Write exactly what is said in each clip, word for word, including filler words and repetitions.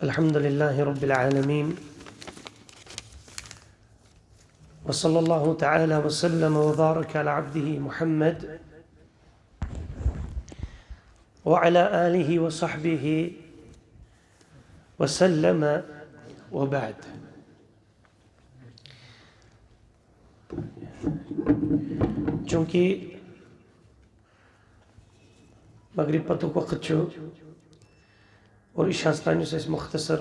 الحمد لله رب العالمين، وصلى الله تعالى وسلم وبارك على عبده محمد وعلى آله وصحبه وسلم، وبعد. چونکہ مغرب پتُک وقت چھُ اور عشاء تام یُس اَسہِ مختصر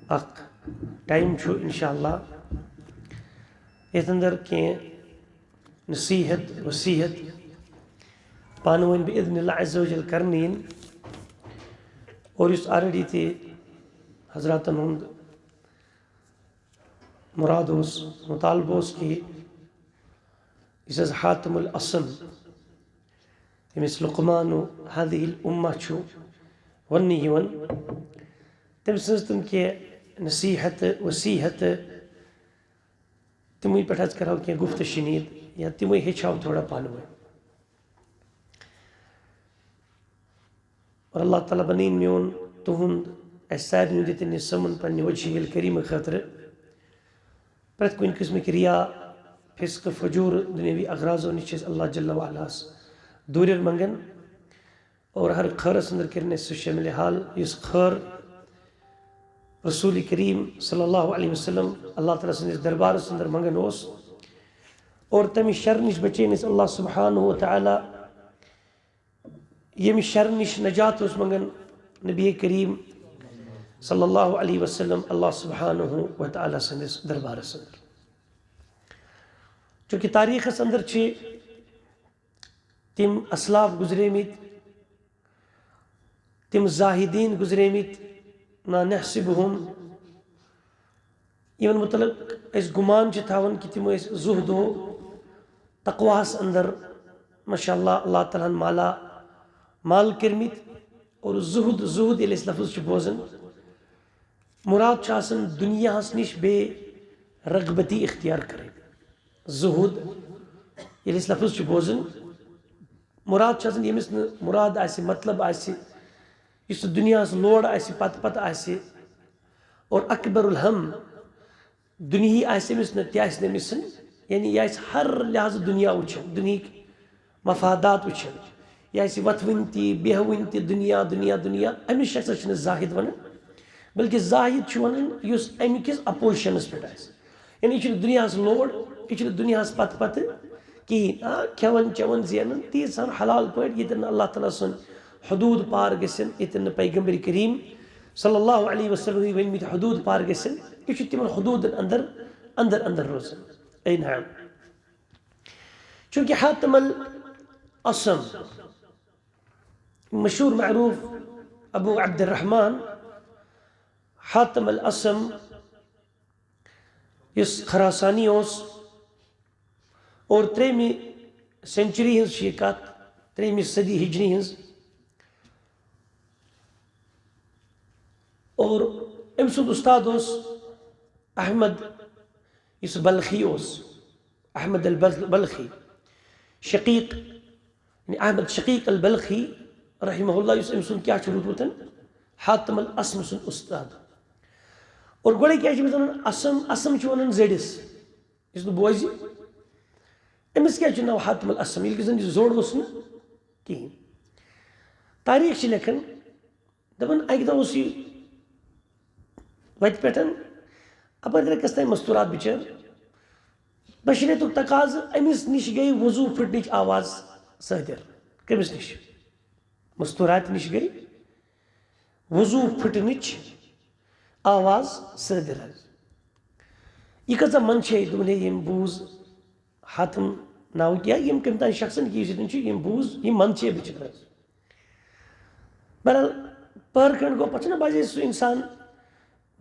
اکھ ٹائم چھُ، انشاءاللہ یتھ اندر کینٛہہ نصیحت وصیحت پانہٕ ؤنۍ باذن اللہ عز و جل کرنہٕ یِن۔ اور یُس already تہِ حضراتن ہُنٛد مراد اوس، مطالبہٕ اوس کہِ یُس حظ حاتم الاسم، ییٚمِس لقمان هذه الامة چھُ وننہٕ یِوان، تٔمۍ سٕنٛز تِم کینٛہہ نصیحت وصیحت، تِموٕے پٮ۪ٹھ حظ کرو کینٛہہ گفت و شنید یا تِموٕے ہیٚچھو تھوڑا پانہٕ ؤنۍ۔ اور اللہ تعالیٰ بنٲیِن میون تُہُنٛد، اَسہِ سارنٕے ہُنٛد ییٚتٮ۪ن یہِ سَمُن پننہِ وجہہِ الکریٖمہٕ خٲطرٕ۔ پرٛٮ۪تھ کُنہِ قٕسمٕکۍ ریا، فسق، فجور، دُنیاوی اغراضو نِش چھِ أسۍ اللہ جل وعلاہَس دوٗرٮ۪ر منٛگان۔ اور ہر خٲرَس اندر کٔرِن اَسہِ سُہ شٲمِلِ حال یُس خٲر رسول کریم صلی اللہ علیہ وسلم اللہ تعالیٰ سٕنٛدِس دربارَس اندر منٛگان اوس۔ اور تَمہِ شرٕ نِش بچٲیِن اَسہِ اللہ سبحانہ و تعالیٰ، ییٚمہِ شرٕ نِش نجات اوس منٛگان نبی کریم صلی اللہ علیہ وسلم اللہ سبحانہ و تعالیٰ سٕنٛدِس دربارس اندر۔ چونکہ تاریخس اندر چھِ تِم اسلاف گزریمٕتۍ، تِم زاہدین گزریمٕتۍ، نا نحسبہم، یِمن متعلق أسۍ گمان چھِ تھاوان کہِ تِم ٲسۍ زہد و تقواہس اندر، ماشاء اللہ، اللہ تعالیٰ ہن مالا مال کٔرمٕتۍ۔ اور زہد، زہد ییٚلہِ أسۍ لفظ چھِ بوزان، مراد چھُ آسان دُنیاہس نِش بے رغبتی اختیار کرٕنۍ۔ زہد ییٚلہِ أسۍ لفظ چھِ بوزان، مراد چھُ آسان ییٚمِس نہٕ مراد آسہِ، مطلب آسہِ، یُس نہٕ دُنیاہس لوڑ آسہِ، پتہٕ پتہٕ آسہِ۔ اور اکبر الہم، دُنیاہی آسہِ أمِس نہٕ، تہِ آسہِ نہٕ أمِس، یعنی یہِ آسہِ ہر لحاظہٕ دُنیا وٕچھان، دُنیہٕکۍ مفادات وٕچھان۔ یہِ آسہِ وۄتھوٕنۍ تہِ، بیہوٕنۍ تہِ، دُنیا، دُنیا، دُنیا۔ أمِس شخصس چھِنہٕ زاہد ونان، بلکہِ زاہد چھُ ونان یُس امہِ کِس اپوزیشنس پٮ۪ٹھ آسہِ۔ یعنی یہِ چھُنہٕ دُنیاہس لوڑ، یہِ چھُنہٕ دُنیاہس پتہٕ پتہٕ کِہیٖنۍ۔ آ، کھٮ۪وان چٮ۪وان زینان تیٖژ ہن حلال پٲٹھۍ، ییٚتٮ۪ن نہٕ اللہ تعالیٰ سُنٛد حدوٗد پار گژھن، ییٚتٮ۪ن نہٕ پیغمبر کریم صلی اللہ علیہ وسلم ؤنۍ مٕتۍ حدوٗد پار گژھن، یہِ چھُ تِمن حدوٗدن اندر، اندر، اندر روزان۔ اے نعم۔ چونکہ حاتم الاسم، مشہور معروف ابو عبد الرحمن حاتم الاسم، یُس خراسانی اوس، اور ترٛیٚیمہِ سینچری ہٕنٛز چھِ یہِ کتھ، ترٛیٚیمہِ صدی ہجری ہٕنٛز۔ اور أمۍ سُنٛد اُستاد اوس احمد، یُس بلخی اوس، احمد البل-، بلخی، شقیق، یعنی احمد شقیق البلخی رحمہ اللہ، یُس أمۍ سُنٛد کیٛاہ چھُ روٗدمُت؟ حاتم الاسم سُنٛد اُستاد۔ اور گۄڈے کیٛاہ چھِ أمِس وَنان؟ اسم، اسم چھِ وَنان زٔڈِس، یُس نہٕ بوزِ۔ أمِس کیٛازِ چھُ ناو حاتم الاسم، ییٚلہِ کہِ زَن یہِ زوٚڑ اوس نہٕ کِہیٖنۍ؟ تاریٖخ چھِ لیکھان، دَپان، اَکہِ دۄہ اوس یہِ وَتہِ پٮ۪ٹھ، اَپٲرۍ درٛاے کٔژ تام مستوٗرات بِچٲر۔ بشریتُک تقاضہٕ، أمِس نِش گٔے وضوٗ پھٕٹنٕچ آواز صٲدِر۔ کٔمِس نِش؟ مستوٗرات نِش گٔے وضوٗ پھٕٹنٕچ آواز صٲدِر حظ۔ یہِ کۭژاہ منٛدچھے، دوٚپُن، ہے، ییٚمۍ بوٗز حاتم ناوُک یا ییٚمۍ کٔمۍ تام شخصن کہِ یُس ییٚتٮ۪ن چھُ، ییٚمۍ بوٗز، یہِ منٛدچھے بِچٲر حظ۔ بہرحال، پٔہر کھنٛڈ گوٚو، پتہٕ چھُنہ باسے سُہ انسان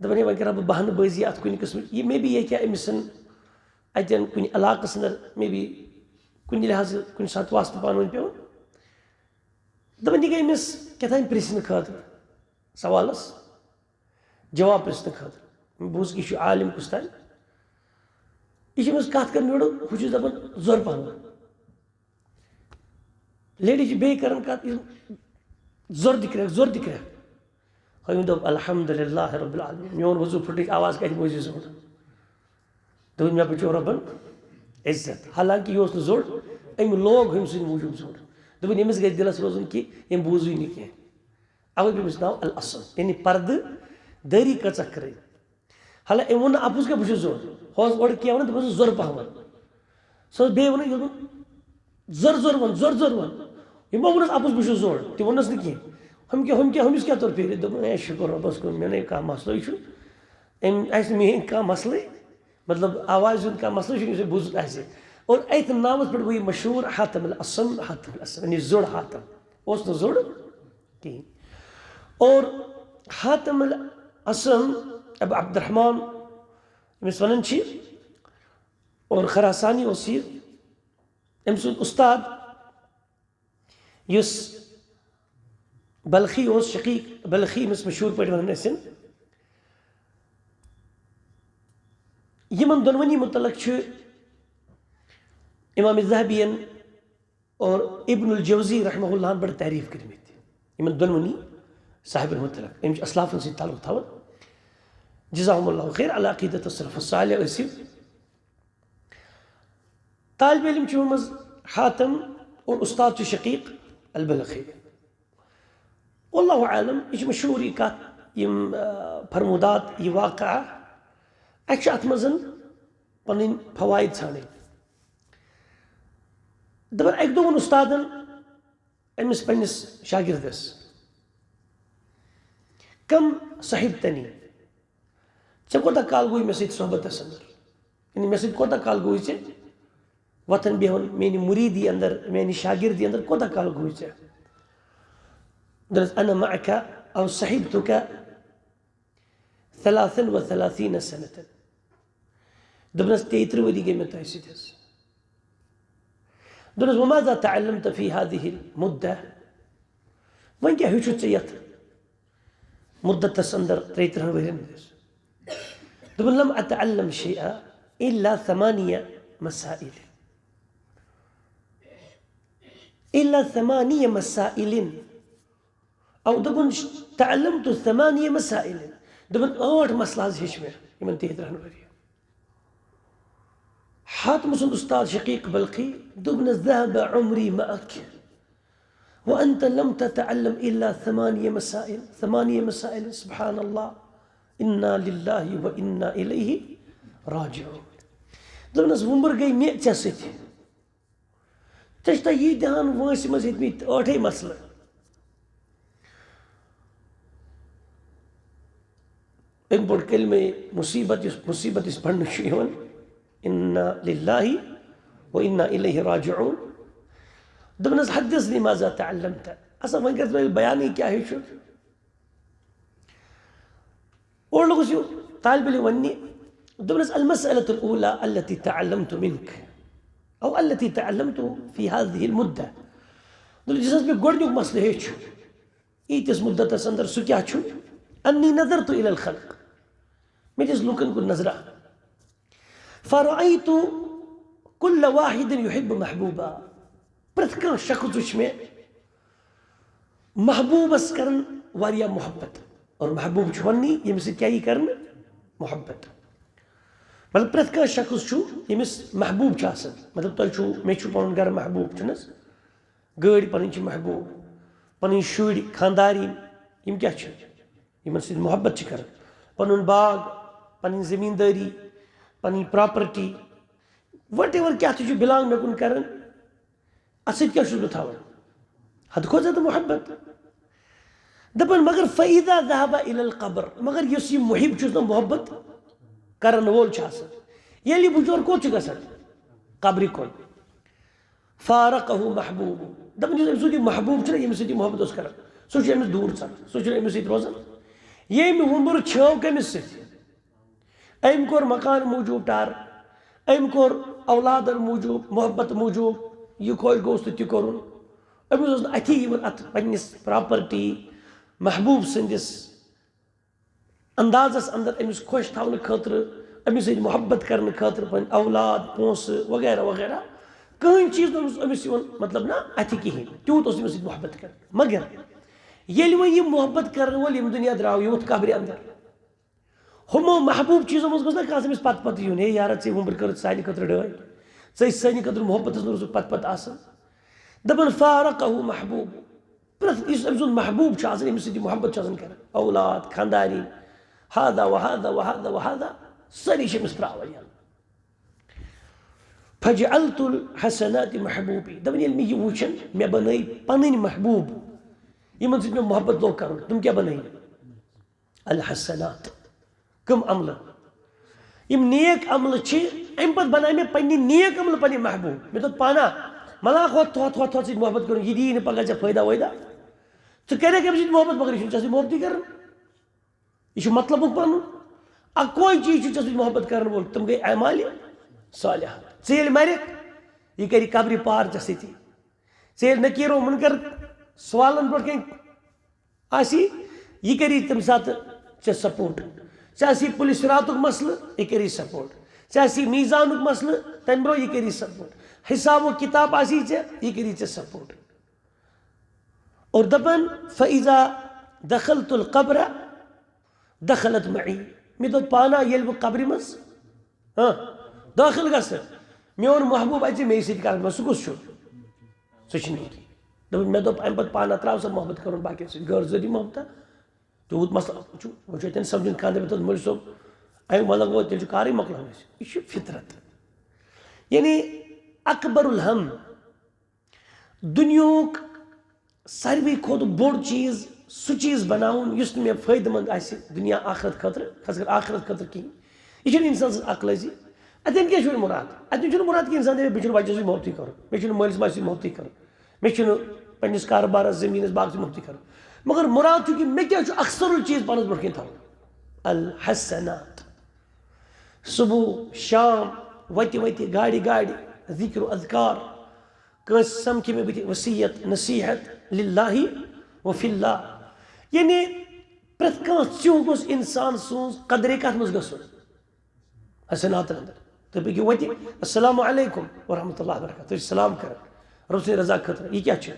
دپان، ہے، وۄنۍ کرٕ ہا بہٕ بہانہٕ بٲزی اتھ کُنہِ قٕسمٕچ۔ یہِ مے بی یہِ کیٛاہ أمِس اتٮ۪ن کُنہِ علاقس اندر مے بی کُنہِ لحاظہٕ کُنہِ ساتہٕ واسطہٕ پانہٕ ؤنۍ پیوٚو۔ دپان، یہِ گٔے أمِس کیٛاہ تام پرژھنہٕ خٲطرٕ، سوالس جواب پرژھنہٕ خٲطرٕ۔ مےٚ بوٗز کہِ یہِ چھُ عالم کُس تام۔ یہِ چھِ أمِس کتھ کران یورٕ، ہُہ چھُس دپان زورٕ پہم۔ لیڈی چھِ بیٚیہِ کران کتھ، یہِ زورٕ دِ کرٛٮ۪کھ، زورٕ دِ کرٛٮ۪کھ۔ ہُمۍ دوٚپ، "الحمدللہ رب العالمین، میون وضو پھُٹنٕچ آواز کَتہِ بوٗزِ زوٚر؟" دوٚپُن، "مےٚ بچو رۄبن عزت۔" حالانکہ یہِ اوس نہٕ زوٚر، أمۍ لوگ ہُمۍ سٕنٛدِ موٗجوٗب زوٚر۔ دوٚپُن، "ییٚمِس گژھِ دِلس روزُن کہِ أمۍ بوٗزٕے نہٕ کینٛہہ۔" اَوَے پیوٚمُس ناو الاصم، یعنی پردٕ دٲری کٔژَکھ کٔرٕنۍ۔ حالانکہ أمۍ ووٚن نہٕ اَپُز کینٛہہ، "بہٕ چھُس زوٚر۔" ہُہ اوس اورٕ کینٛہہ وَنان، دوٚپُن، "زوٚر پَہمَتھ۔" سُہ اوس بیٚیہِ وَنان، یہِ دوٚپُن، "زوٚر زوٚر وَن، زوٚر زوٚر وَن۔" یِمو ووٚنُس، "اَپُز، بہٕ چھُس زوٚر۔" تہِ ووٚننَس نہٕ کینٛہہ۔ ہُم کیٛاہ، ہُم کیٛاہ، ہُمِس کیٛاہ توٚر فِکرِ؟ دوٚپُن، "اے، شُکُر رۄبَس کُن، مےٚ نَے کانٛہہ مسلہٕ چھُ۔ أمۍ آسہِ نہٕ میٛٲنۍ کانٛہہ مسلہٕ، مطلب، آوازِ ہُنٛد کانٛہہ مسلہٕ چھُنہٕ، یُس أمۍ بوٗزمُت آسہِ۔" اور أتھۍ ناوَس پٮ۪ٹھ گوٚو یہِ مشہوٗر حاتم الاصم، حاتم الاصم، یعنی زوٚر حاتم۔ اوس نہٕ زوٚر کِہیٖنۍ۔ اور حاتم الاصم ابو عبدالرحمان، ییٚمِس وَنان چھِ، اور خراسانی اوس یہِ، أمۍ سُنٛد اُستاد یُس بلخی اوس، شقیق بلخی، ییٚمِس مشہوٗر پٲٹھۍ وَنان ٲسِن، یِمَن دۄنوٕنی مُتعلق چھُ امام ذہبیَن اور ابن الجوزی رحمہ اللہَن بڑٕ تعریٖف کٔرمٕتۍ، یِمَن دۄنوٕنی صاحبَن مُتعلق۔ أمۍ چھِ اسلافَن سۭتۍ تعلق تھاوان۔ جزاہم اللہ خیر، علی عقیدت السلف الصالح ٲسِو۔ طالب علم چھُ منٛز حاتم اور استاد چھُ شقیق البلخی۔ واللہ عالم، یہِ چھِ مشہوٗر یہِ کَتھ، یِم، آ، فرمودات، یہِ واقعہ۔ اَسہِ چھِ اَتھ منٛز پَنٕنۍ فوائد ژھانڈٕنۍ۔ دَپان، اَکہِ دۄہ ووٚن اُستادَن أمِس پنٛنِس شاگردَس، "کم صحبتنی، ژےٚ کوٗتاہ کال گوٚوُے مےٚ سۭتۍ صحبتَس اندر؟ یعنی مےٚ سۭتۍ کوٗتاہ کال گوٚوُے ژےٚ وۄتھان بیٚہوان، میٛانہِ مُریٖدی اندر، میٛانہِ شاگردی اندر کوٗتاہ کال گوٚوُے ژےٚ؟" دوٚپنَس، "انا معک او صحبتک ثلاثا و ثلاثین سنة۔" دوٚپنَس، "تیٚیہِ ترٕٛہ ؤری گٔے مےٚ تۄہہِ سۭتۍ حظ۔" دوٚپنَس، "وماذا تعلمت فی هذه المدة؟" وۄنۍ کیٛاہ ہیوٚچھُتھ ژےٚ یَتھ مُدتَس اندر، ترٛیہِ ترٕٛہَن ؤرِین ہٕنٛدِس؟ دوٚپُن، "لم اتعلم شیئا الا ثمانیہ مسائل، الا ثمانیہ مسائل۔" او دوٚپُن، "تعلمت ثمانیہ مسائل۔" دوٚپُن، ٲٹھ مسلہٕ حظ ہیٚچھ مےٚ یِمن تیٚیہِ ترٕٛہن ؤرِین۔ حاتم سُنٛد اُستاد شقیق بلخی دوٚپنَس، "ذهب عمری معك وأنت لم تتعلم إلا ثمانية مسائل، ثمانية مسائل، سبحان الله، إنا لله وإنا إليه راجعون۔" دوٚپنَس، "وُمبٕر گٔے مےٚ ژےٚ سۭتۍ۔ ژےٚ چھِ تۄہہِ ییٖتۍ ہَن وٲنٛسہِ منٛز ہیٚتمٕتۍ ٲٹھے مسلہٕ۔" أمۍ پوٚر کلمہ مصیبت، یُس مصیبت یُس پرنہٕ چھُ یِوان، "انا للہ و انا الیہ راجعون۔" دوٚپنَس، "حدثنی ماذا تعلمت؟" اَسا وۄنۍ کر ژٕ مےٚ بیانٕے کیٛاہ ہیوٚچھُتھ؟ اور لوٚگُس یہِ طالب علم وَننہِ، دوٚپنَس، "المسألة الأولى التي تعلمت منك، أو التي تعلمت في هذه المدة۔" دوٚپُن، یُس حظ مےٚ گۄڈٕنیُک مسلہٕ ہیوٚچھ، ییٖتِس مُدتَس اندر، سُہ کیٛاہ چھُ؟ "انی نظرت الی الخلق۔" مےٚ دِژ لُکَن کُن نظرہ۔ "فرأیت کل واحد یحب محبوبا۔" پرٛٮ۪تھ کانٛہہ شخص وٕچھ مےٚ محبوبَس کران واریاہ محبت۔ اور محبوب چھُ وَننی ییٚمِس سۭتۍ کیٛاہ یی کرنہٕ؟ محبت۔ مطلب، پرٛٮ۪تھ کانٛہہ شخص چھُ ییٚمِس محبوب چھُ آسان۔ مطلب، تۄہہِ چھُو، مےٚ چھُ پَنُن گرٕ محبوب، چھُنہٕ حظ؟ گٲڑۍ پَنٕنۍ چھِ محبوب، پَنٕنۍ شُرۍ، خانٛدارِنۍ، یِم کیٛاہ چھِ؟ یِمَن سۭتۍ محبت چھِ کران۔ پَنُن باغ، پَنٕنۍ زٔمیٖندٲری، پَنٕنۍ پراپرٹی، وٹ ایور کیٛاہ تہِ چھُ بِلانگ مےٚ کُن کران، اَتھ سۭتۍ کیٛاہ چھُس بہٕ تھاوان؟ حد کھۄتہٕ زیادٕ محبت۔ دَپان، مگر فَإِذَا ذَهَبَ إِلَى الْقَبْرِ، مگر یُس یہِ محب چھُس نہ محبت کرن وول چھُ آسان، ییٚلہِ یہِ بُجور کوٚت چھُ گژھان؟ قبرِ کُن۔ فارقہ محبوب۔ دَپان، یُس أمۍ سُنٛد یہِ محبوب چھُنہ، ییٚمِس سۭتۍ یہِ محبت اوس کران، سُہ چھُ أمِس دوٗر ژَلان، سُہ چھُنہٕ أمِس سۭتۍ روزان۔ ییٚمہِ وُمبُر چھٲو کٔمِس سۭتۍ؟ أمۍ کوٚر مکان موٗجوٗب ٹار، أمۍ کوٚر اولادن موٗجوٗب، محبت موٗجوٗب، یہِ خۄش گوٚوُس تہٕ تہِ کوٚرُن۔ أمِس اوس نہٕ اَتھی یِوان اَتھ پنٛنِس پراپرٹی محبوٗب سٕنٛدِس اندازس اندر أمِس خۄش تھاونہٕ خٲطرٕ، أمِس سۭتۍ محبت کرنہٕ خٲطرٕ، پنٕنۍ اولاد، پونٛسہٕ وغیرہ وغیرہ، کٕہٕنۍ چیٖز نہٕ اوس أمِس یِوان، مطلب، نہ اَتھِ کِہیٖنۍ، تیوٗت اوس أمِس سۭتۍ محبت کران۔ مگر ییٚلہِ وۄنۍ یہِ محبت کرن وول ییٚمہِ دُنیا درٛاو، یہِ ووٚتھ قبرِ اندر۔ ہُمو محبوب چیٖزو منٛز گوٚژھ نہ کانٛہہ تٔمِس پتہٕ پتہٕ یُن، "ہے یارا، ژےٚ وُمبٕر کٔرٕتھ سانہِ خٲطرٕ ڈٲے، ژےٚ سانہِ خٲطرٕ محبتس منٛز روٗزُکھ پتہٕ پتہٕ آسان۔" دپان، "فارقہ محبوب۔" پرٛٮ۪تھ یُس أمۍ سُنٛد محبوب چھُ آسان، أمِس سۭتۍ یہِ محبت چھُ آسان کران، اولاد، خاندارِنۍ، ہذا و ہذا و ہذا و ہذا، سٲری چھِ أمِس ترٛاوان یَلہٕ۔ فجعلت الحسنات محبوبی، دپان، ییٚلہِ مےٚ یہِ وُچھن، مےٚ بنٲے پنٕنۍ محبوب، یِمن سۭتۍ مےٚ محبت لوگ کرُن۔ تِم کیٛاہ بنٲے؟ الحسنات۔ کم عملہٕ؟ یِم نیک عملہٕ چھِ، اَمہِ پتہٕ بناے مےٚ پننہِ نیک عملہٕ پنٕنۍ محبوب۔ مےٚ دوٚپ پانہ، مہ لاگ ہۄتھ، ہۄتھ، ہۄتھ، ہۄتھ سۭتۍ محبت کرُن، یہِ دِیی نہٕ پگاہ ژےٚ فٲیدہ وٲیدہ۔ ژٕ کَرکھ أمِس سۭتۍ محبت، مگر یہِ چھُنہٕ ژےٚ سۭتۍ محبتٕے کران۔ یہِ چھُ مطلبُک پنُن۔ اَکوے چیٖز چھُ ژےٚ سۭتۍ محبت کرن وول، تِم گٔے اعمالِ صالحہ۔ ژٕ ییٚلہِ مرکھ، یہِ کَرِ قبرِ پار ژےٚ سۭتی۔ ژےٚ ییٚلہِ نکیٖر و منکر سوالن برونٛٹھ کَنہِ آسی، یہِ کَری تَمہِ ساتہٕ ژےٚ support۔ ژےٚ آسی پُلہِ صراطُک مسلہٕ، یہِ کَری support۔ ژےٚ آسی میٖزانُک مسلہٕ، تَمہِ برونٛہہ یہِ کَری support۔ حساب و کِتاب آسی ژےٚ، یہِ کَری ژےٚ support۔ اور دَپان، فَإِذَا دَخَلْتُ الْقَبْرَ دَخَلَتْ مَعِي۔ مےٚ دوٚپ پانہ، ییٚلہِ بہٕ قبرِ منٛز، ہاں، دٲخل گژھٕ، میون محبوب اَژِ مے سۭتۍ کَتھ منٛز، سُہ کُس چھُ؟ سُہ چھُنہٕ ییٚتی۔ دوٚپُن، مےٚ دوٚپ، اَمہِ پَتہٕ پانہ ترٛاو سا محبت کَرُن باقیَن سۭتۍ، غٲر ذٲتی محبتہ۔ تیوٗت مسلہٕ چھُ، وۄنۍ چھُ اَتٮ۪ن سَمجھُن کانٛہہ دَپہِ، مےٚ دوٚپ، مٲلۍ صٲب، اَمہِ وَلہٕ گوٚو، تیٚلہِ چھُ کارٕے مۄکلاونٕے۔ یہِ چھُ فطرت۔ یعنی اکبر الہم، دُنیاہُک ساروی کھۄتہٕ بوٚڑ چیٖز، سُہ چیٖز بناوُن یُس نہٕ مےٚ فٲیدٕ مند آسہِ دُنیا آخرت خٲطرٕ، خاص کر آخرت خٲطرٕ کِہیٖنۍ۔ یہِ چھُنہٕ اِنسان سٕنٛز عقلٲزی۔ اَتٮ۪ن کیٛاہ چھُ وۄنۍ مُراد؟ اَتٮ۪ن چھُنہٕ مُراد کہِ اِنسان دَپہِ، مےٚ چھُنہٕ بَچَس سۭتۍ محبتٕے کَرُن، مےٚ چھُنہٕ مٲلِس ماجہِ سۭتۍ محبتٕے کَرُن، مےٚ چھُنہٕ پنٛنِس کارٕبارَس، زٔمیٖنَس، باغَس سۭتۍ محبتٕے کَرُن۔ مگر مُراد چھُ کہِ مےٚ کیٛاہ چھُ اکثر الچیٖز پانَس برونٛٹھ کَنہِ تھاوُن؟ الحسنات۔ صبح، شام، وَتہِ وَتہِ، گاڑِ گاڑِ، ذِکر و اذکار۔ کٲنٛسہِ سَمکھِ مےٚ بٕتھِ وصیت، نصیحت، للہ و فی اللہ۔ یعنی پرٛٮ۪تھ کانٛہہ ژیوٗ گوٚژھ اِنسان سٕنٛز قدرے کَتھ منٛز گژھُن؟ حسناتن اندر۔ تُہۍ پٔکِو وَتہِ، السلام علیکم ورحمۃ اللہ وبرکاتہ، تُہۍ چھِو سلام کران رۄب سٕنٛدِ رضا خٲطرٕ۔ یہِ کیٛاہ چھُ؟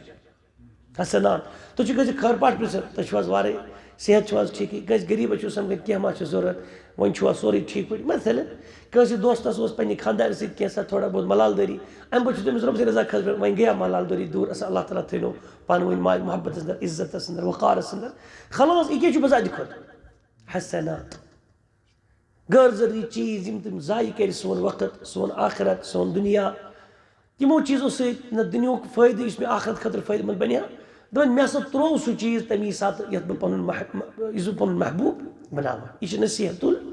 حسنات۔ تُہۍ چھِو کٲنٛسہِ خٲر پاٹھ پرٛژھان، تُہۍ چھِو حظ وارَے؟ صحت چھُو حظ ٹھیٖکٕے؟ کٲنٛسہِ غریٖبَس چھُو سَمکھان، کینٛہہ ما چھُ ضروٗرت؟ وۄنۍ چھُوا سورُے ٹھیٖک پٲٹھۍ؟ مثلاً، کٲنٛسہِ دوستَس اوس پنٛنہِ خانٛدارِ سۭتۍ کینٛژھا تھوڑا بہت ملال دٲری، اَمہِ پَتہٕ چھُ تٔمِس رۄب سٕنٛدِ رضا خٲطرٕ وۄنۍ گٔیا ملال دٲری دوٗر، اَصل اللہ تعالیٰ تھٲینو پانہٕ ؤنۍ ماے محبتَس اندر، عزتَس اندر، وقارَس اندر۔ خلاص، یہِ کیٛاہ چھُ بذاتِ خۄد؟ حسنات۔ غٲر ضروٗری چیٖز، یِم تِم ضایع کَرِ سون وقت، سون آخرت، سون دُنیا، تِمو چیٖزو سۭتۍ نہ دُنیاہُک فٲیدٕ یُس مےٚ آخرت خٲطرٕ فٲیدٕ مند بَنہِ ہا۔ دَپان، مےٚ ہسا ترٛوو سُہ چیٖز تَمی ساتہٕ یَتھ بہٕ پَنُن مح-، یُس بہٕ پَنُن محبوٗب بَناوان۔ یہِ چھِ نصیحت ال-،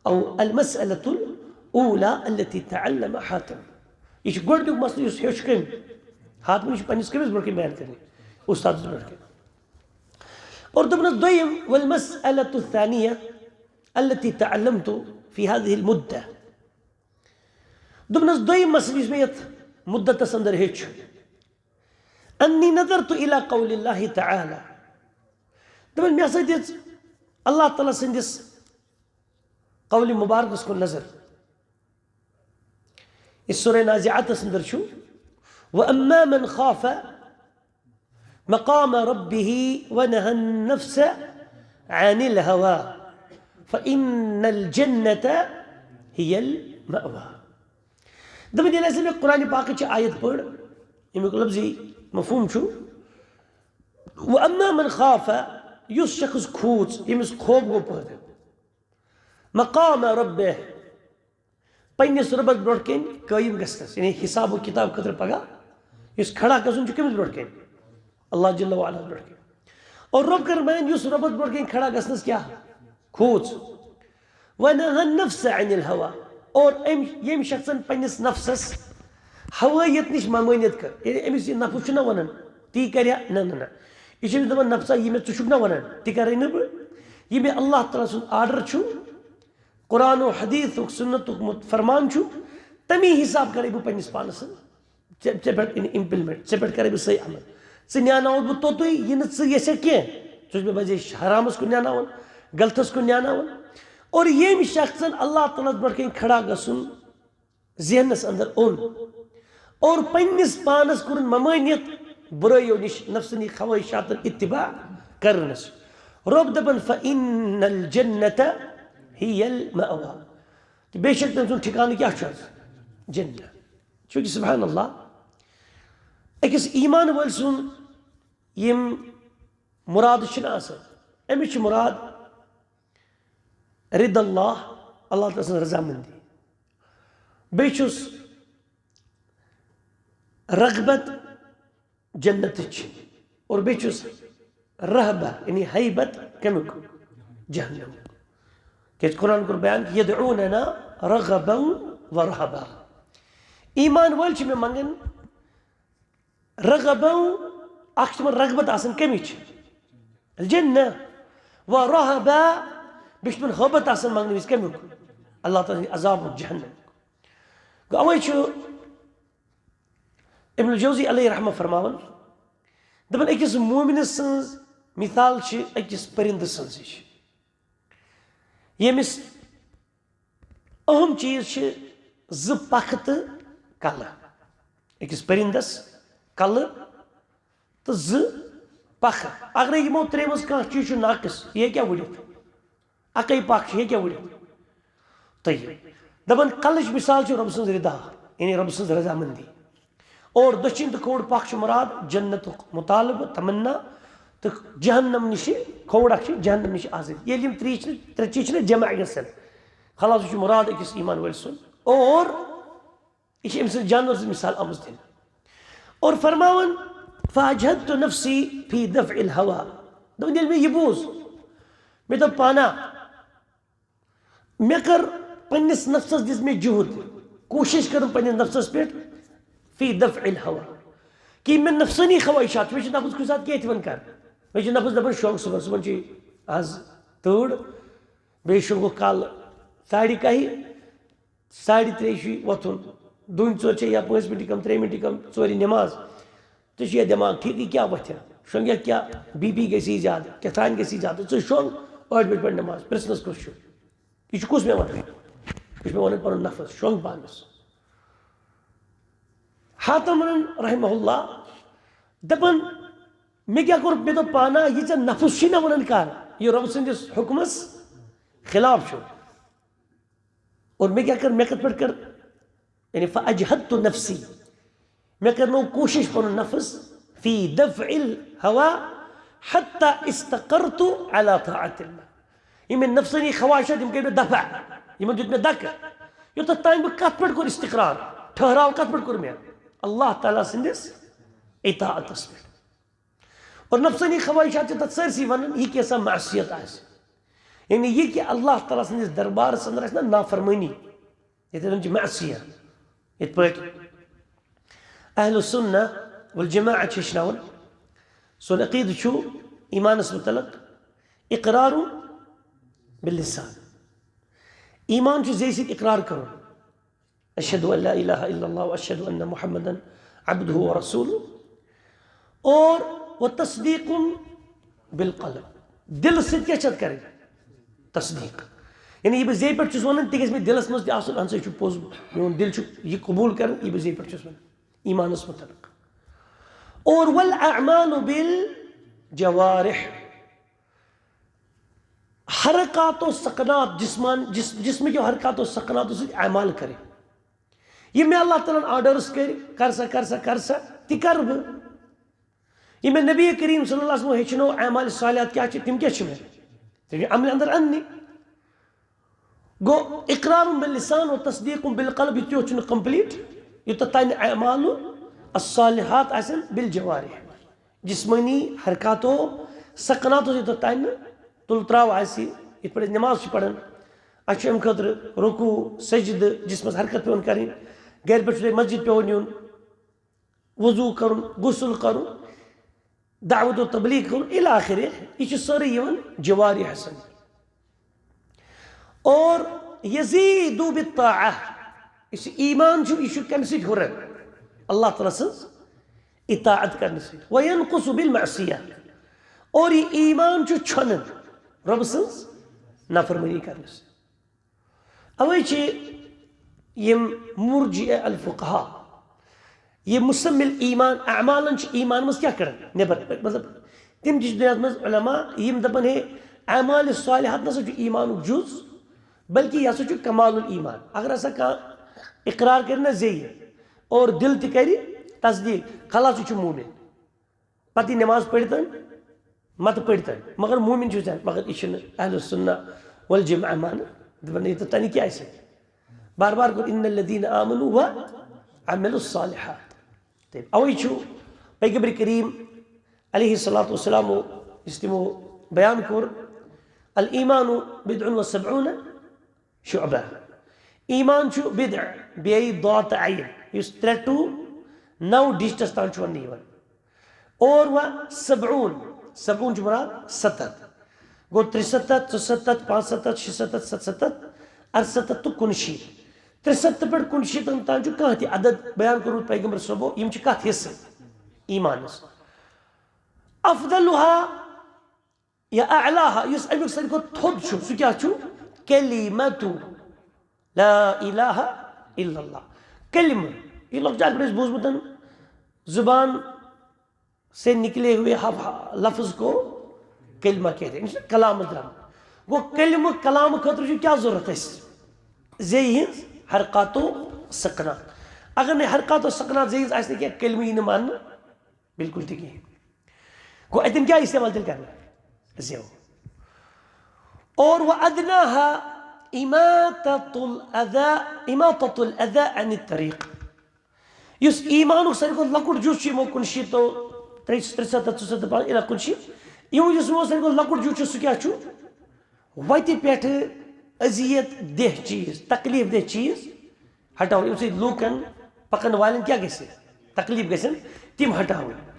او المسألة الأولى التي تعلم حاتم۔ یہِ چھُ گۄڈٕنیُک مسلہٕ یُس ہیوٚچھ کٔمۍ؟ حاتمَن۔ یہِ چھُ پنٛنِس کٔمِس برونٛٹھ کَنہِ بیان کَرٕنۍ؟ اُستادَس برونٛٹھ کَنہِ۔ اور دوٚپنَس دوٚیِم، والمسألة الثانية التي تعلمت في هذه المدة۔ دوٚپنَس، دوٚیِم مسلہٕ یُس مےٚ یَتھ مُدتَس اندر ہیوٚچھ، أني نظرت إلى قول الله تعالى۔ دوٚپُن، مےٚ ہسا دِژ اللہ تعالیٰ سٕنٛدِس قولِ مُبارکَس کُن نظر۔ یہِ سورہ نازعاتَس اندر چھُ، وأما من خاف مقام ربه ونهى النفس عن الهوى فإن الجنة هي المأوى۔ دَپان، ییٚلہِ ہسا مےٚ قرآنِ پاکٕچ آیت پٔر، ییٚمیُک لفظی مفہوم چھُ، وأما من خاف، یُس شخص کھوٗژ، ییٚمِس خوف گوٚو پٲدٕ، مقام ربه، پننِس رۄبس برونٛٹھ کَنہِ قٲیِم گژھنَس، یعنی حساب و کتاب خٲطرٕ پگاہ یُس کھڑا گژھُن چھُ کٔمِس برونٛٹھ کَنہِ؟ اللہ جل وعلا برونٛٹھ کَنہِ۔ اور رۄب کَرِ بیان یُس رۄبس برونٛٹھ کَنہِ کھڑا گژھنَس کیٛاہ کھوٗژ۔ ونهى النفس عن الهوى، اور أمۍ، ییٚمۍ شخصن پننِس نفسس ہوٲیت نِش ممٲنیت کٔر، یعنی أمِس یہِ نفس چھُنہ وَنان تی کَرِ ہا، نہ، نہ، نہ۔ یہِ چھُ أمِس دَپان، نفسا، یہِ مےٚ ژٕ چھُکھ نہ وَنان، تہِ کَرَے نہٕ بہٕ۔ یہِ مےٚ اللہ تعالیٰ سُنٛد order چھُ، قرآن و حدیثُک، سُنتُک مت-، فرمان چھُ، تَمی حساب کَرَے بہٕ پننِس پانَس۔ ژےٚ، ژےٚ پٮ۪ٹھ اِن-، implement، ژےٚ پٮ۪ٹھ کَرَے بہٕ صحیح عمل۔ ژٕ نیٛاناوَتھ بہٕ توٚتُے، یہِ نہٕ ژٕ یَژھکھ کینٛہہ۔ ژٕ چھُکھ مےٚ پَزے حرامَس کُن نیٛاناوان، غلطَس کُن نیٛاناوان۔ اور ییٚمۍ شخصن اللہ تعالیٰ ہَس برونٛٹھ کَنہِ کھڑا گژھُن ذہنَس اندر اوٚن اور پننِس پانَس کوٚرُن ممٲنیت، برٲیو نِش، نفسٲنی خواہشاتن اتباع کرنس۔ رۄب دپان، فإن الجنة هي المأوى۔ تہٕ بے شک تٔمۍ سُنٛد ٹھکانہٕ کیٛاہ چھُ حظ؟ جنت۔ چونکہ سبحان اللہ، أکِس ایمان وٲلۍ سُنٛد یِم مراد چھِنہٕ آسان، أمِس چھِ مراد رضا اللہ، اللہ تعالیٰ سٕنٛز رضامندی۔ بیٚیہِ چھُس رغبت جنتٕچ، اور بیٚیہِ چھُس رہبہ، یعنی ہیبت کمیُک؟ جہنم۔ کیازِ قرآن کوٚر بیان کہ یدعوننا رغبا و رہبا۔ ایمان وٲلۍ چھِ مےٚ منگان رغبا، اکھ چھِ تِمن رغبت آسان کمِچ؟ الجنہ۔ و رہبا، بیٚیہِ چھِ تِمن ہٲبت آسان منگنہٕ وِزِ کمیُک؟ اللہ تعالیٰ سٕنٛدِ عذابُک، جہنمُک۔ گوٚو اوے چھُ ابن الجوزی علیہ رحمہ فرماوان، دپان أکِس مومنہٕ سٕنٛز مثال چھِ أکِس پرندٕ سٕنٛز ہِش، ییٚمِس اہم چیز چھِ زٕ پکھٕ تہٕ کلہٕ۔ أکِس پرندس کلہٕ تہٕ زٕ پکھٕ۔ اگرے یِمو ترٛیٚیو منٛز کانٛہہ چیز چھُ ناقص، یہِ ہیٚکیٛاہ وُڈِتھ؟ اکے پکھ چھُ، یہِ ہیٚکیٛاہ وُڈِتھ؟ طیب۔ دپان کلٕچ مثال چھِ رۄب سٕنٛز رضا، یعنی رۄب سٕنٛز رضامندی۔ اور دٔچھِنۍ تہٕ کھووُر پکھ چھُ مراد جنتُک مطالبہٕ، تمنا، تہٕ جہنم نِشہِ، کھووُر اکھ چھِ جہنم نِشہِ آزٲدی۔ ییٚلہِ یِم ترٛیٚیہِ چھِ، ترٛےٚ چیٖز چھِنہ جمع گژھان، خلاص، یہِ چھُ مراد أکِس ایمان وٲلۍ سُنٛد۔ اور یہِ چھِ أمۍ سٕنٛز جانور سٕنٛز مثال آمٕژ دِنہٕ۔ اور فرماوان، فاجہدت نفسی فی دفع الہوا۔ دوٚپُن، ییٚلہِ مےٚ یہِ بوٗز، مےٚ دوٚپ پانہ، مےٚ کٔر پننِس نفسس، دِژ مےٚ جہد، کوٗشش کٔرٕم پننِس نفسس پٮ۪ٹھ، فی دفع الہوا، کہِ مےٚ نفسٲنی خواہشات چھِ، مےٚ چھُ نفس کُنہِ ساتہٕ کینٛہہ تہِ وَنان کر، مےٚ چھُ نفس دپان شۄنٛگ صُبحن، صُبحن چھُے آز تۭر، بیٚیہِ شۄنٛگُکھ کالہٕ ساڑِ کاہہِ، ساڑِ ترٛیٚیہِ چھُے وۄتھُن، دُنۍ ژور چھے یا پانٛژھ مِنٹہِ کم، ترٛےٚ مِنٹہِ کم، ژورِ نٮ۪ماز۔ ژےٚ چھُ یہِ دٮ۪ماغ ٹھیٖک، یہِ کیٛاہ وۄتھِ؟ شۄنٛگیٚکھ کیٛاہ؟ بی پی گژھی زیادٕ، کیٛاہ تام گژھی زیادٕ، ژٕ شۄنٛگ، ٲٹھِ بجہِ پٮ۪ٹھ نٮ۪ماز، پرٛژھنَس کُس چھُ؟ یہِ چھُ کُس مےٚ وَنان؟ یہِ چھُ مےٚ وَنان پَنُن نفس، شۄنٛگ پانَس۔ حاتم بن رحمہ اللہ دَپان، مےٚ کیٛاہ کوٚر؟ مےٚ دوٚپ پانہ، یہِ ژےٚ نفس چھُے نہ وَنان کر، یہِ رۄب سٕنٛدِس حُکمَس خلاف چھُ۔ اور مےٚ کیٛاہ کٔر؟ مےٚ کِتھ پٲٹھۍ کٔر؟ یعنی فاجہدت نفسی، مےٚ کٔر نہٕ کوٗشِش پَنُن نفس فی دفع الہوا حتی استقرت علی طاعت اللہ۔ یِم مےٚ نفسٲنی خواہشات، یِم کٔرۍ مےٚ دفع، یِمن دیُت مےٚ دَکہٕ، یوٚتَتھ تام بہٕ کَتھ پٮ۪ٹھ کوٚر استقرار، ٹھہراو کَتھ پٮ۪ٹھ کوٚر مےٚ؟ اللہ تعالیٰ سٕنٛدِس اطاعتس پٮ۪ٹھ۔ اور نفسٲنی خواہشات چھِ تَتھ سٲرسٕے وَنان، یہِ کینٛژھا معصیت آسہِ، یعنی یہِ کہِ اللہ تعالیٰ سٕنٛدِس دربارس اندر آسہِ نہ نافرمٲنی، یَتھ وَنان چھِ معصیت۔ یِتھ پٲٹھۍ اہل السنہ والجماعہ چھِ ہیٚچھناوان، سون عقیدٕ چھُ ایمانس متعلق اقرار باللسان، ایمان چھُ زیٚیہِ سۭتۍ اقرار کرُن، اشہد ان لا الہ الا اللہ و اشہد ان محمدا عبدہ و رسولہ، اور و تصدیق بالقلب، دل سۭتۍ کیٛاہ چھِ اَتھ کَرٕنۍ؟ تصدیق۔ یعنی یہِ بہٕ زیٚیہِ پٮ۪ٹھ چھُس وَنان، تہِ گژھِ مےٚ دِلَس منٛز تہِ آسُن، اَہن سا، یہِ چھُ پوٚز، میون دِل چھُ یہِ قبوٗل کَران، یہِ بہٕ زیٚیہِ پٮ۪ٹھ چھُس وَنان ایٖمانَس مُتعلق۔ اور والاعمال بالجوارح، حرکات و سکنات، جسمان، جس-، جسمٕکیو حرکات و سکناتو سۭتۍ اعمال کَرٕنۍ۔ یِم مےٚ اللہ تعالیٰ ہن آرڈرس کٔرۍ، کر سا، کر سا، کر سا، تہِ کر بہٕ۔ یِم مےٚ نبی کریم صلی اللہ علیہ وسلم ہیٚچھنو اعمال صالحات کیٛاہ چھِ، تِم کیٛاہ چھِ مےٚ؟ تِم چھِ عملہِ اندر اننہِ۔ گوٚو اقرار باللسان و تصدیق بالقلب، یہِ تہِ یوت چھُنہٕ complete، یوٚتتھ تام نہٕ اعمال الصالحات آسن بالجوارح، جسمٲنی حرکاتو سکناتو یوٚتتھ تام نہٕ تُل تراو آسہِ۔ یِتھ پٲٹھۍ أسۍ نماز چھِ پران، اَسہِ چھُ اَمہِ خٲطرٕ رکوع، سجدٕ، جسمس حرکت پٮ۪وان کرٕنۍ، گرِ پٮ۪ٹھ چھُ تۄہہِ مسجد پٮ۪وان یُن، وضو کرُن، غسل کرُن، دعوت و تبلیغ کرُن، الی آخرہ، یہِ چھُ سٲرٕے یِوان جوارحس اندر۔ اور یزید بالطاعہ، یُس یہِ ایمان چھُ، یہِ چھُ کمہِ سۭتۍ ہُران؟ اللہ تعالیٰ سٕنٛز اطاعت کرنہٕ سۭتۍ۔ وینقص بالمعصیہ، اور یہِ ایمان چھُ چھۄنان رۄبہٕ سٕنٛز نافرمٲنی کرنہٕ سۭتۍ۔ اوے چھِ یِم مرجئہ الفقہا، یہ مسمل ایمان اعمالن چھ ایمان منٛز کیٛاہ کران؟ نٮ۪بر۔ مطلب، تِم تہِ چھِ دُنیاہس منٛز علماء، یِم دپان، ہے، اعمال صالحات نسا چھُ ایمانُک جُز، بلکہ یہِ ہسا چھُ کمال الایمان۔ اگر ہسا کانٛہہ اقرار کرِ نا زیٚیہِ اور دل تہِ کرِ تصدیق، خلاص، یہِ چھُ مومن۔ پتہٕ یہِ نماز پٔرِتن، متہٕ پٔرِتن، مگر مومن چھُ زن، مگر یہِ چھُنہٕ اہل السنہ والجماعہ مانان۔ دپان، یہِ تہٕ تنہِ کیٛاہ آسہِ؟ بار بار کوٚر، ان الذین آمنوا وعملوا الصالحات۔ تہٕ اوے چھُ پیغمبر کریم علیہ الصلوۃ والسلام، یُس تِمو بیان کوٚر، الایمان بضع و سبعون شعبہ۔ ایمان چھُ بضع، بے ضاد تہٕ عین، یُس ترٛےٚ to نو ڈجٹس تام چھُ وننہٕ یِوان۔ اور و سبعون، سبعون چھُ مراد ستتھ۔ گوٚو ترٛےٚ ستتھ، ژُستتھ، پانٛژھ ستتھ، شےٚ ستتھ، ستتھ ستتھ، ارستتھ تہٕ کُنشیٖتھ۔ ترٛےٚ ستتھ پٮ۪ٹھ کُنشیٖتھ تام چھُ کانٛہہ تہِ عدد بیان کوٚرمُت پیغمبر صٲبو، یِم چھِ کتھ حصہٕ ایمانس؟ افضلها یا اعلاها، یُس امیُک ساروی کھۄتہٕ تھوٚد چھُ، سُہ کیٛاہ چھُ؟ کلمتُ لا الہ الا اللہ۔ کلمہٕ، یہِ لۄکچار پٮ۪ٹھ اَسہِ بوٗزمُت، زبان سے نکلے ہوئے ہف-، لفظ کو کلمہ کہتے ہیں، یہِ چھُ کلامس درٛامُت۔ گوٚو، کلمہٕ کلام خٲطرٕ چھُ کیٛاہ ضروٗرت اَسہِ؟ زیٚیہِ ہٕنٛز حرکات و سکنات۔ اگر نہٕ حرکات و سکنات زیٚیہِ ہٕنٛز آسہِ نہٕ کینٛہہ، کلمہٕ یی نہٕ ماننہٕ بِلکُل تہِ کِہیٖنۍ۔ گوٚو، اَتٮ۪ن کیٛاہ استعمال تیٚلہِ کرنہٕ؟ زیو۔ اور و ادناها اماطة الاذى، اماطة الاذى عن الطريق۔ یُس ایمانُک ساروی کھۄتہٕ لۄکُٹ جُز چھُ یِمو کُنشیٖتو، ترٛےٚ، ترٛےٚ ستتھ، ژُستتھ، پانٛژھ، اِلہ کُنشیٖتھ، یِمو یُس یِمو ساروی کھۄتہٕ لۄکُٹ جُز چھُ، سُہ کیٛاہ چھُ؟ وتہِ پٮ۪ٹھٕ اذیت دہ چیٖز، تکلیف دہ چیٖز ہٹاوُن، ییٚمہِ سۭتۍ لوٗکن، پکن والٮ۪ن کیٛاہ گژھِ؟ تکلیف گژھن، تِم ہٹاوٕنۍ۔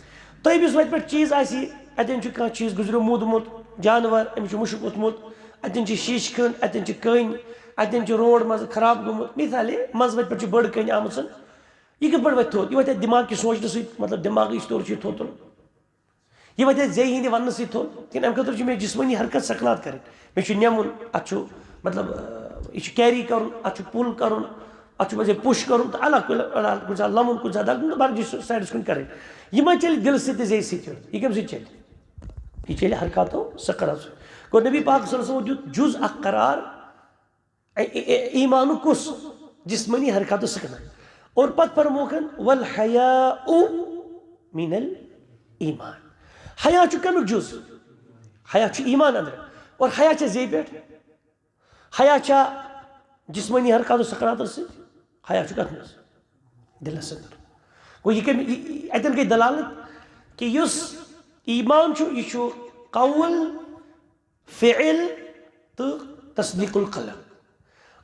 تۄہہِ یُس وتہِ پٮ۪ٹھ چیٖز آسہِ، اتٮ۪ن چھُ کانٛہہ چیٖز گُزریو موٗدمُت، جانور، أمِس چھُ مُشُک ووٚتھمُت، اتٮ۪ن چھِ شیٖشہِ کھٔنٛڈ، اتٮ۪ن چھِ کٔنۍ، اتٮ۪ن چھُ روڈ منٛزٕ خراب گوٚمُت، مثالے منٛزٕ وتہِ پٮ۪ٹھ چھِ بٔڑ کٔنۍ آمٕژ۔ یہِ کِتھ پٲٹھۍ وتہِ تھوٚد؟ یہِ وتہِ دٮ۪ماغ کہِ سونٛچنہٕ سۭتۍ، مطلب، دٮ۪ماغٕچ طور چھُ یہِ تھوٚد تُلُن۔ یہِ وتہِ زیٚیہِ ہٕنٛدِ وننہٕ سۭتۍ تھوٚد، کِنہٕ امہِ خٲطرٕ چھُ مےٚ جسمٲنی حرکت سکنات کرٕنۍ؟ مےٚ چھُ نِمُن، اتھ چھُ، مطلب، آ، یہِ چھُ carry کرُن، اتھ چھُ pull کرُن، اتھ چھُ مٔنٛزۍ push کرُن، تہٕ الگ کُنہِ، الگ کُنہِ ساتہٕ لمُن، کُنہِ ساتہٕ دگُن، تہٕ باقٕے چھُ سایڈس کُن کرٕنۍ۔ یہِ ما چلہِ دِلہٕ سۭتۍ تہٕ زیٚیہِ سۭتۍ یوت؟ یہِ کمہِ سۭتۍ چلہِ؟ یہِ چلہِ حرکاتو سکناتو سۭتۍ۔ گوٚو، نبی پاک صلی اللہ علیہ وسلمو دیُت جُز اکھ قرار، اے-، اے-، اے-، ایمانُک کُس؟ جسمٲنی حرکاتو سکنات۔ اور پتہٕ فرموکھن، والحیاء من الایمان۔ حیا چھُ کمیُک جُز؟ حیا چھُ ایمان اندر۔ اور حیا چھا زیٚیہِ پٮ۪ٹھ؟ حیا چھا جسمٲنی حرکاتو سکناتن سۭتۍ؟ حیا چھُ کتھ منٛز؟ دِلس اندر۔ گوٚو، یہِ کمہِ، یہِ، یہِ، اتٮ۪ن گٔے دلالت کہِ یُس ایمان چھُ، یہِ چھُ قول، فعل تہٕ تصدیق القلب۔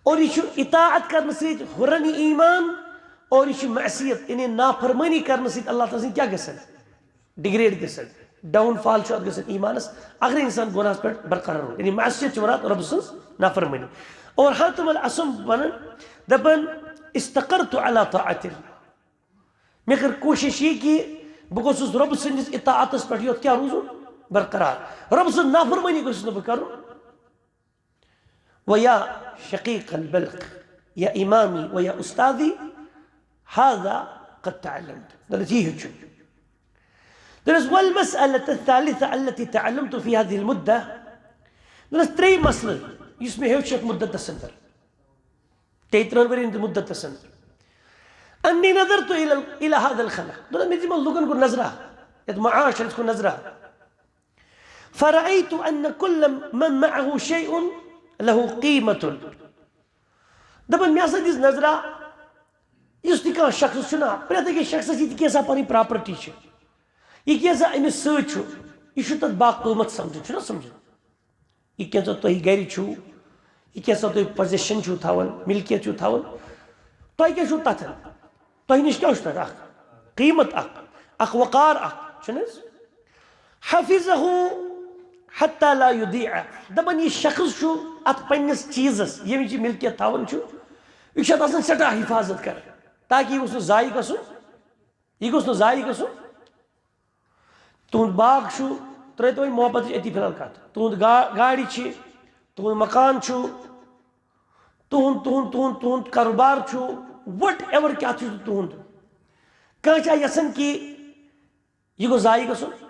اور یہِ چھُ اطاعت کرنہٕ سۭتۍ ہُران یہِ ایمان، اور یہِ چھُ معصیت، یعنی نافرمٲنی کرنہٕ سۭتۍ اللہ تعالیٰ سٕنٛدۍ کیٛاہ گژھان؟ Degrade گژھان، downfall چھُ اتھ گژھان ایمانس، اگر انسان گۄناہس پٮ۪ٹھ برقرار روزِ۔ یعنی معصیت چھِ مراد رۄب سٕنٛز نافرمٲنی۔ اور حاتم الاصم ونان، دپان، استقرت على طاعة الله۔ مےٚ کٔر کوٗشِش یہِ کہِ بہٕ گوٚژھُس رۄبہٕ سٕنٛدِس اطاعتس پٮ۪ٹھ یوت کیٛاہ روزُن؟ برقرار۔ رۄبہٕ سٕنٛز نافرمٲنی گوٚژھُس نہٕ بہٕ کرُن۔ ويا شقيق البلخ، يا إمامي ويا أستاذي، هذا قد تعلمت۔ دَپان ٲسۍ، یی ہیوٚچھُم۔ دَپان ٲسۍ، والمسألة الثالثة التي تعلمت في هذه المدة۔ دَپان ٲسۍ، ترٛیٚیِم مسلہٕ، یُس مےٚ ہیوٚچھ یَتھ مُدتَس اندر۔ تیٚیہِ ترٛہَن ؤرِین ہٕنٛدِس مُدتَس اندر۔ أني نظرت إلى، إلى هذا الخلق۔ دَپان ٲسۍ، مےٚ دِژ یِمَن لُکَن کُن نظرا، یَتھ معاش، یَتھ کُن نظرا۔ فرأيت أن كل من معه شيء له قيمة۔ دَپان، مےٚ ہسا دِژ نظرا، یُس تہِ کانٛہہ شخص چھُ نا، پرٛٮ۪تھ أکِس شخصس یہِ تہِ کینٛژھا پنٕنۍ property چھِ، یہِ کینٛژھا أمِس سۭتۍ چھُ، یہِ چھُ تَتھ باقۭمَتھ سمجھان، چھُنہ سمجھان؟ یہِ کینٛژھا تۄہہِ گرِ چھُو، یہِ کینٛژھا تُہۍ possession چھُو تھاوان، ملکیت چھُو تھاوان، تۄہہِ کیٛاہ چھُو تَتھن؟ تۄہہِ نِش کیٛاہ چھُ تَتھ؟ اکھ قیٖمت، اکھ، اکھ وقار اکھ، چھُنہٕ حظ؟ حفظه حتى لا يضيع۔ دَپان، یہِ شخص چھُ اَتھ پنٛنِس چیٖزَس، ییٚمِچ یہِ ملکیت تھاوان چھُ، یہِ چھُ اَتھ آسان سٮ۪ٹھاہ حفاظت کران، تاکہِ یہِ گوٚژھ نہٕ ضایع گژھُن، یہِ گوٚژھ نہٕ ضایع گژھُن۔ تُہُنٛد باغ چھُ، ترٛٲوِو وۄنۍ محبتٕچ أتی فی الحال کَتھ۔ تُہُنٛد گا-، گاڑِ چھِ، تُہُنٛد مکان چھُ، تُہُنٛد، تُہُنٛد، تُہُنٛد، تُہُنٛد کاروبار چھُ، whatever کیٛاہ چھُ تُہُنٛد۔ کانٛہہ چھا یژھان کہِ یہِ گوٚژھ ضایع گژھُن؟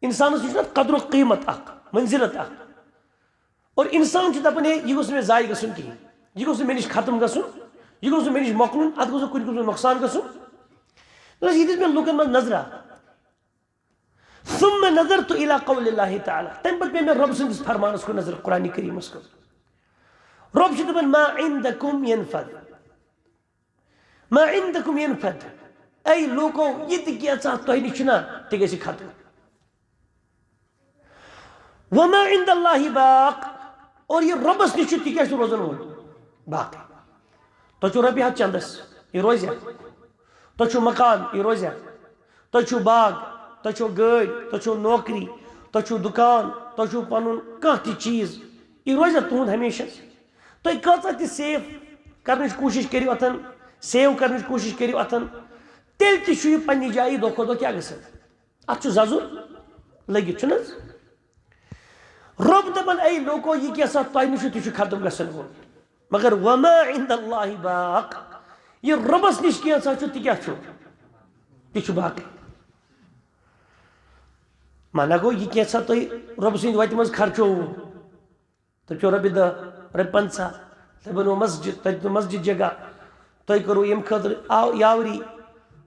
انسانس چھُ نہ قدر و قیمت اکھ، منزلت اکھ۔ اور انسان چھُ دپان، ہے، یہِ گوٚژھ نہٕ مےٚ ضایع گژھُن کِہیٖنۍ، یہِ گوٚژھ نہٕ مےٚ نِش ختم گژھُن، یہِ گوٚژھ نہٕ مےٚ نِش مۄکلُن، اتھ گوٚژھ نہٕ کُنہِ قٕسمُک نۄقصان گژھُن۔ دوٚپنس، یہِ دِژ مےٚ لُکن منٛز نظرہ۔ ثم نظرت الى قول الله تعالى، تمہِ پتہٕ پیٚیہِ مےٚ رۄب سٕنٛدِس فرمانس کُن نظر، قرآن کریٖمس کُن۔ رۄب چھُ دپان، ما عندكم ينفد، ما عندكم ينفد۔ اے لوٗکو، یہِ تہِ کینٛژھا تۄہہِ نِش چھُنا، تہِ گژھِ ختم۔ وما عند الله باق، اور یہِ رۄبس نِش چھُ، تہِ کیٛاہ چھُ روزن وول؟ باقٕے۔ تۄہہِ چھُو رۄپیہِ ہتھ چندس، یہِ روزِ؟ تۄہہِ چھُو مکان، یہِ روزِ؟ تۄہہِ چھُو باغ، تۄہہِ چھُو گٲڑۍ، تۄہہِ چھُو نوکری، تۄہہِ چھُو دُکان، تۄہہِ چھُو پنُن کانٛہہ تہِ چیٖز، یہِ روزِ تُہُنٛد ہمیشہ؟ تُہۍ کۭژاہ تہِ save کرنٕچ کوٗشِش کٔرِو اتھن، save کرنٕچ کوٗشِش کٔرِو اتھن، تیٚلہِ تہِ چھُ یہِ پننہِ جایہِ دۄہ کھۄتہٕ دۄہ کیٛاہ گژھان؟ اتھ چھُ ززُر لٔگِتھ، چھُنہٕ حظ؟ رۄب دپان، اے لوٗکو، یہِ کینٛژھا تۄہہِ نِش چھُ، تہِ چھُ ختم گژھن وول۔ مگر وما عند الله باق، یہِ رۄبس نِش کینٛژھا چھُ، تہِ کیٛاہ چھُ؟ تہِ چھُ باقٕے۔ معنہ گوٚو، یہِ کینٛژھا تۄہہِ رۄبہٕ سٕنٛدِ وتہِ منٛز خرچووُ، تۄہہِ چھو رۄپیہِ دَہ، رۄپیہِ پنٛژاہ، تۄہہِ بنوو مسجد، تۄہہِ دیُتوُ مسجد جگہ، تۄہہِ کوٚروُ ییٚمہِ خٲطرٕ آو-، یاوری،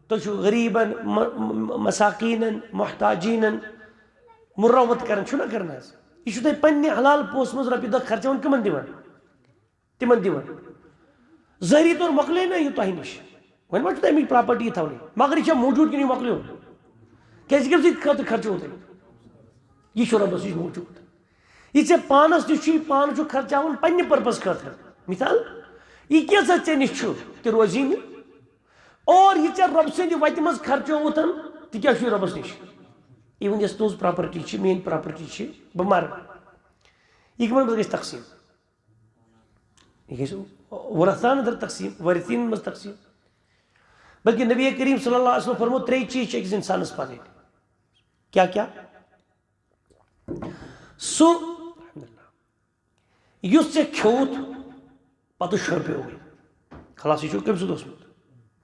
تُہۍ چھِو غریٖبن، م-، م-، مساکیٖنن، محتاجیٖنن مُروت کران، چھُو نہ کران حظ؟ یہِ چھُو تۄہہِ پننہِ حلال پونٛسہٕ منٛز رۄپیہِ دَہ خرچاوان، کٕمن دِوان؟ تِمن دِوان۔ ظٲہری طور مۄکلے نہ یہِ تۄہہِ نِش، وۄنۍ ما چھُ تۄہہِ اَمِچ property تھاونٕے، مگر یہِ چھا موٗجوٗد کِنہٕ یہِ مۄکلیو؟ کیٛازِ یہِ کَمہِ سۭتۍ خٲطرٕ خرچووُ تۄہہِ؟ یہِ چھُ رۄبَس نِش موٗجوٗد۔ یہِ ژےٚ پانَس نِش چھُ، یہِ پانہٕ چھُ خرچاوُن پننہِ purpose خٲطرٕ۔ مثال، یہِ کینٛژھا ژےٚ نِش چھُ، تہِ روزی نہٕ۔ اور یہِ ژےٚ رۄبہٕ سٕنٛدِ وَتہِ منٛز خرچووُتھ، تہِ کیٛاہ چھُ یہِ رۄبَس نِش؟ Even یۄس تُہٕنٛز property چھِ، میٛٲنۍ property چھِ، بہٕ مَرٕ، یہِ کَمَن منٛز گژھِ تقسیٖم؟ یہِ گژھِ ورثہ اندر تقسیٖم، وٲرثیٖن منٛز تقسیٖم۔ بلکہِ نبی کریم صلی اللہ علیہ وسلم فرمو، ترٛے چیٖز چھِ أکِس اِنسانَس پَنٕنۍ۔ کیٛاہ کیٛاہ؟ سُہ یُس ژےٚ کھیوٚوُتھ، پَتہٕ شرٛپیووُے۔ خلاص، یہِ چھُ کٔمۍ سُنٛد اوسمُت؟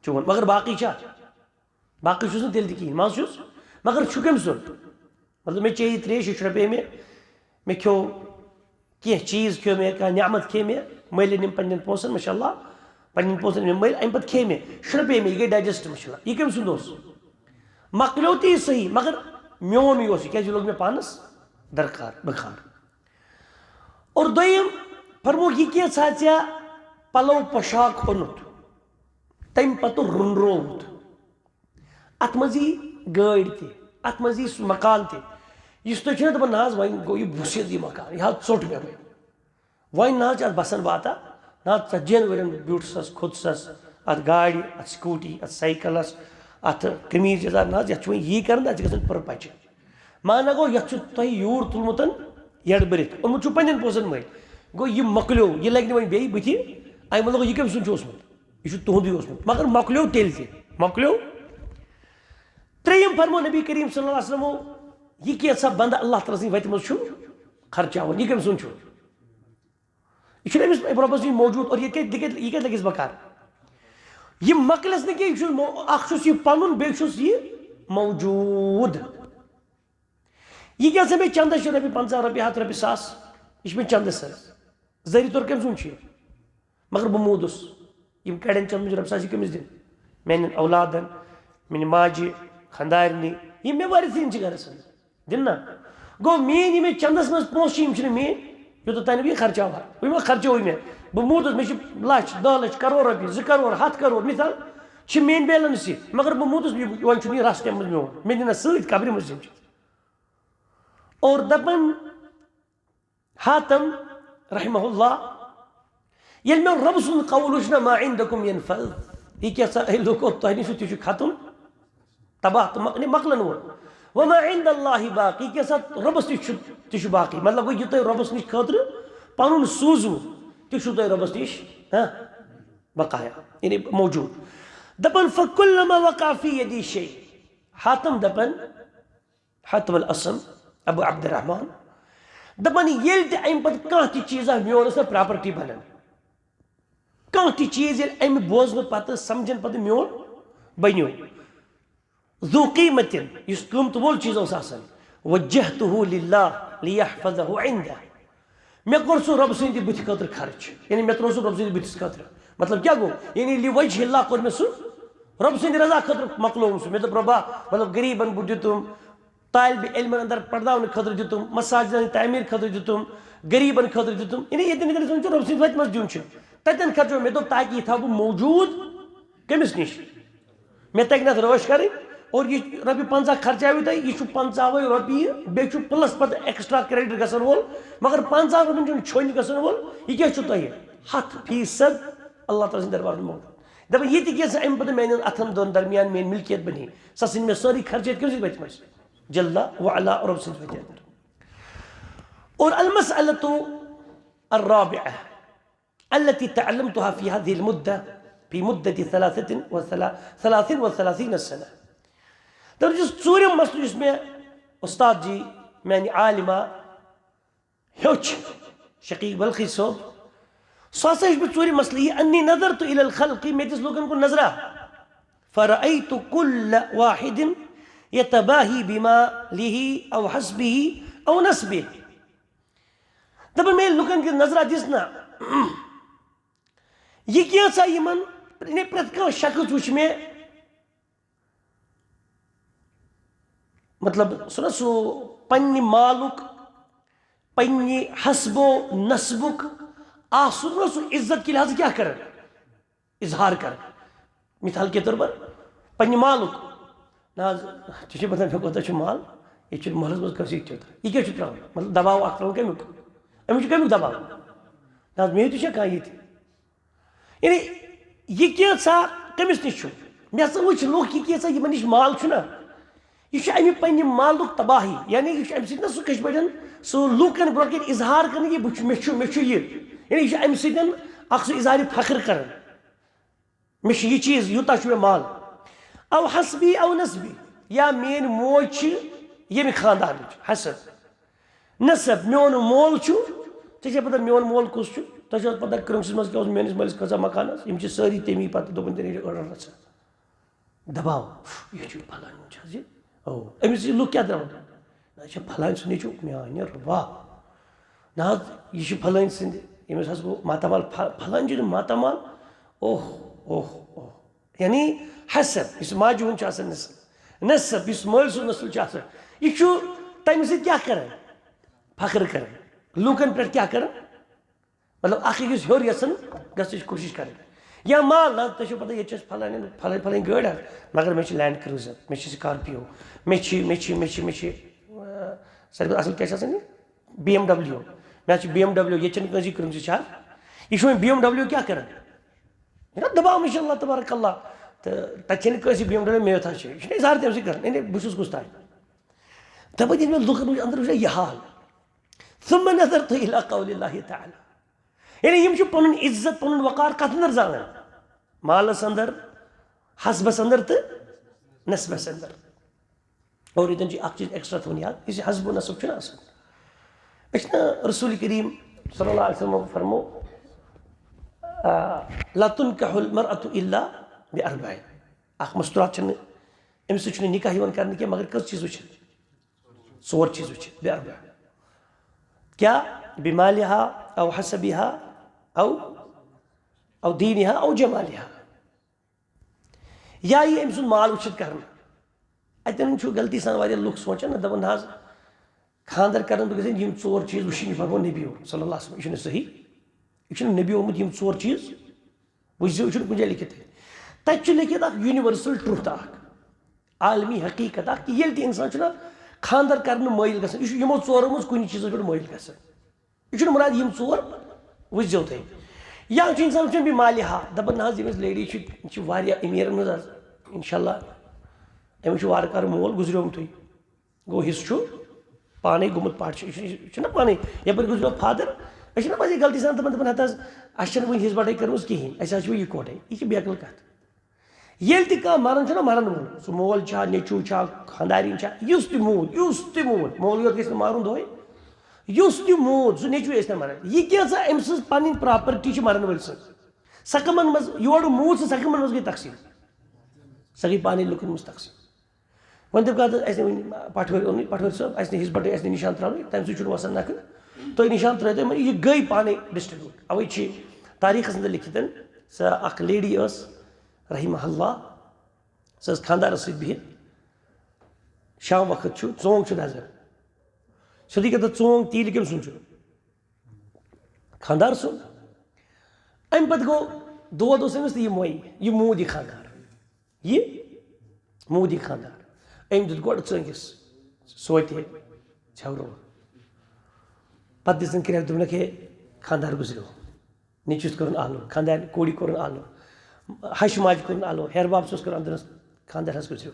چون۔ مگر باقٕے چھا؟ باقٕے چھُس نہٕ تیٚلہِ تہِ کِہیٖنۍ، منٛز چھُس، مگر چھُ کٔمۍ سُنٛد؟ مطلب، مےٚ چیٚیہِ ترٛیش، یہِ شرٛپے مےٚ، مےٚ کھیوٚو کینٛہہ چیٖز، کھیوٚو مےٚ، کانٛہہ نعمت کھے مےٚ، مٔلۍ أنِم پنٛنٮ۪ن پونٛسَن، ماشاء اللہ، پنٛنٮ۪ن پونٛسَن أنِم مٔلۍ، اَمہِ پَتہٕ کھے مےٚ، شرٛپے مےٚ، یہِ گٔے digest، ماشاء اللہ۔ یہِ کٔمۍ سُنٛد اوس؟ مۄکلیو تہِ یہِ صحیح، مگر میون یہِ اوس، یہِ کیٛازِ، یہِ لوٚگ مےٚ پانَس درکار، بخار۔ اور دوٚیِم، فرمووُکھ، یہِ کینٛژھا ژےٚ پَلو پوشاک اوٚنُتھ، تَمہِ پَتہٕ رُنرووُتھ، اَتھ منٛز یی گٲڑۍ تہِ، اَتھ منٛز یی سُہ مکان تہِ، یُس تُہۍ چھِو نہ دَپان، نہ حظ، وۄنۍ گوٚو یہِ بُسِد یہِ مکان، یہِ حظ ژوٚٹ مےٚ وۄنۍ۔ وۄنۍ نہ حظ چھِ اَتھ بَسَن واتان، نہ حظ، ژتجی ہَن ؤرِین بیوٗٹھسَس، کھوٚتسَس، اَتھ گاڑِ، اَتھ scooty، اَتھ سایکَلَس، اَتھ قمیٖض یَزار، نہ حظ، یَتھ چھُ وۄنۍ یی کَرُن، اَتھ چھِ گژھان پٔر پَچہِ۔ معنہ گوٚو، یَتھ چھُ تۄہہِ یوٗر تُلمُت یَڈ بٔرِتھ، اوٚنمُت چھُو پنٛنٮ۪ن پونٛسَن مٔلۍ۔ گوٚو، یہِ مۄکلیو، یہِ لَگہِ نہٕ وۄنۍ بیٚیہِ بٕتھِ، اَمہِ مۄکھ یہِ کٔمۍ سُنٛد چھُ اوسمُت؟ یہِ چھُ تُہُنٛدُے اوسمُت، مگر مۄکلیو تیٚلہِ تہِ، مۄکلیو۔ ترٛیٚیِم فرمو نبی کریم صلی اللہ علیہ وسلمو، یہِ کینٛژھا بنٛدٕ اللہ تعالیٰ سٕنٛدِ وَتہِ منٛز چھُ خرچاوان، یہِ کٔمۍ سُنٛد چھُ؟ یہِ چھُنہٕ أمِس رۄبَس نِش موجوٗد، اور یہِ کَتہِ، یہِ کَتہِ، یہِ کَتہِ لَگٮ۪س بکار؟ یہِ مۄکلٮ۪س نہٕ کینٛہہ، یہِ چھُ مو-، اَکھ چھُس یہِ پَنُن، بیٚیہِ چھُس یہِ موجوٗد۔ یہِ کیٛاہ سا مےٚ چندس چھِ رۄپیہِ پنٛژاہ، رۄپیہِ ہَتھ، رۄپیہِ ساس، یہِ چھِ مےٚ چندس حظ۔ ظٲہری طور کٔمۍ سُنٛد چھُ یہِ؟ مگر بہٕ موٗدُس۔ یِم کَڑٮ۪ن چندس چھِ رۄپیہِ ساس، یہِ کٔمِس دِنۍ؟ میٛانٮ۪ن اولادن، میٛانہِ ماجہِ، خانٛدارنہِ، یِم مےٚ وٲرِثیٖن چھِ گَرَس اندر۔ دِنۍ نا؟ گوٚو، میٛٲنۍ یِم مےٚ چندس منٛز پونٛسہٕ چھِ، یِم چھِنہٕ میٛٲنۍ، یوٗتاہ تانۍ بہٕ یہِ خرچاوہا۔ وۄنۍ ما خرچووُے مےٚ؟ بہٕ موٗدُس، مےٚ چھِ لَچھ، دَہ لَچھ، کَرور رۄپیہِ، زٕ کَرور، ہَتھ کَرور، مِثال، چھِ میٛٲنۍ balance یہِ۔ مگر بہٕ موٗدُس، یہِ، وۄنۍ چھُنہٕ یہِ رَس تَمہِ منٛز میون۔ مےٚ دِنہ سۭتۍ قبرِ منٛز یِم چیٖز۔ اور دَپان حاتم رحمہ اللہ، ییٚلہِ مےٚ رۄب سُنٛد قول وٕچھ نہ، ما عندکم ينفد، یہِ کیٛاہ سا، ہے لوٗکو، تۄہہِ نِش چھُ، تہِ چھُ ختم، تباہ تہٕ مۄکلہِ، مۄکلن وول۔ وما عند الله باق، یہِ کیٛاہ سا رۄبَس نِش چھُ، تہِ چھُ باقٕے۔ مطلب گوٚو، یہِ تۄہہِ رۄبَس نِش خٲطرٕ پَنُن سوٗزوُ، تہِ چھُو تۄہہِ رۄبَس نِش، ہاں، بقایا، یعنی موجوٗد۔ دَپان، فکلما وقع فی یدی شیء، حاتم دَپان، حاتم الاسم، ابو عبد الرحمان، دَپان، ییٚلہِ تہِ اَمہِ پَتہٕ کانٛہہ تہِ چیٖزا میون ٲس نہ property بَنان، کانٛہہ تہِ چیٖز ییٚلہِ اَمہِ بوزنہٕ پَتہٕ، سَمجھنہٕ پَتہٕ میون بَنیو، ذو قیمت، یُس قۭمتہٕ وول چیٖز اوس آسان، وجہتہ للہ لیحفظہ عندہ، مےٚ کوٚر سُہ رۄبہٕ سٕنٛدِ بٕتھِ خٲطرٕ خرٕچ، یعنی مےٚ ترٛوو سُہ رۄبہٕ سٕنٛدِ بٕتھِس خٲطرٕ۔ مطلب کیٛاہ گوٚو؟ یعنی لِوَجہِ اللہ کوٚر مےٚ سُہ رۄبہٕ سٕنٛدِ رضا خٲطرٕ مۄکلووُم سُہ۔ مےٚ دوٚپ، "رۄبا، مطلب غریٖبَن بہٕ دیُتُم، طالبِ علمَن اندر پرناونہٕ خٲطرٕ دیُتُم، مساجدَن تعمیٖر خٲطرٕ دیُتُم، غریٖبَن خٲطرٕ دیُتُم۔" یعنی ییٚتٮ۪ن ییٚتٮ۪ن زَن چھُ رۄبہٕ سٕنٛدِ وَتہِ منٛز دیُن چھُ، تَتٮ۪ن خرچو مےٚ۔ دوٚپ، تاکہِ یہِ تھاوٕ بہٕ موجوٗد کٔمِس نِش؟ مےٚ تَگہِ نہٕ اَتھ رٲچھ کَرٕنۍ، اور یہِ رۄپیہِ پنٛژاہ خرچاوِ تۄہہِ، یہِ چھُ پنٛژاہ وَے رۄپیہِ، بیٚیہِ چھُ پٕلَس پَتہٕ ایکسٹرا کریڈٹ گژھن وول، مگر پنٛژاہ رۄپیَن چھُنہٕ چھوٚنۍ گژھن وول۔ یہِ کیٛاہ چھُ تۄہہِ؟ ہَتھ فیٖصد اللہ تعالیٰ سٕنٛدِ دربارَس منٛز منٛگُن۔ دَپان، یہِ تہِ کینٛژھا اَمہِ پَتہٕ میٛانٮ۪ن اَتھَن دۄن درمیان میٛٲنۍ مِلکیت بَنہِ، سۄ ژھٕنہِ مےٚ سٲرٕے خرچٲیِتھ کٔمِس وَتہِ منٛز؟ جل و علا رۄب سٕنٛدِ وَتہِ اندر۔ اور المسألة الرابعة التي تعلمتها في هذه المدة، في مدة ثلاثة وثلا-، ثلاث وثلاثين سنة۔ دَپان چھُس، ژوٗرِم مسلہٕ یُس مےٚ اُستاد جی، میٛانہِ عالمہ ہیوٚچھ، شقیق بلخی صٲب، سُہ ہسا ہیوٚچھ مےٚ ژوٗرِم مسلہٕ یہِ، أنی نظرت إلى الخلق، مےٚ دِژ لوٗکن کُن نظرا، فرأيت كل واحد يتباهي بماله أو حسبه أو نسبه۔ دَپان، مےٚ ییٚلہِ لُکن کِژھ نظرا دِژ نا، یہِ کینٛژھا یِمن، یعنی پرٛٮ۪تھ کانٛہہ شخص وٕچھ مےٚ، مطلب، سُہ نہ سُہ پننہِ مالُک، پننہِ حسب و نسبُک آسُن نہ سُہ عزت کہِ لحاظہٕ کیٛاہ کران؟ اظہار کران۔ مثال کے طور پر، پننہِ مالُک۔ نہ حظ، ژےٚ چھےٚ پتہ مےٚ کوٗتاہ چھُ مال؟ ییٚتہِ چھُنہٕ محلس منٛز کٲنٛسہِ تیوٗتاہ۔ یہِ کیٛاہ چھُ ترٛاوان؟ مطلب، دباو اکھ ترٛاوُن کمیُک؟ أمِس چھُ کمیُک دباو؟ نہ حظ، مےٚ تہِ چھےٚ کانٛہہ ییٚتہِ۔ یعنی، یہِ کینٛژھا کٔمِس نِش چھُ؟ مےٚ ہسا وٕچھ لُکھ، یہِ کینٛژھا یِمن نِش مال چھُنہ، یہِ چھُ اَمہِ پننہِ مالُک تباہی۔ یعنی، یہِ چھُ اَمہِ سۭتۍ نہ سُہ کٲشِر پٲٹھۍ سُہ لوٗکن برونٛہہ کَنہِ اظہار کرنہٕ، یہِ بہٕ چھُ، مےٚ چھُ، مےٚ چھُ یہِ۔ یعنی، یہِ چھُ اَمہِ سۭتۍ اکھ سُہ اظہارِ فخر کران۔ مےٚ چھُ یہِ چیٖز، یوٗتاہ چھُ مےٚ مال۔ او حسبی او نسبی، یا میٲنۍ موج چھِ ییٚمہِ خاندانٕچ، حسب۔ نسب، میون مول چھُ، ژےٚ چھےٚ پتہ میون مول کُس چھُ؟ تۄہہِ چھو پتہ کرٛنٛگسَس منٛز کیٛاہ اوس میٲنِس مٲلِس کۭژاہ مکان ٲس؟ یِم چھِ سٲری تَمی پتہٕ دوٚپُن تیٚلہِ أڑ أڑ رژھا۔ دباو، یہِ چھُ پھلٲنۍ چھُ حظ یہِ؟ او، أمِس یہِ لُکھ کیٛاہ دَپان؟ نہ، یہِ چھُ پھلٲنۍ سُنٛد نیٚچوٗ، میٛانہِ رۄبا۔ نہ حظ، یہِ چھُ پھلٲنۍ سٕنٛدِ، ییٚمِس حظ گوٚو ماتامال، پھل-، پھلٲنۍ چھُ ماتامال۔ اوہ، اوہ، اوہ۔ یعنی حسب، یُس ماجہِ ہُنٛد چھُ آسان نسب، نسب، یُس مٲلۍ سُنٛد نسل چھُ آسان، یہِ چھُ تَمہِ سۭتۍ کیٛاہ کران؟ فخر کران۔ لوٗکن پٮ۪ٹھ کیٛاہ کران؟ مطلب، اکھ أکِس ہیوٚر یژھان گژھنٕچ کوٗشِش کرٕنۍ۔ یا مال، نہ، تۄہہِ چھو پتہ، ییٚتہِ چھِ اَسہِ پھلٲنۍ، پھلٲنۍ، پھلٲنۍ گٲڑۍ حظ، مگر مےٚ چھِ لینڈ کروزر، مےٚ چھِ سکارپیو، مےٚ چھِ، مےٚ چھِ، مےٚ چھِ، مےٚ چھِ، آ، ساروی کھۄتہٕ اصل کیٛاہ چھِ آسان یہِ؟ B M W. مےٚ حظ چھِ بی ایم ڈبلیو، ییٚتہِ چھَنہٕ کٲنٛسی کرٛنٛگسہِ چھا؟ یہِ چھُ وۄنۍ بی ایم ڈبلیو کیٛاہ کران؟ یہِ چھُنہ دباونٕے چھُ اللہ تبارک اللہ۔ تہٕ تَتہِ چھَنہٕ کٲنٛسی بی ایم ڈبلیو، مےٚ یوت حظ چھِ۔ یہِ چھُنہٕ اظہار تَمہِ سۭتۍ کران، یعنی بہٕ چھُس کُس تام۔ دَپان ییٚلہِ مےٚ لُکَن وٕچھ، اندر وٕچھ یہِ حال۔ ثم نظرت الى قول الله تعالى۔ یعنی یِم چھِ پنُن عزت، پنُن وقار کتھ اندر زانان؟ مالس اندر، حسبس اندر تہٕ نسبس اندر۔ اور ییٚتٮ۪ن چھِ اکھ چیٖز ایکسٹرا تھاوُن یاد، یُس یہِ حسب و نسب چھُنہ آسان۔ أسۍ چھِنہ رسول کریم صلی اللہ علیہ وسلم فرمو، آ، "لا تنکح المرأة الا باربع"۔ اکھ مستورات چھنہٕ، أمِس سۭتۍ چھُنہٕ نکاح یِوان کرنہٕ کینٛہہ مگر کٔژ چیٖز وٕچھِتھ؟ ژور چیٖز وٕچھِتھ، بے اربع۔ کیا؟ بمالها او حسبها او، او دینها او جمالها۔ یا یہِ أمۍ سُنٛد مال وٕچھِتھ کرنہٕ۔ اَتٮ۪ن چھُ غلطی سان واریاہ لُکھ سونٛچان نہ، دَپان، "نہ حظ، خانٛدر کرنہٕ برٛونٛہہ گژھن یِم ژور چیٖز وٕچھِنۍ"، یہِ فرموو نبی۔ صلی اللہ علیہ وسلم، یہِ چھُنہٕ صحیح۔ یہِ چھُنہٕ نبی ووٚنمُت یِم ژور چیٖز وٕچھزیو، یہِ چھُنہٕ کُنہِ جایہِ لیکھِتھ۔ تَتہِ چھُ لیکھِتھ اکھ یونیورسل ٹروتھ اکھ، عالمی حقیقت اکھ، کہِ ییٚلہِ تہِ انسان چھُنہ خانٛدر کرنہٕ مٲیِل گژھان، یہِ چھُ یِمو ژورو منٛز کُنہِ چیٖزس پٮ۪ٹھ مٲیِل گژھان۔ یہِ چھُنہٕ مُراد یِم ژور وٕچھزیو تُہۍ۔ یا چھُ انسان وٕچھان بمالها، دَپان، "نہ حظ، ییٚمِس لیڈی چھِ، یہِ چھِ واریاہ أمیٖرَن منٛز حظ، انشاءاللہ، أمِس چھُ وارٕ کارٕ مول گُزریومتُے۔" گوٚو حصہٕ چھُ پانے گوٚمُت پَتھ، چھُ، یہِ چھُ، یہِ چھُنہ پانے، یَپٲرۍ گوٚژھ مےٚ فادر، أسۍ چھِنہ پَزے غلطی سان تِمن، دَپان، "ہَتہٕ حظ، اَسہِ چھَنہٕ وٕنہِ حصہٕ بَٹٲے کٔرمٕژ کِہیٖنۍ، اَسہِ حظ چھِ وۄنۍ یِکوَٹَے۔" یہِ چھِ بیقٕل کَتھ۔ ییٚلہِ تہِ کانٛہہ مَران چھُنہ، مَرَن وول، سُہ مول چھا، نیٚچوٗ چھا، خانٛدارِنۍ چھا، یُس تہِ موٗد، یُس تہِ موٗد، مول یوت گژھِ نہٕ مَرُن دۄہَے، یُس تہِ موٗد، سُہ نیٚچوٗ ٲسۍ تَن مَران، یہِ کینٛژھا أمۍ سٕنٛز پَنٕنۍ پراپرٹی چھِ مَرَن وٲلۍ سٕنٛز، سۄ کَمَن منٛز، یورٕ موٗد سُہ، سۄ کَمَن منٛز گٔے تقسیٖم؟ سۄ گٔے پانَے لُکَن منٛز تقسیٖم۔ وۄنۍ دَپہِ کانٛہہ، اَسہِ نہٕ وۄنۍ پَٹھوٲرۍ اوٚنمُت، پَٹھوٲرۍ صٲب، اَسہِ نہٕ ہِش بَٹٲے، اَسہِ نہٕ نِشان ترٛاونٕے، تَمہِ سۭتۍ چھُنہٕ وَسان نَکھٕ۔ تُہۍ نِشان ترٛٲیِو تُہۍ، مگر یہِ گٔے پانَے ڈِسٹِرٛبیوٗٹ۔ اَوَے چھِ تاریٖخَس منٛز لیکھِتھ، سۄ اَکھ لیڈی ٲس، رحمہ اللہ، سۄ ٲس خانٛدارَس سۭتۍ بِہِتھ، شام وقت چھُ، ژونٛگ چھُ دَزان۔ سیوٚدُے کَتھ، ژونٛگ تیٖل کٔمۍ سُنٛد چھُ؟ خانٛدار سُنٛد۔ اَمہِ پَتہٕ گوٚو، دود اوس أمِس تہٕ یہِ مۄیہِ، یہِ موٗد یہِ خانٛدار۔ یہِ موٗد یہِ خانٛدار۔ أمۍ دیُت گۄڈٕ ژٲنٛگِس سوتہِ ژھٮ۪ورو۔ پَتہٕ دِژٕن کرٛٮ۪کھ، دوٚپنَکھ، "ہے، خانٛدار گُزریو۔" نیٚچوِس کوٚرُن آلو، خانٛدارِ کوٗرِ کوٚرُن آلو، ہَشہِ ماجہِ کوٚرُن آلو، ہیرٕ باب صٲبَس کوٚرُن اَندرَس، "خانٛدار حظ گُزریو۔"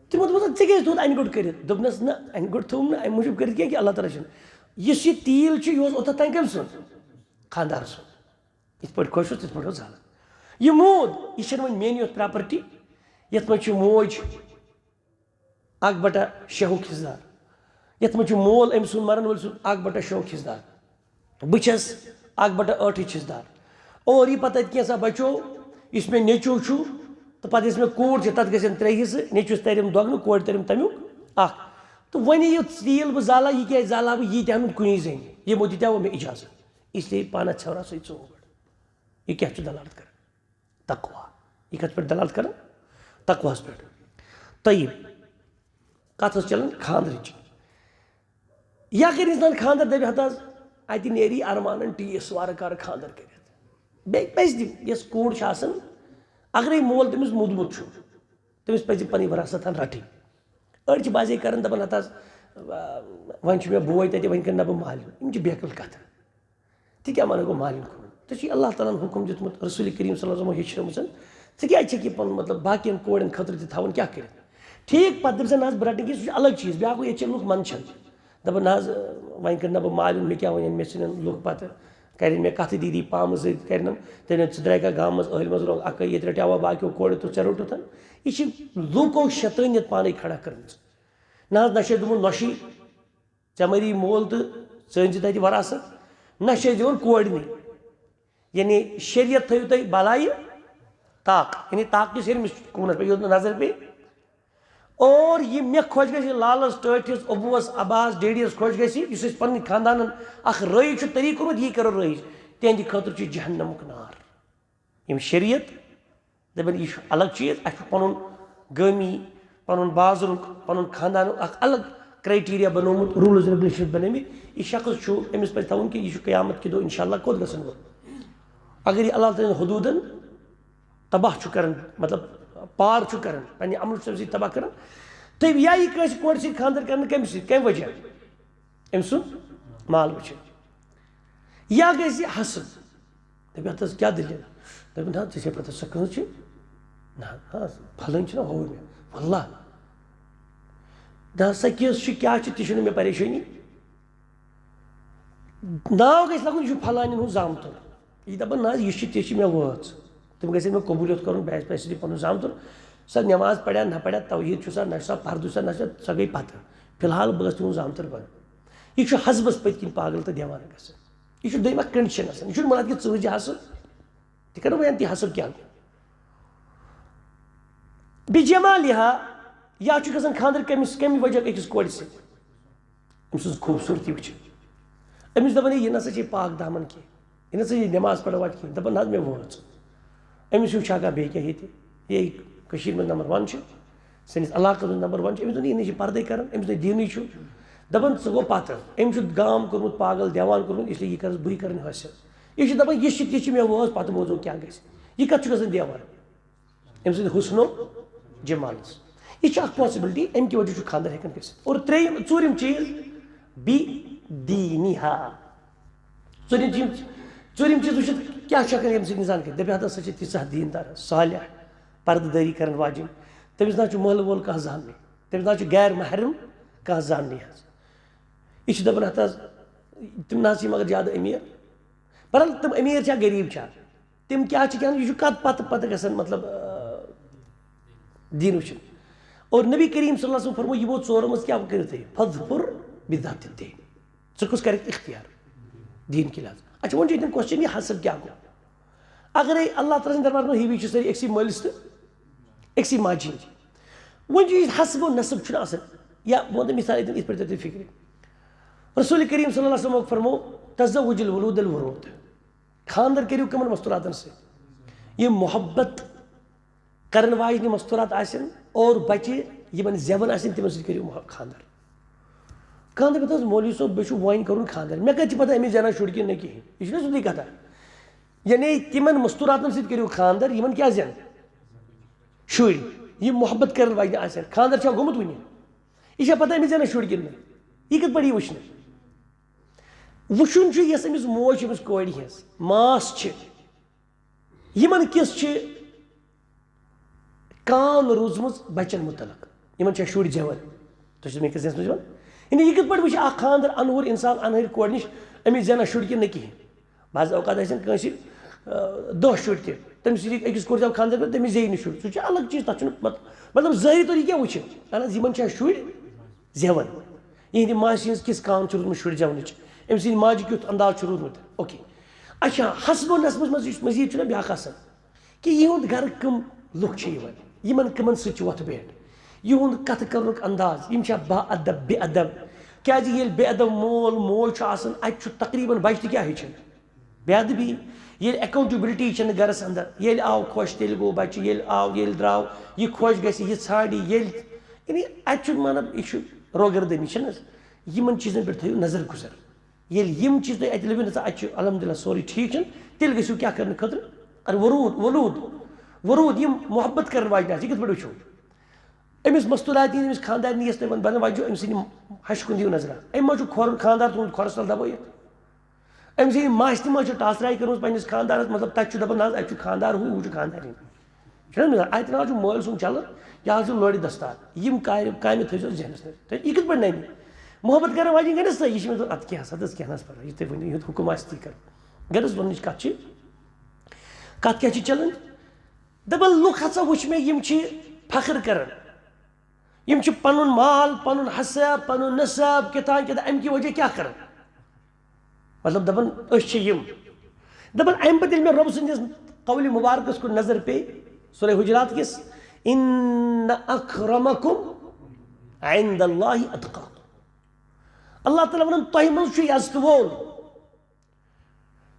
تِمو دوٚپُس، "ژےٚ کیٛازِ تھوٚوُتھ اَنہِ گوٚٹ کٔرِتھ؟" دوٚپنَس، "نہ، اَنہِ گوٚٹ تھوٚوُم نہٕ اَمہِ موٗجوٗب کٔرِتھ کینٛہہ کہِ اللہ تعالیٰ چھُنہٕ۔ یُس یہِ تیٖل چھُ، یہِ اوس اوٚتَتھ تام کٔمۍ سُنٛد؟ خانٛدار سُنٛد۔ یِتھ پٲٹھۍ خۄش اوس، تِتھ پٲٹھۍ اوس زالان۔ یہِ موٗد، یہِ چھَنہٕ وۄنۍ میٛٲنۍ یوت پراپرٹی، یَتھ منٛز چھِ موج اَکھ بَٹہ شےٚ ہُک حِصہٕ دار، یَتھ منٛز چھُ مول أمۍ سُنٛد، مَرَن وٲلۍ سُنٛد، اَکھ بَٹہ شےٚ ہُک حِصہٕ دار۔ بہٕ چھَس اَکھ بَٹہ ٲٹھٕچ حِصہٕ دار۔ اور یہِ پَتہٕ اَتہِ کینٛژھا بَچو، یُس مےٚ نیٚچوٗ چھُ، تہٕ پَتہٕ یُس مےٚ کوٗر چھِ، تَتھ گژھن ترٛےٚ حِصہٕ، نیٚچوِس تَرٮ۪م دۄگنہٕ، کورِ تَرٮ۪م تَمیُک اَکھ۔ تہٕ وۄنۍ یہِ تیٖل بہٕ زالہٕ، یہِ کیٛازِ زالہٕ بہٕ، یہِ تہِ اَنُن کُنی زٔنۍ؟ یِمو دِتیٛاو مےٚ اِجازت۔ اس لیے پانَس ژھٮ۪ورا سۭتۍ ژوٗر۔ یہِ کیٛاہ چھُ دلالت کران؟ تقوا۔ یہِ کتھ پٮ۪ٹھ دلالت کران؟ تقواہس پٮ۪ٹھ۔ طیب۔ کتھ ٲس چلان؟ خانٛدرٕچ۔ یا کٔرۍ انسان خانٛدر، دپہِ ہتہٕ حظ، اتہِ نیری ارمانن ٹیٖس وارٕ کارٕ خانٛدر کٔرِتھ۔ بیٚیہِ پزِ تہِ، یۄس کوٗر چھِ آسان، اگرے مول تٔمِس موٗدمُت چھُ، تٔمِس پزِ پنٕنۍ وراثت ہن رٹٕنۍ۔ أڑۍ چھِ بازے کران، دپان، ہتہٕ حظ، آ، وۄنۍ چھُ مےٚ بوے تتہِ، وۄنۍ کرٕ نہٕ بہٕ مالیُن۔ یِم چھِ بیقل کتھٕ۔ تہِ کیٛاہ معنی گوٚو مالِن کُن؟ ژےٚ چھُے اللہ تعالیٰ ہن حُکُم دیُتمُت، رسول کریم صلی اللہ علیہ وسلم ہیٚچھنٲومٕژ۔ ژٕ کیٛازِ چھَکھ یہِ پَنُن مطلب باقیَن کورٮ۪ن خٲطرٕ تہِ تھاوان؟ کیٛاہ کٔرِتھ؟ ٹھیٖک، پَتہٕ دٔپۍ زِ نہ حظ، بہٕ رَٹہٕ نہٕ کینٛہہ، سُہ چھُ الگ چیٖز۔ بیٛاکھ گوٚو، ییٚتہِ چھِ لُکھ منٛدچھان۔ دَپان، نہ حظ، وۄنۍ کٔرۍ نہ بہٕ مالِن، مےٚ کیٛاہ وَنن، مےٚ ژھٕنن لُکھ پَتہٕ، کَرن مےٚ کَتھٕ دیٖدی پامہٕ سۭتۍ، کَرنَم، تٔمۍ وَنہِ، ژٕ درٛاے کھا گامہٕ منٛز، أہلہِ منٛز رۄنٛگ اَکٲے، ییٚتہِ رَٹیٛاوا باقیو کورِ تہٕ ژےٚ روٚٹُتھ۔ یہِ چھِ لُکو شیطٲنیت پانَے کھڑا کٔرمٕژ۔ نہ حظ، نہ چھِ اَسہِ دوٚپمُت نۄشہِ، ژےٚ مَری مول تہٕ ژٕ أنۍ زِ تَتہِ وراثت، نہ چھِ أسۍ دِوان کورِ نٕے۔ یعنی شریعت تھٲیِو تُہۍ بَلایہِ طاق، یعنی طاق کِس ہیٚرمِس کوٗنَس پٮ۪ٹھ، یوٚت نہٕ نظر پیٚیہِ۔ اور یہِ مےٚ خۄش گژھِ، لالَس، ٹٲٹھِس، ابوٗوَس، عباس، ڈیڈیَس خۄش گژھِ، یُس اَسہِ پَنٕنۍ خاندانَن اَکھ رٲیِج چھُ طریٖقہٕ کوٚرمُت، یی کَرو رٲیِج۔ تِہِنٛدِ خٲطرٕ چھُ جہنمُک نار۔ یِم شریعت دَپان، یہِ چھُ الگ چیٖز، اَسہِ چھُ پَنُن گٲمی، پَنُن بازرُک، پَنُن خاندانُک اَکھ الگ کرٛایٹیٖریا بَنومُت، روٗلٕز ریگولیشنٕز بَنٲومٕتۍ۔ یہِ شخص چھُ، أمِس پَزِ تھاوُن کہِ یہِ چھُ قیامت کہِ دۄہ اِنشاء اللہ کوٚت گژھن وول۔ اگر یہِ اللہ تعالیٰ ہَن حدوٗدَن تباہ چھُ کَران، مطلب، پار چھُ کَران، پنٛنہِ عملہٕ چھُ تَمہِ سۭتۍ تباہ کَران۔ تہٕ یا یہِ کٲنٛسہِ کورِ سۭتۍ خانٛدَر کَرنہٕ کَمہِ سۭتۍ، کَمہِ وجہ؟ أمۍ سُنٛد مال وٕچھِتھ۔ یا گژھِ حسد۔ دَپہِ، "اَتھ حظ کیٛاہ دٔلیٖل؟" دَپہِ، "نہ، ژےٚ چھےٚ پَتہ سۄ کٕہٕنٛز چھِ؟ نہ، نہ، پھلٲنۍ چھِنہ ہووُر مےٚ، واللہ۔ نہ، سۄ کِژھ چھِ، کیٛاہ چھِ، تہِ چھُنہٕ مےٚ پریشٲنی۔" ناو گژھِ لَگُن، یہِ چھُ پھلانٮ۪ن ہُنٛد زامتُر۔ یہِ دَپَن، "نہ حظ، یہِ چھِ، تہِ چھِ مےٚ وٲژ۔" تِم گژھن مےٚ قبوٗلیت کَرُن، بہٕ آسہِ، بہٕ آسہِ پَنُن زامتُر۔ سۄ نٮ۪ماز پَریا نہ پَریا، توحیٖد چھُ سا نہ چھُ سا، پَردٕ چھُ سا نہ چھُ سا، سۄ گٔے پَتہٕ۔ فی الحال بہٕ گژھٕ تِہُنٛد زامتُر بَنُن۔ یہِ چھُ حسبَس پٔتۍ کِنۍ پاگل تہٕ دیوانہٕ گژھان۔ یہِ چھُ دوٚیِم اَکھ condition آسان۔ یہِ چھُنہٕ وَنان کہِ ژٕ وٕچھ زِ حسد۔ تہِ کَرو بیان تہِ حسد کیٛاہ گوٚو۔ بِجَمالِہا، یا چھُ گژھان خانٛدر کٔمِس، کَمہِ وجہ أکِس کورِ سۭتۍ؟ أمۍ سٕنٛز خوٗبصوٗرتی وٕچھِتھ۔ أمِس دَپان، "ہے، یہِ نہ سا چھے پاک دامن کینٛہہ، یہِ نہ سا چھے نٮ۪ماز پَرن واجہِ کینٛہہ۔" دَپان، "نہ حظ، مےٚ وٲژ۔" أمِس ہیوٗ چھا کانٛہہ بیٚیہِ کینٛہہ ییٚتہِ؟ یہِ کٔشیٖرِ منٛز number one چھُ، سٲنِس علاقَس منٛز number one چھُ۔ أمِس دوٚپ، "یہِ نہ چھِ پَردَے کَران، أمِس نہٕ دیٖنٕے چھُ۔" دَپان، "ژٕ گوٚو پَتہٕ، أمۍ چھُ گام کوٚرمُت پاگل، دیوان کوٚرمُت، اس لیے یہِ کَرَس بٕے کَرٕنۍ حٲصِل۔" یہِ چھُ دَپان، "یہِ چھِ، تہِ چھِ مےٚ وٲژ، پَتہٕ بوزو کیٛاہ گژھِ۔ یہِ کَتھ چھُ گژھان دیوان؟" أمۍ سٕنٛدِ حُسن و جمالَس۔ یہِ چھِ اَکھ possibility، اَمہِ کہِ وجہ چھُ خانٛدر ہٮ۪کان گٔژھِتھ۔ اور ترٛیٚیِم، ژوٗرِم چیٖز، بی دیٖنی ہا۔ ژوٗرِم چیٖز، ژوٗرِم چیٖز وٕچھِتھ کیٛاہ چھُ ہٮ۪کان ییٚمہِ سۭتۍ اِنسان کٔرِتھ؟ دَپہِ ہا، "تَس سا چھِ تیٖژاہ دیٖندار، صالح، پردٕ دٲری کَرَن واجِنۍ، تٔمِس نہ حظ چھُ مٲلہٕ وول کانٛہہ زاننٕے، تٔمِس نہ حظ چھُ غیر محرم کانٛہہ زاننٕے حظ۔" یہِ چھِ دَپان، "ہَتہٕ حظ، تِم نہ حظ چھِ مگر زیادٕ أمیٖر۔" بہرحال، تِم أمیٖر چھا غریٖب چھا؟ تِم کیٛاہ چھِ کیٛاہ نہٕ، یہِ چھُ کَتھ پَتہٕ پَتہٕ گژھان، مطلب، آ، دیٖن وٕچھُن۔ اور نبی کریم صلی اللہ علیہ وسلم فرموو، یِمو ژورو منٛز کیٛاہ کٔرِو تُہۍ؟ "فاظفر بذات الدین۔" ژٕ کُس کَرٮ۪کھ اختیار دیٖن کہِ لحاظ؟ اچھا، وۄنۍ چھُ ییٚتٮ۪ن question، یہِ حسد کیٛاہ گوٚو؟ اگرے اللہ تعالیٰ سٕنٛدِ دربارس منٛز ہِوی چھِ سٲری أکسٕے مٲلِس تہٕ أکسٕے ماجہِ ہِنٛدۍ، وۄنۍ چھُ یہِ حسب و نسب چھُنہٕ آسان۔ یا بہٕ وَنہٕ مثال ییٚتٮ۪ن یِتھ پٲٹھۍ تُہۍ فِکرِ۔ رسول کریم صلی اللہ علیہ وسلم فرمو، "تزوج الولود الورود"، خانٛدر کٔرِو کٕمن مستوراتن سۭتۍ؟ یِم محبت کرن واجنہِ مستورات آسن اور بچہِ یِمن زٮ۪وان آسن، تِمن سۭتۍ کٔرِو مح-، خانٛدر۔ کانٛہہ دَپہِ، "حظ مولوی صٲب، مےٚ چھُ وۄنۍ کَرُن خانٛدر، مےٚ کَتہِ چھِ پَتہ أمِس زٮ۪نَن شُرۍ کِنہٕ نہٕ کِہیٖنۍ؟" یہِ چھُنہ سیوٚدُے کَتھا۔ یعنی تِمَن مستوٗراتَن سۭتۍ کٔرِو خانٛدر، یِمَن کیٛاہ زٮ۪ن؟ شُرۍ۔ یِم محبت کَرَن واجنہِ آسن، خانٛدر چھا گوٚمُت وٕنہِ؟ یہِ چھا پَتہ أمِس زٮ۪نَن شُرۍ کِنہٕ نہٕ؟ یہِ کِتھ پٲٹھۍ یی وٕچھنہٕ؟ وٕچھُن چھُ یۄس أمِس موج چھِ، أمِس کورِ ہِنٛز ماس چھِ، یِمَن کِژھ چھِ کان روٗزمٕژ بَچَن مُتعلق۔ یِمَن چھا شُرۍ زٮ۪وان؟ تُہۍ چھِو مےٚ کِس ذہنَس منٛز یِوان؟ یعنی یہِ کِتھ پٲٹھۍ وٕچھِ اَکھ خانٛدر اَنہُر اِنسان، اَنہٕرۍ کورِ نِش، أمِس زٮ۪نَن شُرۍ کِنہٕ نہٕ کِہیٖنۍ؟ بعض اوقات آسن کٲنٛسہِ، آ، دَہ شُرۍ تہِ، تٔمِس یی أکِس کورِ زٮ۪و خانٛدر کٔرِتھ، تٔمِس زیٚیہِ نہٕ شُرۍ، سُہ چھُ الگ چیٖز، تَتھ چھُنہٕ مط-، مطلب ظٲہری طور یہِ کیٛاہ وٕچھِ؟ اَہَن حظ، یِمَن چھا شُرۍ زٮ۪وان؟ یِہِنٛدِ ماسہِ ہِنٛز کِژھ کام چھِ روٗزمٕژ شُرۍ زٮ۪ونٕچ؟ أمۍ سٕنٛدِ ماجہِ کیُتھ انداز چھُ روٗدمُت؟ اوکے۔ اچھا، حسب و نسبَس منٛز یُس مٔزیٖد چھُنہ بیٛاکھ آسان، کہِ یِہُنٛد گَرٕ کٕم لُکھ چھِ یِوان، یِمَن کٕمَن سۭتۍ چھِ وۄتھٕ بیٹھ، یِہُنٛد کَتھٕ کَرنُک انداز، یِم چھا با ادب، بے ادب؟ کیٛازِ ییٚلہِ بے ادب مول موج چھُ آسان، اَتہِ چھُ تقریباً بَچہٕ تہِ کیٛاہ ہیٚچھان؟ بے ادبی۔ ییٚلہِ اکاؤنٹیبلٹی چھَنہٕ گَرَس اندر، ییٚلہِ آو خۄش تیٚلہِ گوٚو بَچہٕ، ییٚلہِ آو ییٚلہِ درٛاو، یہِ خۄش گژھِ یہِ ژھانٛڈِ، ییٚلہِ، یعنی اَتہِ چھُ مطلب یہِ چھُ روگردٲنی چھَنہٕ حظ؟ یِمَن چیٖزَن پٮ۪ٹھ تھٲیِو نظر گُزر۔ ییٚلہِ یِم چیٖز تۄہہِ اَتہِ لٔبِو نہ ژٕ اَتہِ چھُ الحمدللہ سورُے ٹھیٖک چھُنہٕ، تیٚلہِ گٔژھِو کیٛاہ کَرنہٕ خٲطرٕ؟ اَدٕ ورود، ولود، ورود، یِم محبت کَرَن واجنہِ آسہِ، یہِ کِتھ پٲٹھۍ وٕچھو؟ أمِس مستوٗراتہِ، أمِس خانٛدارنہِ یَس تۄہہِ وۄنۍ بَنَن وَجو، أمۍ سٕنٛدِ ہَشہِ کُن دِیِو نظرہ۔ أمۍ ما چھُ کھۄر خانٛدار تھوٚومُت کھۄرَس تَل دَبٲیِتھ؟ أمۍ سٕنٛدِ ماجہِ تہِ ما چھِ ٹاسراے کٔرمٕژ پنٛنِس خانٛدارَس، مطلب تَتہِ چھُ دَپان نہ حظ اَتہِ چھُ خانٛدار ہُہ، ہُہ چھُ خانٛدارِنۍ؟ چھُنہ حظ مِثال؟ اَتہِ نہ حظ چھُ مٲلۍ سُنٛد چَلان، یہِ حظ چھُ لورِ دَستار۔ یِم کامہِ، کامہِ تھٲیزیو ذہنَس منٛز۔ تہٕ یہِ کِتھ پٲٹھۍ نَنہِ؟ محبت کَرَن واجِنۍ گٔے نہ سۄ، یہِ چھِ مےٚ دوٚپمُت، اَدٕ کیٛاہ سا، اَدٕ حظ کینٛہہ نہ حظ پَرواے، یہِ تُہۍ ؤنِو، یُتھ حُکُم آسہِ تی کَرو۔ غرض وَننٕچ کَتھ چھِ، کَتھ کیٛاہ چھِ چَلان؟ دَپان لُکھ ہسا وٕچھ مےٚ، یِم چھِ فخر کَران، یِم چھِ پَنُن مال، پَنُن حسب، پَنُن نصب، کیٛاہ تام کیٛاہ تام، اَمہِ کہِ وجہ کیٛاہ کَران؟ مطلب دَپان أسۍ چھِ یِم۔ دَپان اَمہِ پَتہٕ ییٚلہِ مےٚ رۄب سٕنٛدِس قولِ مُبارکَس کُن نظر پیٚیہِ، سورہ حجرات کِس، "ان اکرمکم عند اللہ اتقاکم"، اللہ تعالیٰ وَنان تۄہہِ منٛز چھُ عزتہٕ وول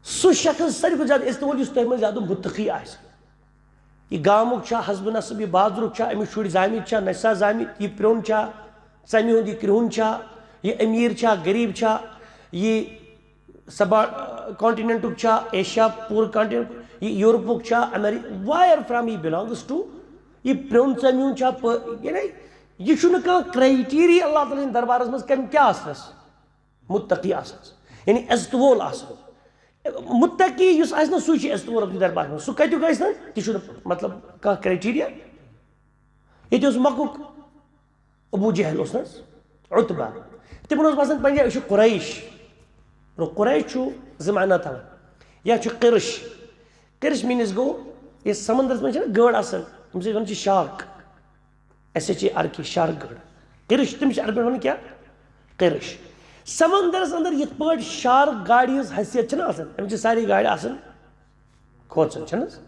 سُہ شخص ساروی کھۄتہٕ زیادٕ عزتہٕ وول یُس تۄہہِ منٛز زیادٕ مُتقی آسہِ۔ یہِ گامُک چھا، حسب نسب، یہِ بازرُک چھا، أمِس شُرۍ زامٕتۍ چھا، نَسا زامٕتۍ، یہِ پرٛون چھا، ژَمہِ ہُنٛد یہِ کرٛہُن چھا، یہِ أمیٖر چھا، غریٖب چھا، یہِ سبا کانٹیننٹُک چھا، ایشیا پوٗرٕ کانٹیننٹ، یہِ یورپُک چھا، America, where from he belongs to، یہِ پرٛون ژَمہِ ہُنٛد چھا، پٲ-، یعنی یہِ چھُنہٕ کانٛہہ کرٛایٹیریا اللہ تعالیٰ ہٕنٛدِ دربارَس منٛز کَمہِ کیٛاہ آسنَس۔ مُتقی آسنَس، یعنی عزتہٕ وول آسُن۔ مُتقی یُس آسہِ نہ، سُے چھُ عزتہٕ وول رۄبنہِ دربارَس منٛز۔ سُہ کَتیُک ٲسۍ تَن، تہِ چھُنہٕ مطلب کانٛہہ کرٛایٹیریا۔ ییٚتہِ اوس مَکُک ابوٗ جہل اوس نہ حظ، عُتبہ۔ تِمَن اوس باسان پنٛنہِ جایہِ، أسۍ چھِ قُریش۔ گوٚو قُریش چھُ زٕ معنہ تھاوان۔ یا چھُ قِرٕش۔ قِرٕش میٖنٕز گوٚو، یہِ سَمندرَس منٛز چھِنہ گٲڈ آسان، ییٚمِس أسۍ وَنان چھِ shark. S H A R K, shark god. قِرٕش، تٔمِس چھِ عربی وَنان کیٛاہ؟ قِرٕش۔ سمندرس اندر یِتھ پٲٹھۍ شارک گاڈِ ہٕنٛز حیثیت چھِنہ آسان، أمِس چھِ سارے گاڈِ آسان کھوژان، چھِنہٕ حظ؟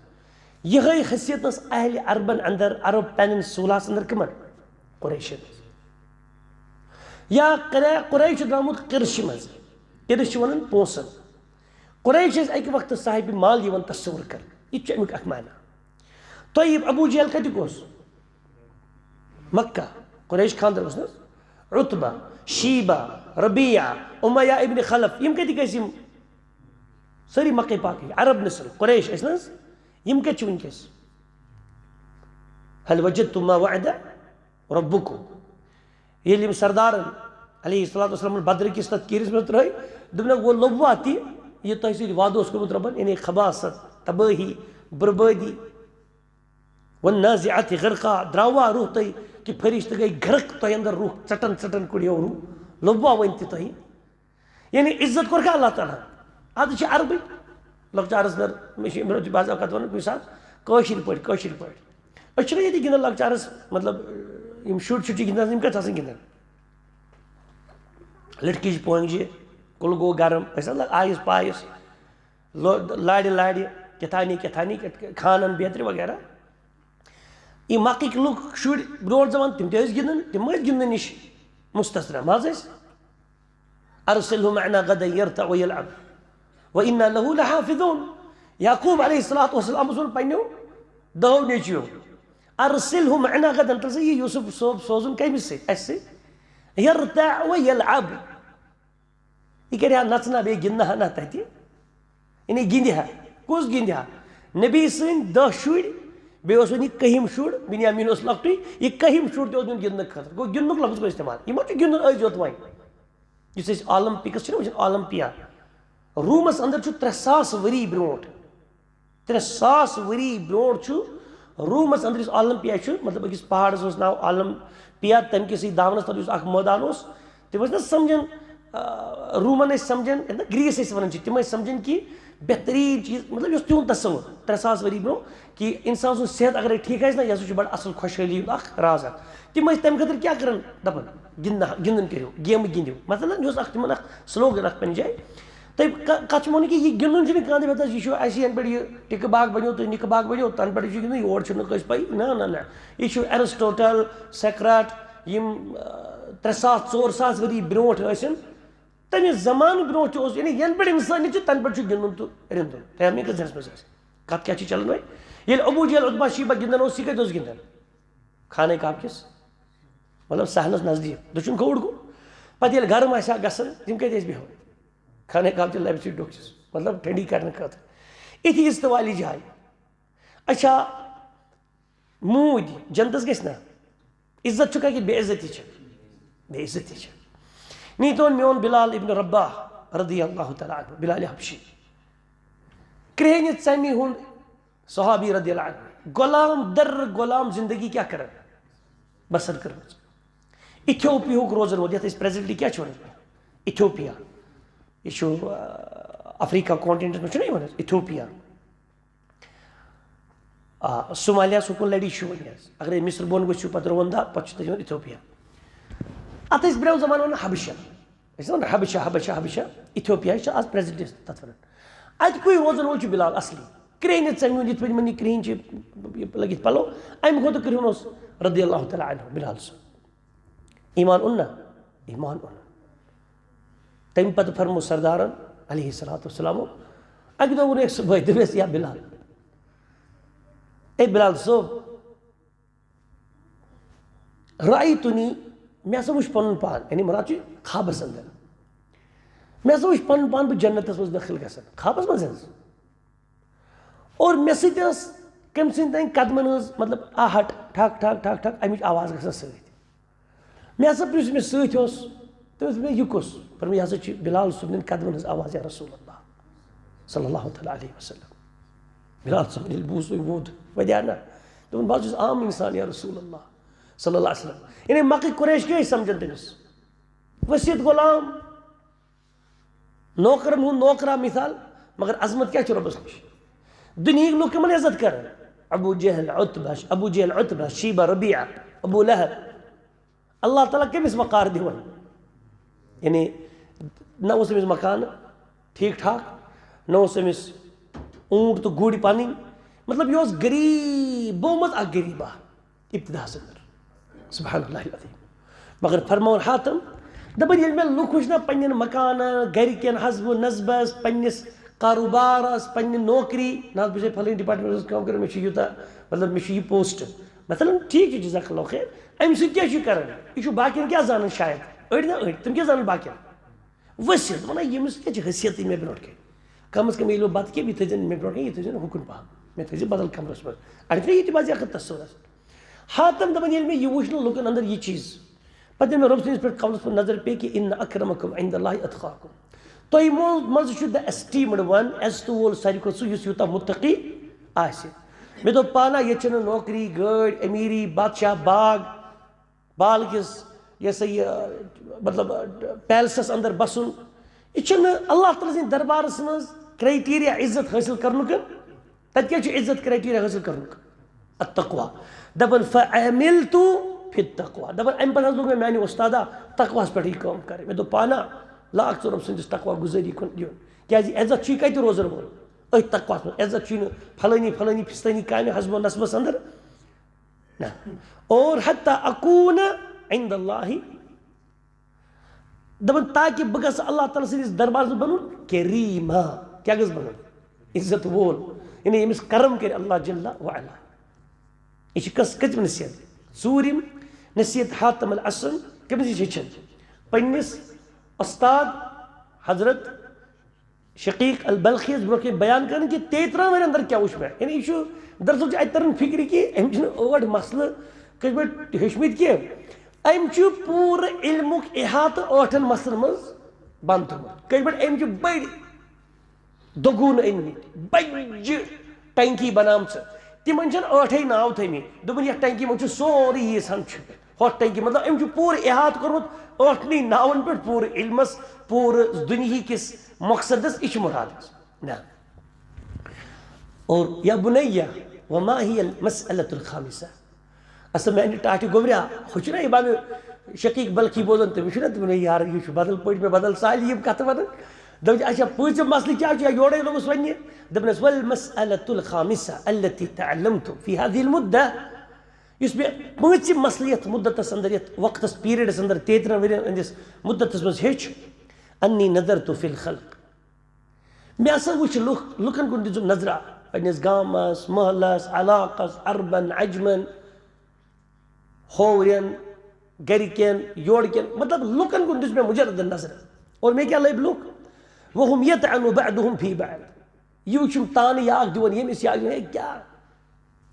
یِہوٚے حیثیت ٲس اہلِ عربن اندر، عرب پیننسولاہس اندر کٕمن؟ قریشن۔ یا قرے-، قریش چھُ درٛامُت قِرشہِ منٛز۔ قِرٕش چھِ وَنان پونٛسَن۔ قریش ٲسۍ اَکہِ وقتہٕ صاحبِ مال یِوان تصور کرنہٕ۔ یہِ تہِ چھُ اَمیُک اکھ معنی۔ طیب، ابو جہل کَتیُک اوس؟ مکہ۔ قریش خاندر اوس نہ حظ؟ عتبہ، شیبہ، ربیعہ، امیہ ابن خلف، یِم کَتِکۍ ٲسۍ یِم؟ سٲری مکے پاکٕے، عرب نسل، قریش ٲسۍ نہ حظ؟ یِم کَتہِ چھِ وٕنکیٚس؟ هل وجدتم ما وعد ربكم۔ ییٚلہِ یِم سردارن علیہ الصلوۃ والسلام بدر کِس تَتھ کیٖرِس منٛز ترٛٲے، دوٚپنَکھ، "وۄنۍ لوٚبوا تہِ یہِ تۄہہِ سۭتۍ وعدٕ اوس کوٚرمُت رۄبن، یعنی خباثت، تبٲہی، بربٲدی، والنازعات غرقا، درٛاوا روح تۄہہِ کہِ فرشتہٕ گٔے غرق تۄہہِ اندر، روح ژٹن ژٹن کُڑیو روح، لوٚبوا وۄنۍ تہِ تۄہہِ؟" یعنی عزت کوٚرکھا اللہ تعالیٰ ہن؟ ادٕ چھِ عربٕکۍ لۄکچارس اندر، مےٚ چھِ یِم رٲتۍ بعض اوقات ونان کُنہِ ساتہٕ کٲشِر پٲٹھۍ، کٲشِر پٲٹھۍ۔ أسۍ چھِنہ ییٚتہِ گِنٛدان لۄکچارس، مطلب، یِم شُرۍ چھِ گِنٛدان، یِم کَتہِ آسان گِنٛدان؟ لٔٹکِچ پونٛجہِ، کُلہٕ گوٚو گرم، ٲسۍ نہ آیِس پایِس، لو-، لاڑِ لاڑِ، کیٛاہ تھانی کیٛاہ تھانی، کیٛاہ-، خانن بیترِ وغیرہ۔ یہِ مکٕکۍ لُکھ، شُرۍ برونٛٹھ زمان، تِم تہِ ٲسۍ گِنٛدان، تِم ٲسۍ گِنٛدنہٕ نِش مستثنی۔ مَہ حظ ٲسۍ؟ أرسله معنا غدا يرتع ويلعب وإنا له لحافظون۔ یعقوب علیہ الصلوۃ والسلام اوس وَنان پنٛنیو دَہو نیٚچویو، أرسله معنا غدا، تَلہٕ سا یہِ یوسف صٲب سوزُن کٔمِس سۭتۍ؟ اَسہِ سۭتۍ۔ يرتع ويلعب۔ یہِ کَرِ ہا نَژنہ بیٚیہِ گِنٛدنہ ہا نہ تَتہِ۔ یعنی گِنٛدِ ہا۔ کُس گِنٛدِ ہا؟ نبی سٕنٛدۍ دَہ شُرۍ، بیٚیہِ اوس وۄنۍ یہِ کٔہِم شُر، بنیامین اوس لۄکٹُے، یہِ کٔہِم شُر تہِ اوس نیُن گِنٛدنہٕ خٲطرٕ۔ گوٚو گِنٛدنُک لفظ گوٚو استعمال۔ یہِ ما چھُ گِنٛدُن أزۍ یوت وۄنۍ؟ یُس أسۍ اولمپکس چھِنہ وٕچھان، اولمپیا، رومس اندر چھُ ترٛےٚ ساس ؤری برونٛٹھ، ترٛےٚ ساس ؤری برونٛٹھ چھُ رومس اندر یُس اولمپیا چھُ، مطلب، أکِس پہاڑس اوس ناو اولمپیا، تمہِ کِسٕے دامنس تل یُس اکھ مٲدان اوس، تِم ٲسۍ نہ سمجھان، آ، رومن ٲسۍ سمجھان، یتھ نہ گریس ٲسۍ ونان چھِ، تِم ٲسۍ سمجھان کہِ بہترین چیز، مطلب، یُس تِہُنٛد تصور ترٛےٚ ساس ؤری برونٛہہ، کہِ انسان سُنٛد صحت اگرے ٹھیک آسہِ نہ، یہِ ہسا چھُ بڑٕ اصل خۄشحٲلی ہُنٛد اکھ راز اکھ۔ تِم ٲسۍ تمہِ خٲطرٕ کیٛاہ کران؟ دپان، گِنٛدنہ، گِنٛدُن کٔرِو، گیمہٕ گِنٛدِو۔ مثلاً، یہِ اوس اکھ تِمن اکھ سلوگن اکھ پننہِ جایہِ۔ تۄہہِ ک-، کتھ چھِ ونان کہِ یہِ گِنٛدُن چھُنہٕ کانٛہہ تہِ، یہِ چھُ اَسہِ ینہٕ پٮ۪ٹھ یہِ ٹِکہٕ باغ بنیو تہٕ نِکہٕ باغ بنیو، تنہٕ پٮ۪ٹھ چھُ گِنٛدُن، یور چھُنہٕ کٲنٛسہِ پَیی۔ نہ، نہ، نہ۔ یہِ چھُ ایرسٹوٹل، سیکریٹ، یِم، آ، ترٛےٚ ساس، ژور ساس ؤری برونٛٹھ ٲسِن، تَمہِ زمانہٕ برونٛٹھ تہِ اوس، یعنی ینہٕ پٮ۪ٹھ انسانیت چھِ، تنہٕ پٮ۪ٹھ چھُ گِنٛدُن تہٕ رِنٛدُن۔ فیملی کٔژ ذہنس منٛز آسہِ؟ کتھ کیٛاہ چھِ چلان وۄنۍ؟ ییٚلہِ ابو جہل، عتبہ، شیبہ گِنٛدان اوس، یہِ کتہِ اوس گِنٛدان؟ خانہ کعبہ کِس، مطلب، صحنس نزدیٖک، دٔچھُن کھووُر گوٚو۔ پتہٕ ییٚلہِ گرم آسہِ ہا گژھان، تِم کتہِ ٲسۍ بیٚہوان؟ خانہ کعبہ چہِ لبہِ سۭتۍ ڈوٚکھ چھِس، مطلب، ٹھنڈی کرنہٕ خٲطرٕ۔ اِتھی عزت والی جاے۔ اچھا، موٗدۍ جنتس گژھِ نا؟ عزت چھُکھا کہِ بے عزتی چھِ؟ بے عزتی چھِ۔ نی تون میون بلال ابن رباح رضی اللہ تعالیٰ عنہ، بلال حبشی، کرٛہنہِ ژمہِ ہُنٛد صحابی رضی اللہ عنہ، غلام در غلام زندگی کیٛاہ کران؟ بسر کٔرمٕژ۔ ایتھوپیاہُک روزن وول، یتھ أسۍ presently کیٛاہ چھِ ونان؟ ایتھوپیا۔ یہِ چھُ، آ، افریقہ continentس منٛز چھُنہ یِوان حظ ایتھوپیا۔ آ، صومالیاہس ہُکُن لڑی چھُ وۄنۍ حظ۔ اگرے مصر بۄن ؤسِو پتہٕ رواندا، پتہٕ چھُ تتہِ یِوان ایتھوپیا۔ اتھ ٲسۍ برٛونٛہہ زمانہٕ ونان حبشہ۔ أسۍ چھِ ونان حبشہ، حبشہ، حبشہ۔ ایتھوپیا چھِ آز present تتھ ونان۔ اتہِ کُے روزن وول چھُ بلال اصلی۔ کرٛہنہِ ژمہِ ہُنٛد، یِتھ پٲٹھۍ یِمن یہِ کرٛہِنۍ چھِ، یہِ لٔگِتھ پلو، امہِ کھۄتہٕ کرٛہُن اوس رضی اللہ تعالیٰ عنہ بلال صٲب۔ ایمان اوٚن نا؟ ایمان اوٚن۔ تمہِ پتہٕ فرموو سردارن علیہ الصلوۃ والسلام، اکہِ دۄہ ووٚن أکۍ صبحٲے، دوٚپمس، یا بلال، اے بلال صٲب، رأیتنی، مےٚ ہسا وُچھ پنُن پان، یعنی مراد چھُ خوابس اندر۔ مےٚ ہسا وُچھ پنُن پان بہٕ جنتس منٛز دٲخل گژھان، خوابس منٛز حظ۔ اور مےٚ سۭتۍ ٲس کٔمۍ سٕنٛدۍ تانۍ قدمن ہٕنٛز، مطلب، آہٹ، ٹھک ٹھک ٹھک ٹھک، امِچ آواز گژھان سۭتۍ۔ مےٚ ہسا پرٛژھ، مےٚ سۭتۍ اوس، تٔمۍ ووٚن مےٚ، یہِ کُس؟ پرٛژھ مےٚ، یہِ ہسا چھِ بلال صٲبنٮ۪ن قدمن ہٕنٛز آواز، یا رسول اللہ صلی اللہ تعالیٰ علیہ وسلم۔ بلال صٲبن ییٚلہِ بوٗز، وۄنۍ ووٚد، وۄنۍ آو نہ۔ دوٚپُن، بہٕ حظ چھُس عام انسان، یا رسول اللہ صلی اللہ علیہ وسلم۔ یعنی مکٕکۍ قریش کیٛاہ ٲسۍ سمجھان تٔمِس؟ ؤسِتھ غلام، نوکرن ہُنٛد نوکرا مثال، مگر عظمت کیٛاہ چھِ رۄبس نِش؟ دُنیہٕکۍ لُکھ کٕمن عزت کران؟ ابو جہل، عتبہ، ابو جہل، عتبہ، شیبہ، ربیعہ، ابو لہب۔ اللہ تعالیٰ کٔمِس وقار دِوان؟ یعنی نہ اوس أمِس مکان ٹھیٖک ٹھاک، نہ اوس أمِس اوٗنٹ تہٕ گُرۍ پنٕنۍ، مطلب، یہِ اوس غریٖبو منٛز اکھ غریٖبا ابتداہس اندر۔ سبحان اللہ العظیم۔ مگر فرماوان حاتم، دپان، ییٚلہِ مےٚ لُکھ وٕچھ نا پننٮ۪ن مکانن، گرِکٮ۪ن، حسب و نسبس، پننِس کاروبارس، پننہِ نوکری، نہ حظ، بہٕ چھُس فلٲنۍ departmentس کٲم کران، مےٚ چھُ یوٗتاہ، مطلب، مےٚ چھُ یہِ post۔ مثلاً، ٹھیٖک چھُ، جزاک اللہ خیر۔ امہِ سۭتۍ کیٛاہ چھُ کران؟ یہِ چھُ باقین کیٛاہ زانان شاید؟ أڑۍ نا أڑۍ، تِم کیٛاہ زانان باقین؟ ؤسِتھ، دپان، ییٚمِس کیٛاہ چھِ حیثیتٕے مےٚ برونٛٹھ کَنہِ؟ کم از کم ییٚلہِ بہٕ بتہٕ کھیٚمہٕ، یہِ تھٲیزِ نہٕ مےٚ برونٛٹھ کَنہِ، یہِ تھٲیزِ نہٕ ہُکُن پہم، مےٚ تھٲیزِ بدل کمرس منٛز۔ اَڑٮ۪ن چھُنہ یہِ تہِ مزاق تصورس۔ حاتم دپان، ییٚلہِ مےٚ یہِ وُچھ نہٕ لُکن اندر یہِ چیٖز، پتہٕ ییٚلہِ مےٚ رۄب سٕنٛدِس پٮ۪ٹھ قولس پٮ۪ٹھ نظر پیٚیہِ کہِ ان اکرمکم عند اللہ اتقاکم، تۄہہِ مو-، منٛز چھُ the esteemed one، عزتہٕ وول ساروی کھۄتہٕ سُہ یُس یوٗتاہ مُتقی آسہِ۔ مےٚ دوٚپ پانہ، ییٚتہِ چھَنہٕ نوکری، گٲڑۍ، امیٖری، بادشاہ، باغ، بالکِس، یہِ ہسا یہِ، مطلب، پیلسس اندر بسُن، یہِ چھُنہٕ اللہ تعالیٰ سٕنٛدِ دربارس منٛز criteria عزت حٲصِل کرنُک۔ تتہِ کیٛاہ چھُ عزت criteria حٲصِل کرنُک؟ التقوی۔ دپان، فعملت فی التقوی۔ دپان، امہِ پتہٕ حظ لوٚگ مےٚ میانہِ وۄستادا تقواہس پٮ۪ٹھٕے کٲم کرٕنۍ۔ مےٚ دوٚپ پانہ، لاگ ژٕ رۄب سٕنٛدِس تقوی گُزٲری کُن دیُن۔ کیٛازِ عزت چھُے کتہِ روزن وول؟ أتھۍ تقواہس منٛز۔ عزت چھُے نہٕ پھلٲنی پھلٲنی فستٲنی کامہِ حسب و نسبس اندر۔ نہ۔ اور حتیٰ اکون عند اللہ، دپان تاکہ بہٕ گژھٕ اللہ تعالیٰ سٕنٛدِس دربارس منٛز بنُن کریما۔ کیٛاہ گژھٕ بنُن؟ عزت وول، یعنی ییٚمِس کرم کرِ اللہ جل وعلا۔ یہِ چھِ کس کٔژِم نصیحت؟ ژوٗرِم نصیحت حاتم الاسم کٔمِس نِش ہیٚچھن؟ پننِس استاد حضرت شقیق البلخی یس برونٛہہ کنہِ بیان کران کہِ تیٚیہِ ترٛہن ؤرین اندر کیٛاہ وُچھ مےٚ۔ یعنی یہِ چھُ دراصل چھُ اتہِ تران فکرِ کہِ أمۍ چھِنہٕ ٲٹھ مسلہٕ کٔژ پٲٹھۍ ہیٚچھمٕتۍ کینٛہہ۔ أمۍ چھُ پوٗرٕ علمُک احاطہٕ ٲٹھن مسلن منٛز بنٛد تھوٚمُت۔ کٔژ پٲٹھۍ؟ أمۍ چھِ بٔڑۍ دۄگوٗن أنۍ مٕتۍ، بجہِ ٹنکی بنامژٕ۔ تِمن چھِنہٕ ٲٹھے ناو تھٲمٕتۍ۔ دوٚپُن، یتھ ٹنکی منٛز چھُ سورُے ییٖژ ہن چھُ۔ ہۄتھ ٹنکی، مطلب، أمۍ چھُ پوٗرٕ احاطہٕ کوٚرمُت ٲٹھنٕے ناون پٮ۪ٹھ، پوٗرٕ علمس، پوٗرٕ دُنیہکِس مقصدس۔ یہِ چھُ مراد حظ۔ نہ۔ اور یا بنیہ، وما هي المسألة الخامسة؟ اصل میانہِ ٹاٹھہِ گوٚبریا، ہُہ چھُنہ امام شقیق بلخی بوزان، تٔمِس چھُنہ، تٔمِس ووٚن، یار، یہِ چھُ بدل پٲٹھۍ مےٚ بدل سالہِ یِم کتھٕ ونان۔ دوٚپُن، اچھا، پوٗنٛژِم مسلہٕ کیٛاہ چھُ؟ یا یورے لوٚگُس وننہِ۔ دوٚپنس، والمسألة الخامسة التي تعلمت في هذه المدة، یُس مےٚ پوٗنٛژِم مسلہٕ یتھ مدتس اندر، یتھ وقتس، پیریڈس اندر، تیٚیہِ ترٛہن ؤرین ہٕنٛدِس مدتس منٛز ہیٚچھ، انی نظرت فی الخلق۔ مےٚ ہسا وٕچھ لُکھ، لُکن کُن دِژٕم نظرا، پننِس گامس، محلس، علاقس، عربن، عجمن، ہوورٮ۪ن، گرِکٮ۪ن، یورٕکٮ۪ن، مطلب، لُکن کُن دِژ مےٚ مجرد نظر۔ اور مےٚ کیٛاہ لٔبۍ لُکھ؟ وهم یطعن بعضهم فی بعض۔ یہِ وٕچھِم تانہٕ یا اکھ دِوان ییٚمِس یا، ہے، کیٛاہ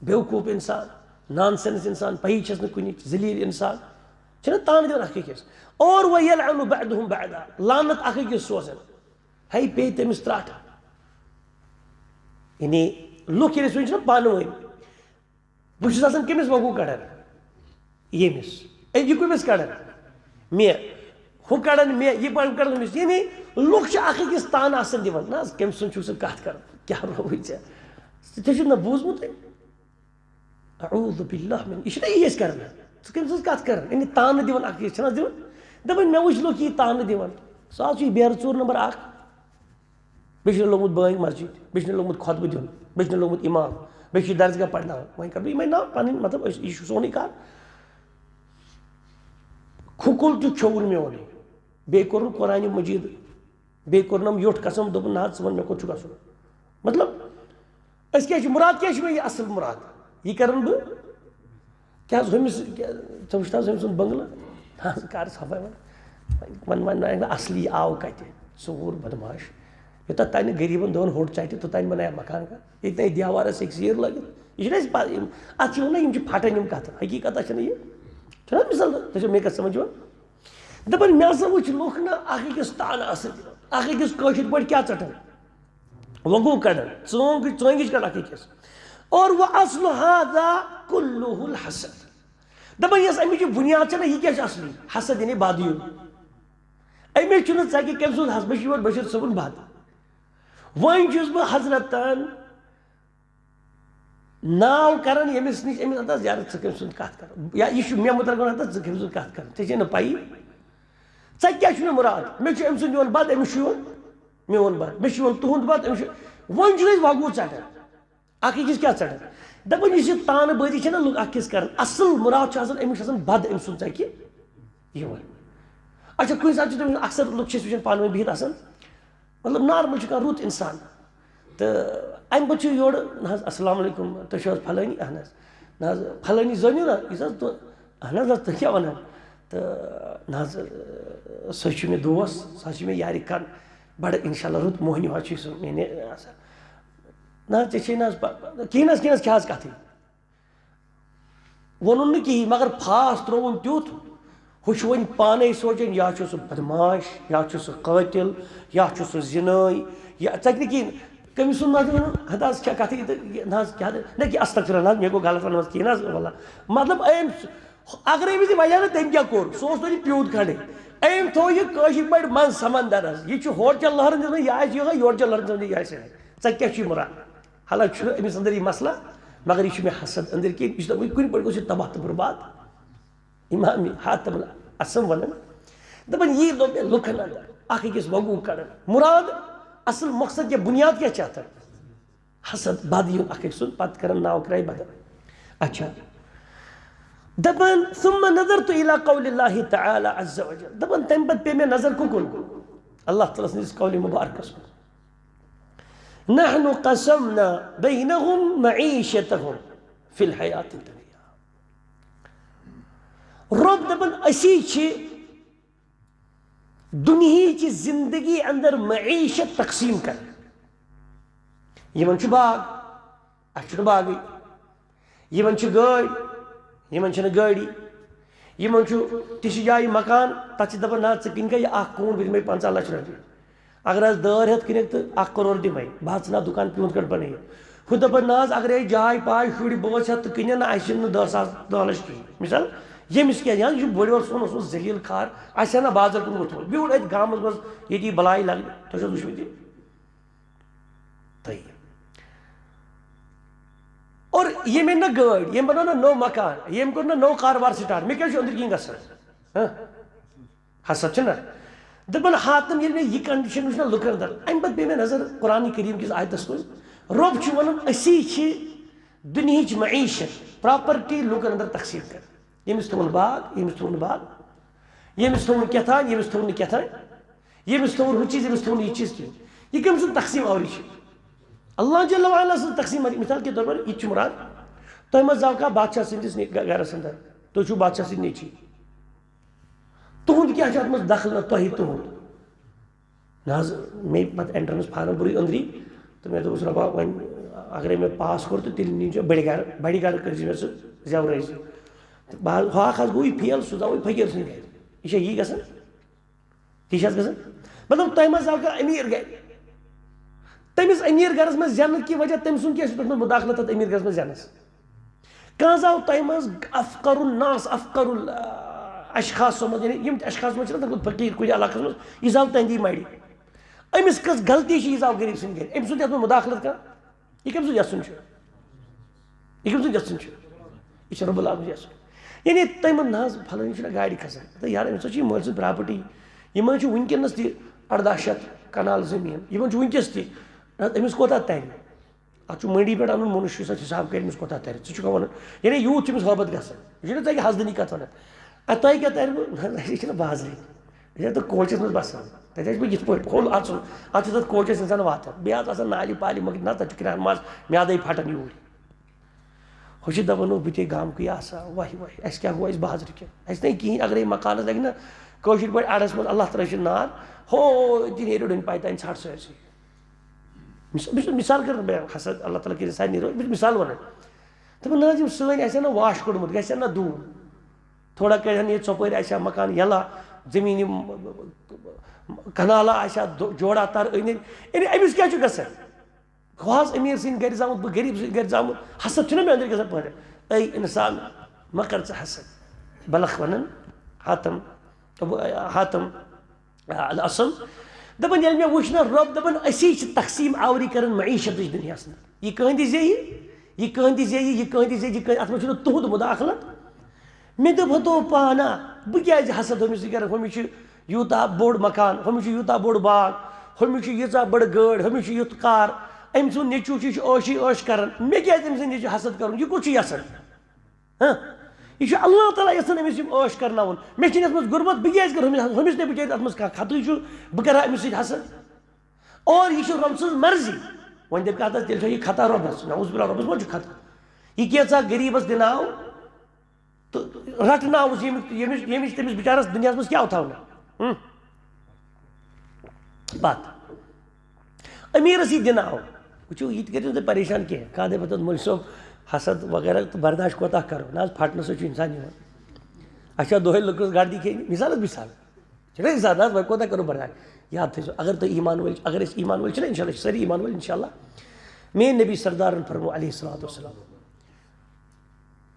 بیوقوٗف انسان، نان سینس انسان، پَیی چھَس نہٕ کُنِچ، ذلیل انسان، چھِنہ تانہٕ دِوان اکھ أکِس۔ اور ویلعن بعضهم بعضا، لعنت اکھ أکِس سوزان۔ ہے، پیٚیہِ تٔمِس ترٛٹھ۔ یعنی لُکھ ییٚلہِ أسۍ وٕنہِ چھِنہ پانہٕ ؤنۍ، بہٕ چھُس آسان کٔمِس وۄگُو کَڑان؟ ییٚمِس۔ اے، یہِ کٔمِس کَڑان؟ مےٚ۔ ہُہ کَڑان مےٚ، یہِ پَڑھ کَڑان أمِس۔ یعنی لُکھ چھِ اَکھ أکِس تانہٕ آسان دِوان۔ نہ حظ، کٔمۍ سُنٛد چھُکھ ژٕ کَتھ کَران؟ کیٛاہ رووُے ژےٚ؟ ژےٚ چھُکھ نہ بوٗزمُتٕے؟ اعوذ باللہ من، یہِ چھُنہ یی أسۍ کَران۔ ژٕ کٔمۍ سٕنٛز کَتھ کَران؟ یعنی تانہٕ دِوان اَکھ أکِس، چھِنہ حظ دِوان؟ دَپان، مےٚ وٕچھ لُکھ یی تانہٕ دِوان۔ سُہ حظ چھُ یہِ بیرٕ ژوٗر نمبر اَکھ۔ بیٚیہِ چھُنہٕ لوٚگمُت بٲنۍ مسجد، بیٚیہِ چھُنہٕ لوٚگمُت خۄطبہٕ دیُن، بیٚیہِ چھُنہٕ لوٚگمُت اِمام، بیٚیہِ چھُ درسگاہ پَرناوان۔ وۄنۍ کَرٕ بہٕ یِمَے ناو پَنٕنۍ، مطلب، أسۍ، یہِ چھُ سونُے کار۔ کھُکُل تہِ کھیوٚوُن میونُے، بیٚیہِ کوٚرُن قرآنِ مجیٖد، بیٚیہِ کوٚرنَم یوٚٹھ قسم، دوٚپُن، نہ حظ، ژٕ وَن مےٚ کوٚت چھُ گژھُن۔ مطلب، أسۍ کیٛاہ چھِ، مُراد کیٛاہ چھُ مےٚ یہِ اَصٕل مُراد؟ یہِ کَرَن بہٕ کیٛاہ حظ ہُمِس، کیٛاہ، ژےٚ وٕچھتھ حظ ہُمۍ سُنٛد بنٛگلہٕ؟ نہ حظ، کَر صفٲیی وۄنۍ۔ وۄنۍ، وۄنۍ، وۄنۍ نہ اَصلی آو کَتہِ؟ ژوٗر بدماش۔ یوٚتَتھ تانۍ نہٕ غریٖبَن دۄن ہوٚٹ ژَٹہِ، توٚتانۍ بَنایہِ مَکان کانٛہہ۔ ییٚتہِ نَے دیوارَس أکِس ییر لٲگِتھ۔ یہِ چھُنہٕ اَسہِ پَ-، یِم، اَتھ چھِ وَنان، یِم چھِ پھَٹان یِم کَتھٕ۔ حقیٖقت چھَنہٕ یہِ۔ چھُنہ حظ مِثال، تۄہہِ چھو مےٚ کَتھ سَمٕجھ یِوان؟ دَپان، مےٚ ہسا وٕچھ لُکھ نہ اَکھ أکِس تانہٕ آسان دِوان، اَکھ أکِس کٲشِر پٲٹھۍ کیٛاہ ژَٹان؟ وۄنۍ گوٚو کَڑان، ژٲنٛگ، ژٲنٛگِج کَڑان اَکھ أکِس۔ اور وَأَصْلُ هَذَا كُلُّهُ الْحَسَدُ۔ دَپان، یۄس اَمِچ یہِ بُنیاد چھےٚ نہ، یہِ کیٛاہ چھِ اَصلی؟ حسد یعنی بدیُن۔ أمِس چھُنہٕ ژَکہِ کٔمۍ سُنٛد حسد، مےٚ چھُ یِوان بٔشیٖر صٲبُن بد۔ وۄنۍ چھُس بہٕ حضرتن ناو کران ییٚمِس نِش، أمِس، ہتا یارٕ، ژٕ کٔمۍ سُنٛد کَتھ کران؟ یا یہِ چھُ مےٚ مُتعلق وَنان، ہتا ژٕ کٔمۍ سُنٛد کَتھ کران؟ ژےٚ چھے نہٕ پَیی۔ ژےٚ کیٛاہ چھُ مےٚ مُراد؟ مےٚ چھُ أمۍ سُنٛد یِوان بَد، أمِس چھُ یِوان میون بَد، مےٚ چھُ یِوان تُہُنٛد بَد، أمِس چھُ۔ وۄنۍ چھُنہٕ أسۍ وۄگُو ژَٹان۔ اَکھ أکِس کیٛاہ ژَٹان؟ دَپان، یُس یہِ تانہٕ بٲزی چھےٚ نہ لُکھ اَکھ أکِس کران، اَصٕل مُراد چھُ آسان، أمِس چھُ آسان بَد أمۍ سُنٛد ژَکہِ یِوان۔ اچھا، کُنہِ ساتہٕ چھُ تٔمِس، اکثر لُکھ چھِ أسۍ وٕچھان پانہٕ ؤنۍ بِہِتھ آسان، مطلب، نارمل چھُ کانٛہہ رُت اِنسان۔ تہٕ اَمہِ پَتہٕ چھُ یورٕ، نہ حظ، السلام علیکم، تُہۍ چھِو حظ پھلٲنی؟ اَہن حظ۔ نہ حظ، پھلٲنی زٲنِو نا؟ یُس حظ تُہ-، اَہن حظ، حظ، تُہۍ کیٛاہ وَنان؟ تہٕ نہ حظ، سُہ چھُ مےٚ دوس، سُہ حظ چھُ مےٚ یارِ کَن، بَڑٕ اِنشاء اللہ رُت موہنیوٗ حظ چھُ سُہ میٛانہِ آسان۔ نہ حظ، ژےٚ چھے نہ حظ پَ-، کِہیٖنۍ حظ، کِہیٖنۍ حظ، کیٛاہ حظ کَتھٕے؟ ووٚنُن نہٕ کِہیٖنۍ، مگر پھاس ترٛووُن تیُتھ، ہُہ چھُ وۄنۍ پانَے سونٛچان، یا چھُ سُہ بدماش، یا چھُ سُہ قٲتِل، یا چھُ سُہ زِنٲے، یا ژَکہِ نہٕ کِہیٖنۍ۔ کٔمِس سُنٛد نہ حظ وَنُن، ہَتہٕ حظ چھےٚ کَتھٕے تہٕ یہِ نہ حظ کیٛاہ، نہ کہِ استغفر اللہ، مےٚ گوٚو غلط وَنُن حظ، کِہیٖنۍ نہ حظ، واللہ۔ مطلب، أمۍ، اگر أمِس یہِ وَنہِ ہا نہٕ، تٔمۍ کیٛاہ کوٚر؟ سُہ اوس توتہِ پیوٗت کھنٛڈٕے۔ أمۍ تھوٚو یہِ کٲشِر پٲٹھۍ منٛز سمندرَس۔ یہِ چھُ ہورٕ چٮ۪ن لہرَن دِژمٕژ، یہِ آسہِ یِہوٚے، یورٕ چٮ۪ن لہرَن دِژمٕژ، یہِ آسہِ یِہوٚے۔ ژےٚ کیٛاہ چھُے مُراد؟ حالانکہِ چھُنہٕ أمِس أنٛدر یہِ مسلہٕ، مگر یہِ چھُ مےٚ حسد أنٛدٕرۍ کِنۍ، یہِ چھُ دَپان، کُنہِ پٲٹھۍ گوٚژھ یہِ تباہ تہٕ برباد۔ امام حاتم الاسم ونان، دپان، یی لوٚب مےٚ لُکن اندر اکھ أکِس وۄگُو کڑان۔ مراد، اصل مقصد کیٛاہ، بنیاد کیٛاہ چھِ اتھ؟ حسد، بد یُن اکھ أکۍ سُنٛد، پتہٕ کران ناو کرایہِ بدل۔ اچھا، دپان، ثم نظرت الى قول الله تعالى عز وجل، دپان تمہِ پتہٕ پیٚیہِ مےٚ نظر کُکُن؟ اللہ تعالیٰ سٕنٛدِس قولِ مُبارکس کُن۔ نحن قسمنا بينهم معيشتهم في الحياة الدنيا۔ رۄب دپان، أسی چھِ دُنیہٕچ زندگی اندر معیشت تقسیم کران۔ یِمن چھُ باغ، اَسہِ چھُنہٕ باغٕے۔ یِمن چھِ گٲڑۍ، یِمن چھِنہٕ گٲڑی۔ یِمن چھُ تِژھِ جایہِ مکان، تَتھ چھِ دَپان، "نہ، ژٕ کٕنہِ کھا یہِ اکھ کوٗن، بہٕ دِمے پنٛژاہ لَچھ رۄپیہِ۔ اگر آز دٲر ہٮ۪تھ کٕنکھ تہٕ اکھ کَرور دِمے، بہٕ ہَتھ ژھٕنہٕ ہا دُکان پیوٗنٛت کٔڑِتھ بَنٲیِتھ۔" ہُہ دَپان، "نہ حظ، اگرے جاے پاے شُرۍ بٲژ ہٮ۪تھ تہٕ کٕنن نہ، اَسہِ یِن نہٕ دَہ ساس، دَہ لَچھ کِہیٖنۍ۔" مثال، ییٚمِس کیٛاہ، یا یہِ بٔڑۍ بار سون اوس، اوس ذلیٖل خار، اَسہِ ہا نہ بازر کُن ووٚتھمُت، بیوٗٹھ اَتہِ گامَس منٛز، ییٚتہِ یہِ بَلاے لَگہِ، تۄہہِ چھُو وٕچھمُت یہِ؟ طیب۔ اور ییٚمۍ أنۍ نہ گٲڑۍ، ییٚمۍ بنوو نہ نوٚو مکان، ییٚمۍ کوٚر نہ نوٚو کاربار سٹارٹ، مےٚ کیٛاہ چھُ أنٛدرۍ کِنۍ گژھان؟ ہہ؟ حسد چھُنہ؟ دَپان حاتم، ییٚلہِ مےٚ یہِ کنڈیشن وٕچھ نہ لُکن اندر، اَمہِ پتہٕ پیٚیہِ مےٚ نظر قرآن کریٖم کِس آیتس کُن۔ رۄب چھُ ونان، أسی چھِ دُنیہٕچ معیشت، پراپرٹی لُکن اندر تقسیٖم کران۔ ییٚمِس تھوٚوُن باغ، ییٚمِس تھوٚوُن باغ، ییٚمِس تھوٚوُن کیٛاہ تام، ییٚمِس تھوٚوُن نہٕ کیٛاہ تام، ییٚمِس تھوٚوُن ہُہ چیٖز، ییٚمِس تھوٚوُن یہِ چیٖز کِہیٖنۍ۔ یہِ کٔمۍ سٕنٛز تقسیٖم آوری چھِ؟ اللہ جل وعلیٰ سٕنٛز تقسیٖم آوری۔ مثال کے طور پر یہِ تہِ چھُ مراد، تۄہہِ منٛز زاو کانٛہہ بادشاہ سٕنٛدِس نہِ-، گَ-، گَرَس اندر، تُہۍ چھِو بادشاہ سٕنٛدۍ نیٚچی۔ تُہُنٛد کیٛاہ چھُ اَتھ منٛز دخل نہ تۄہہِ تُہُنٛد؟ نہ حظ، مےٚ پَتہٕ entrance form بوٚرُے أنٛدری تہٕ مےٚ دوٚپُس، "رۄبا، وۄنۍ اگرے مےٚ پاس کوٚر تہٕ تیٚلہِ نیٖزیو بٔڑِ گرٕ، بڑِ گرٕ کٔرۍزِ مےٚ سُہ زٮ۪ورٲزی۔" تہٕ بہٕ حظ، ہۄکھ حظ گوٚو یہِ فیل، سُہ زاوٕے فقیٖر سٕنٛدِ گرِ۔ یہِ چھا یی گژھان؟ تی چھا حظ گژھان؟ مطلب، تۄہہِ منٛز زاو کانٛہہ أمیٖر گرِ، تٔمِس أمیٖر گرس منٛز زینہٕ کہِ وجہ تٔمۍ سُنٛد کیٛاہ چھُ تَتھ منٛز مُداخلت، تَتھ أمیٖر گرس منٛز زینس؟ کانٛہہ زاو تۄہہِ منٛز افقر الناس، افقر ال-، اشخاصو منٛز، یعنی یِم تہِ اشخاص منٛز چھِنہ تَتھ منٛز فقیٖر کُنہِ علاقس منٛز، یہِ زاو تَہنٛدی مَڑِ۔ أمِس کٔژ غلطی چھِ یہِ زاو غریٖب سٕنٛدِ گرِ؟ أمۍ سُنٛد یَتھ منٛز مُداخلت کانٛہہ؟ یہِ کٔمۍ سُنٛد یَژھُن چھُ؟ یہِ کٔمۍ سُنٛد یَژھُن چھُ؟ یہِ چھُ رب العالمین یَژھُن۔ یعنی تٔمۍ ووٚن، "نہ حظ، پھلٲنی چھُنہ گاڑِ کھسان۔" تہٕ یار، أمِس حظ چھِ یہِ مٲلۍ سٕنٛز پراپرٹی۔ یہِ ما چھُ وٕنکیٚنَس تہِ اَرداہ شیٚتھ کنال زٔمیٖن؟ یِمَن چھُ وٕنکیٚس تہِ۔ نہ حظ، أمِس کوتاہ تَرِ؟ اَتھ چھُ مٔنڈی پٮ۪ٹھ اَنُن مُنشی، سُہ حِساب کَرِ، أمِس کوتاہ تَرِ۔ ژٕ چھُکھ وَنان، یعنی یوٗت چھُ أمِس غٲبت گژھان۔ یہِ چھُنہ ژےٚ یہِ حسدٕنی کَتھ وَنان۔ اَدٕ تۄہہِ کیٛاہ تَرِ؟ نہ، یہِ چھِنہٕ بازرٕے۔ یہِ چھِ تَتھ کوچَس منٛز بَسان۔ تَتہِ حظ چھِ پَتہٕ یِتھ پٲٹھۍ کھوٚل اَژُن۔ اَتھ چھُ تَتھ کوچَس اِنسان واتان۔ بیٚیہِ حظ آسان نالہِ پالہِ مۄکٕنۍ۔ نہ، تَتہِ چھُ کرٛہُن ماز، میٛادَے پھَٹان یوٗرۍ۔ ہُہ چھُ دَپان، "نو، بہٕ تے گامکُے آسہٕ ہا۔ وَہہِ، وَہہِ، اَسہِ کیٛاہ گوٚو، اَسہِ بازرٕ کیٛاہ؟ اَسہِ نَے کِہیٖنۍ، اگرے مکانَس لَگہِ نہ کٲشِر پٲٹھۍ اَڑَس منٛز اللہ تعالیٰ چھُ نار، ہو، تہِ نیرِ ڈوٗنۍ پایہِ تانۍ ژھَٹ سٲرسٕے۔" مِس-، بہٕ چھُس مِثال کَران بیان، حسد، اللہ تعالیٰ کٔرِنۍ سارنٕے رٲضۍ، بہٕ چھُس مِثال وَنان۔ دَپان، نہ حظ، یِم سٲنۍ آسہِ ہا نہ واش کوٚڑمُت، گژھِ ہا نہ دوٗر۔ تھوڑا کَرِہَن یہِ ژۄپٲرۍ آسہِ ہا مکان یَلہٕ، زٔمیٖن یِم کَنالا آسہِ ہا دو-، جوڑا تَر أنٛدۍ أنٛدۍ۔ یعنی أمِس کیٛاہ چھُ گژھان؟ ہُہ حظ أمیٖر سٕنٛدِ گَرِ زامُت، بہٕ غریٖب سٕنٛدِ گَرِ زامُت۔ حسد چھُنہ مےٚ أنٛدرۍ گژھان پٲدٕ؟ اے اِنسان، مہ کَر ژٕ حسد۔ بلخ وَنان حاتم، حاتم الاصم۔ دَپان، ییٚلہِ مےٚ وٕچھ نہ رۄب، دَپان، أسی چھِ تقسیٖم آوری کَران معیشتٕچ دُنیاہَس منٛز۔ یہِ کٕہٕنٛدِ زیٚیہِ، یہِ کٕہٕنٛدِ زیٚیہِ، یہِ کٕہٕنٛدِ زیٚیہِ، یہِ کٕہٕنٛدِ، اَتھ منٛز چھُنہٕ تُہُنٛد مُداخلت۔ مےٚ دوٚپ، ہتو پانا، بہٕ کیٛازِ حسد ہُمِس سۭتۍ کَرٕ؟ ہُمِس چھُ یوٗتاہ بوٚڑ مکان، ہُمِس چھُ یوٗتاہ بوٚڑ باغ، ہُمِس چھُ ییٖژاہ بٔڑ گٲڑۍ، ہُمِس چھُ یُتھ کار، أمۍ سُنٛد نیٚچوٗ چھُ، یہِ چھُ عٲشی عٲش کَران، مےٚ کیٛازِ أمۍ سٕنٛدِ نیٚچوٗ حسد کَرُن؟ یہِ کُس چھُ یَژھان؟ ہہ؟ یہِ چھُ اللہ تعالیٰ یَژھان أمِس یِم عٲش کَرناوُن۔ مےٚ چھِنہٕ یَتھ منٛز غُربت، بہٕ کیٛازِ کَرٕ ہُمِس، ہُمِس نَے بِچٲرِس اَتھ منٛز کانٛہہ خطٕے چھُ، بہٕ کَرٕ ہا أمِس سۭتۍ حسد؟ اور یہِ چھِ رۄب سٕنٛز مرضی۔ وۄنۍ دَپہِ کانٛہہ، "تیٚلہِ چھا یہِ خطا رۄبَس؟" نعوذ باللہ، رۄبَس ما چھُ خطا؟ یہِ کینٛژھا غریٖبَس دِناو، تہٕ رٹناوُس ییٚمہِ، ییٚمِچ، ییٚمِچ تٔمِس بِچارَس دُنیاہَس منٛز کیٛاہ تھاونہٕ؟ ہُم؟ پَتہٕ أمیٖرَس یہِ دِناو۔ وٕچھِو، یہِ تہِ کٔرِو نہٕ تُہۍ پریشان کینٛہہ۔ کانٛہہ دَپہِ پَتہٕ، "مولوی صٲب، حسد وغیرہ تہٕ برداش کوٗتاہ کَرو؟" نہ حظ، پھَٹنہٕ سۭتۍ چھُ اِنسان یِوان۔ اَسہِ چھا دۄہَے لٔکرَس گردِ کھیٚنۍ؟ مِثال حظ مِثال۔ چھُنہ اِنسان، نہ حظ، وۄنۍ کوٗتاہ کَرو برداش؟ یاد تھٲیزیو، اگر تُہۍ ایٖمان وٲلۍ، اگر أسۍ ایٖمان وٲلۍ چھِنہ، اِنشاءاللہ چھِ سٲری ایٖمان وٲلۍ، اِنشاءاللہ۔ میٛٲنۍ نبی سردارَن فرموو علیہ الصلوۃ والسلام،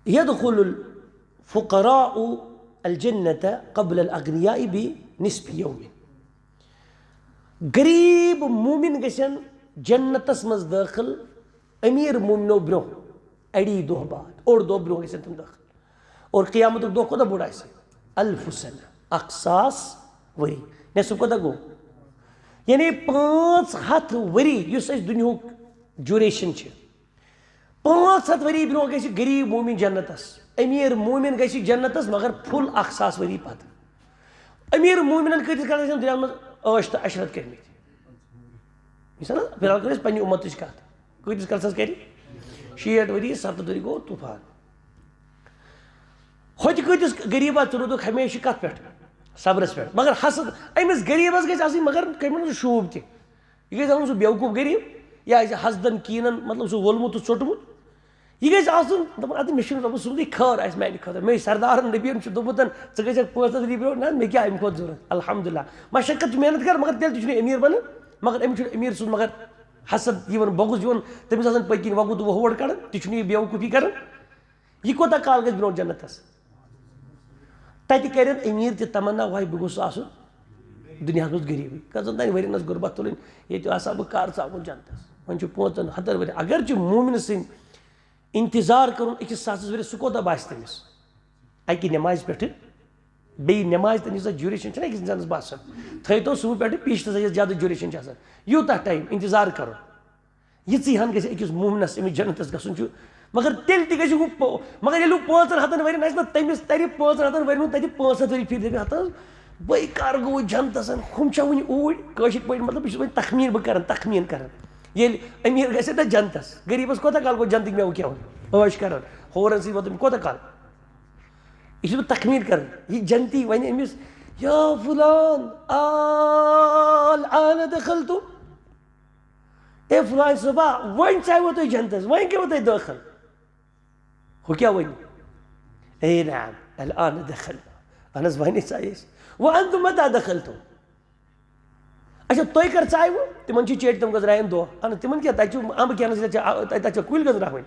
"يدخل الفقراء الجنة قبل الأغنياء بنصف يوم"۔ غریٖب مومِن گژھن جنتس منٛز دٲخل أمیٖر مومِنو برٛونٛہہ، اَڑی دۄہ بعد، اوٚڑ دۄہ برٛونٛہہ گژھن تِم دٲخل۔ اور قیامتُک دۄہ کوٗتاہ بوٚڑ آسہِ؟ الف سنہ، اکھ ساس ؤری۔ نصف کوٗتاہ گوٚو؟ یعنی پانٛژھ ہتھ ؤری یُس اَسہِ دُنیہُک ڈیوریشن چھِ، پانٛژھ ہتھ ؤری برٛونٛہہ گژھِ غریٖب مومِن جنتس۔ امیر مومن گژھِ جنتس، مگر فل اکھ ساس ؤری پتہٕ۔ امیر مومنن کۭتِس کالس گژھن دُنیاہس منٛز عٲش تہٕ عشرت کٔرمٕتۍ؟ مثال، فی الحال کرو أسۍ پننہِ اُمتٕچ کتھ۔ کۭتِس کالس حظ کرِ؟ شیٹھ ؤری، ستتھ ؤری گوٚو طوفان۔ ہوٚتہِ کۭتِس غریٖبس ژٕ روٗدُکھ ہمیشہِ کتھ پٮ۪ٹھ؟ صبرس پٮ۪ٹھ۔ مگر حسد، أمِس غریٖبس گژھِ آسٕنۍ مگر کٔمۍ ووٚن شوٗب تہِ۔ یہِ گژھِ آسُن سُہ بیوقوٗف غریٖب، یا آسہِ حسدن کیٖنن، مطلب، سُہ وولمُت تہٕ ژوٚٹمُت۔ یہِ گژھِ آسُن، دَپان، اَدٕ مےٚ چھُنہٕ رۄبَس سُنٛدُے خٲر آسہِ میٛانہِ خٲطرٕ۔ مےٚ سردارَن نبیَن چھُ دوٚپمُت، ژٕ گژھکھ پانٛژھ ہَتھ رۄپیہِ برونٛٹھ، نہ، مےٚ کیٛاہ اَمہِ کھۄتہٕ ضوٚرَتھ؟ الحمدللہ۔ مشقت چھُ محنت کَران، مگر تیٚلہِ تہِ چھُنہٕ أمیٖر بَنان۔ مگر أمِس چھُنہٕ أمیٖر سُنٛد مگر حسد یِوان، بغض یِوان، تٔمِس آسان پٔتۍ کِنۍ وۄگُت وۄہوڑ کَڑان، تہِ چھُنہٕ یہِ بیوقوٗفی کَڑان۔ یہِ کوٗتاہ کال گژھِ برونٛٹھ جنتَس؟ تَتہِ کَرن أمیٖر تہِ تمنا، وَے بہٕ گوٚژھُس آسُن دُنیاہَس منٛز غریٖبٕے۔ کٔژَن تام ؤرِین ٲس غُربت تُلٕنۍ، ییٚتہِ آسہٕ ہا بہٕ کر ژاوُن جنتَس۔ وۄنۍ چھُ پانٛژَن ہَتَن ؤرِین۔ اگر چھُ مومنہٕ سٕنٛدۍ انتظار کرُن أکِس ساسَس ؤرِیَس، سُہ کوتاہ باسہِ تٔمِس؟ اَکہِ نٮ۪مازِ پٮ۪ٹھٕ بیٚیہِ نٮ۪مازِ تام ییٖژاہ duration چھَنہ أکِس اِنسانَس باسان، تھٲیتو صُبحہٕ پٮ۪ٹھٕ پیٖشتَس ییٖژ زیادٕ duration چھِ آسان، یوٗتاہ time انتظار کرُن۔ یِژٕے ہَن گژھِ أکِس مومنَس أمِس جنتَس گژھُن چھُ۔ مگر تیٚلہِ تہِ گژھِ ہُہ پو-، مگر ییٚلہِ ہُہ پانٛژَن ہَتَن ؤرِین آسہِ نہ، تٔمِس تَرِ پانٛژَن ہَتَن ؤرِین ہُنٛد تَتہِ پانٛژھ ہَتھ ؤری پھِرِ، دَپہِ، "ہَتہٕ حظ، بٔے کر گوٚوُس جنتَس؟ ہُم چھا وُنہِ اوٗرۍ؟" کٲشِر پٲٹھۍ، مطلب، بہٕ چھُس وۄنۍ تخمیٖن بہٕ کران، تخمیٖن کران۔ ییٚلہِ أمیٖر گژھِ نہ جنتَس، غریٖبَس کوٗتاہ کال گوٚو جنتٕکۍ مٮ۪وٕ کھٮ۪وان، عٲش کران، ہورَن سۭتۍ ووتُن کوٗتاہ کال؟ یہِ چھُس بہٕ تخمیٖن کران۔ یہِ جنتی وَنہِ أمِس، "یا فلان، الآن دخلتم؟" اے فلان صٲبا، وۄنۍ ژاوٕ تُہۍ جنتس، وۄنۍ گٔیوٕ تُہۍ دٲخل۔ ہُہ کیٛاہ وَنہِ؟ اے نعم، الآن دخلنا۔ اہن حظ، وۄنۍ ژایہِ أسۍ۔ وانتم متى دخلتم؟ اچھا، تُہۍ کر ژایوٕ؟ تِمن چھِ چیٹہِ، تِم گٔنزراون دۄہ۔ اہن حظ، تِمن کیٛاہ، تَتہِ چھُ اَمبہٕ کینس، تَتہِ چھِ، تَتہِ چھِ کُلۍ گٔنزراوٕنۍ۔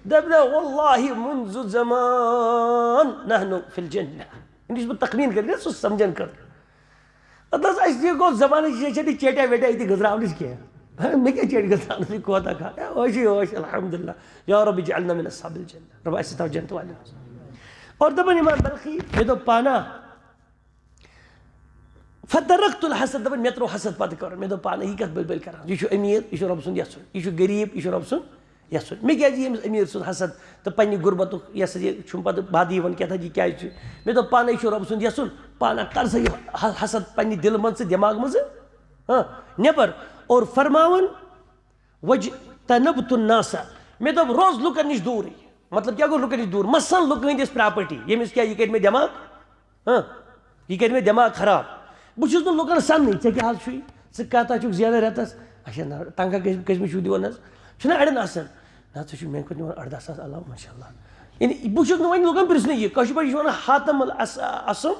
دَپہِ نہ، واللہ منذ زمان نحن فی الجنہ۔ یہِ چھُس بہٕ تخمیٖن کٔرِتھ، سُہ سمجھن خٲطرٕ۔ اَدٕ حظ، اَسہِ یہِ گوٚو زمانہٕ، یہِ چھَنہٕ چیٹیا ویٹیا ییٚتہِ گٔنزراونٕچ کینٛہہ۔ ہہ، مےٚ کیٛاہ چیٹہِ گٔنزراونٕچ، یہِ کوتاہ کَتھ؟ ہے، عٲشی عٲش، الحمدللہ۔ یا رب اجعلنا من اصحاب الجنہ۔ رب، اَسہِ تھاو جنت والٮ۪ن منٛز۔ اور دَپان اِمام بلخی، مےٚ دوٚپ پانہ، فترکت الحسد، دَپان، مےٚ ترٛوو حسد پَتہٕ کَرُن۔ مےٚ دوٚپ پانہٕ، یہِ کَتھ بٔلۍ بٔلۍ کَران؟ یہِ چھُ أمیٖر، یہِ چھُ رۄب سُنٛد یَژھُن۔ یہِ چھُ غریٖب، یہِ چھُ رۄب سُنٛد یَژھُن۔ مےٚ کیٛازِ ییٚمِس أمیٖر سُنٛد حسد تہٕ پنٛنہِ غُربتُک، یہِ ہسا یہِ چھُم پَتہٕ بَد یِوان کیٛاہ تھا، یہِ کیٛازِ چھُ؟ مےٚ دوٚپ پانَے، یہِ چھُ رۄب سُنٛد یَژھُن، پانہ کر سا یہِ ح-، حسد پنٛنہِ دِلہٕ منٛز ژٕ، دٮ۪ماغہٕ منٛزٕ، ہاں، نٮ۪بر۔ اور فرماوان، "واجتنبت الناس"، مےٚ دوٚپ، روز لُکن نِش دوٗرٕے۔ مطلب کیٛاہ گوٚو لُکن نِش دوٗر؟ مثلاً لُکہٕ ہٕنٛدۍ ٲسۍ پراپرٹی، ییٚمِس کیٛاہ، یہِ کَرِ مےٚ دٮ۪ماغ، ہاں، یہِ کَرِ مےٚ دٮ۪ماغ خراب۔ بہٕ چھُس نہٕ لُکَن سَننٕے، ژےٚ کیٛاہ حظ چھُے؟ ژٕ کَتھ حظ چھُکھ زینان رٮ۪تَس؟ اچھا، نہ، تنخواہ کٔژ-، کٔژمہِ چھُو دِوان حظ؟ چھُنہ اَڑٮ۪ن آسان، نہ، ژٕ چھُکھ میٛانہِ کھۄتہٕ نِوان اَرداہ ساس علاوٕ، ماشاء اللہ۔ یعنی بہٕ چھُس نہٕ وۄنۍ لُکَن پِرٛژھنٕے یہِ، کٲشِر پٲٹھۍ چھِ وَنان حاتم الاسم۔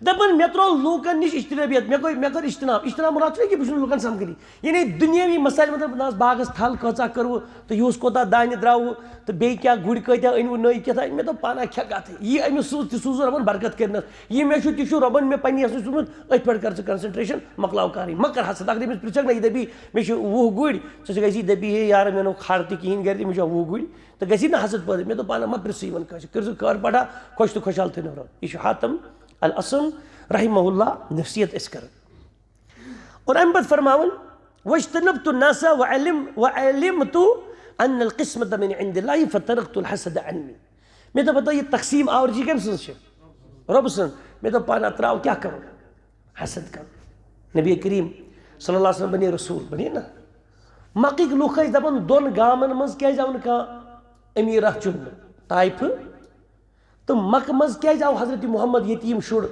دَپان، مےٚ ترٛوو لوٗکَن نِش اجتنابیت، مےٚ کوٚر، مےٚ کٔر اجتناب۔ اجتناب مُراد چھُنہ کہِ بہٕ چھُس نہٕ لُکَن سَمکھنٕے۔ یعنی دُنیٲوی مسائل، مطلب، نہ حظ باغَس تھل کۭژاہ کٔروٕ تہٕ یُہُس کوٗتاہ دانہِ درٛاوٕ تہٕ بیٚیہِ کیٛاہ، گُرۍ کۭتیٛاہ أنۍوٕ نٔے کیٛاہ تام، مےٚ دوٚپ، پانہ کھےٚ کَتھٕے۔ یہِ أمِس سوٗز، تہِ سوٗزُن رۄبَن برکت کٔرنَس۔ یہِ مےٚ چھُ، تہِ چھُ رۄبَن مےٚ پنٛنہِ یَژھُن سوٗزمُت، أتھۍ پٮ۪ٹھ کر ژٕ concentration، مۄکلاو کَرٕنۍ۔ مہ کر حسد۔ اگر أمِس پرٛژھکھ نہ، یہِ دَپی، "مےٚ چھِ وُہ گُرۍ"، ژٕ چھِ گژھی، یہِ دَپی، "ہے یارٕ، مےٚ نوٚو کھر تہِ کِہیٖنۍ گَرِ تہِ، مےٚ چھُ وُہ گُرۍ"، تہٕ گژھی نہ حسد پٲدٕ۔ مےٚ دوٚپ، پانہ مہ پرٛژھٕے یِمَن کٲنٛسہِ، کٔرۍ زِ کار پَٹھا، خۄش تہٕ خۄشحال تھٲینو رۄب۔ یہِ چھُ حاتم الاسم رحمہ اللہ نصیحت اَسہِ کَران۔ اور اَمہِ پَتہٕ فرماوان، "واجتنبت الناس وعلم، وعلمت ان القسمة من عند الله فتركت الحسد عني۔" مےٚ دوٚپ، پَتہٕ یہِ تقسیٖم آورٕچی کٔمۍ سٕنٛز چھِ؟ رۄبہٕ سٕنٛز۔ مےٚ دوٚپ، پانہٕ اَتھ ترٛاو، کیٛاہ کَرو؟ حسد کَرو۔ نبی کریم صلی اللہ علیہ وسلم بنے رسول، بنے نا؟ مکٕکۍ لُکھ ٲسۍ دَپان، دۄن گامَن منٛز کیٛازِ آو نہٕ کانٛہہ أمیٖرا چُننہٕ؟ طائفہٕ تہٕ مکہٕ منٛز کیٛازِ آو حضرت محمد یتیٖم شُر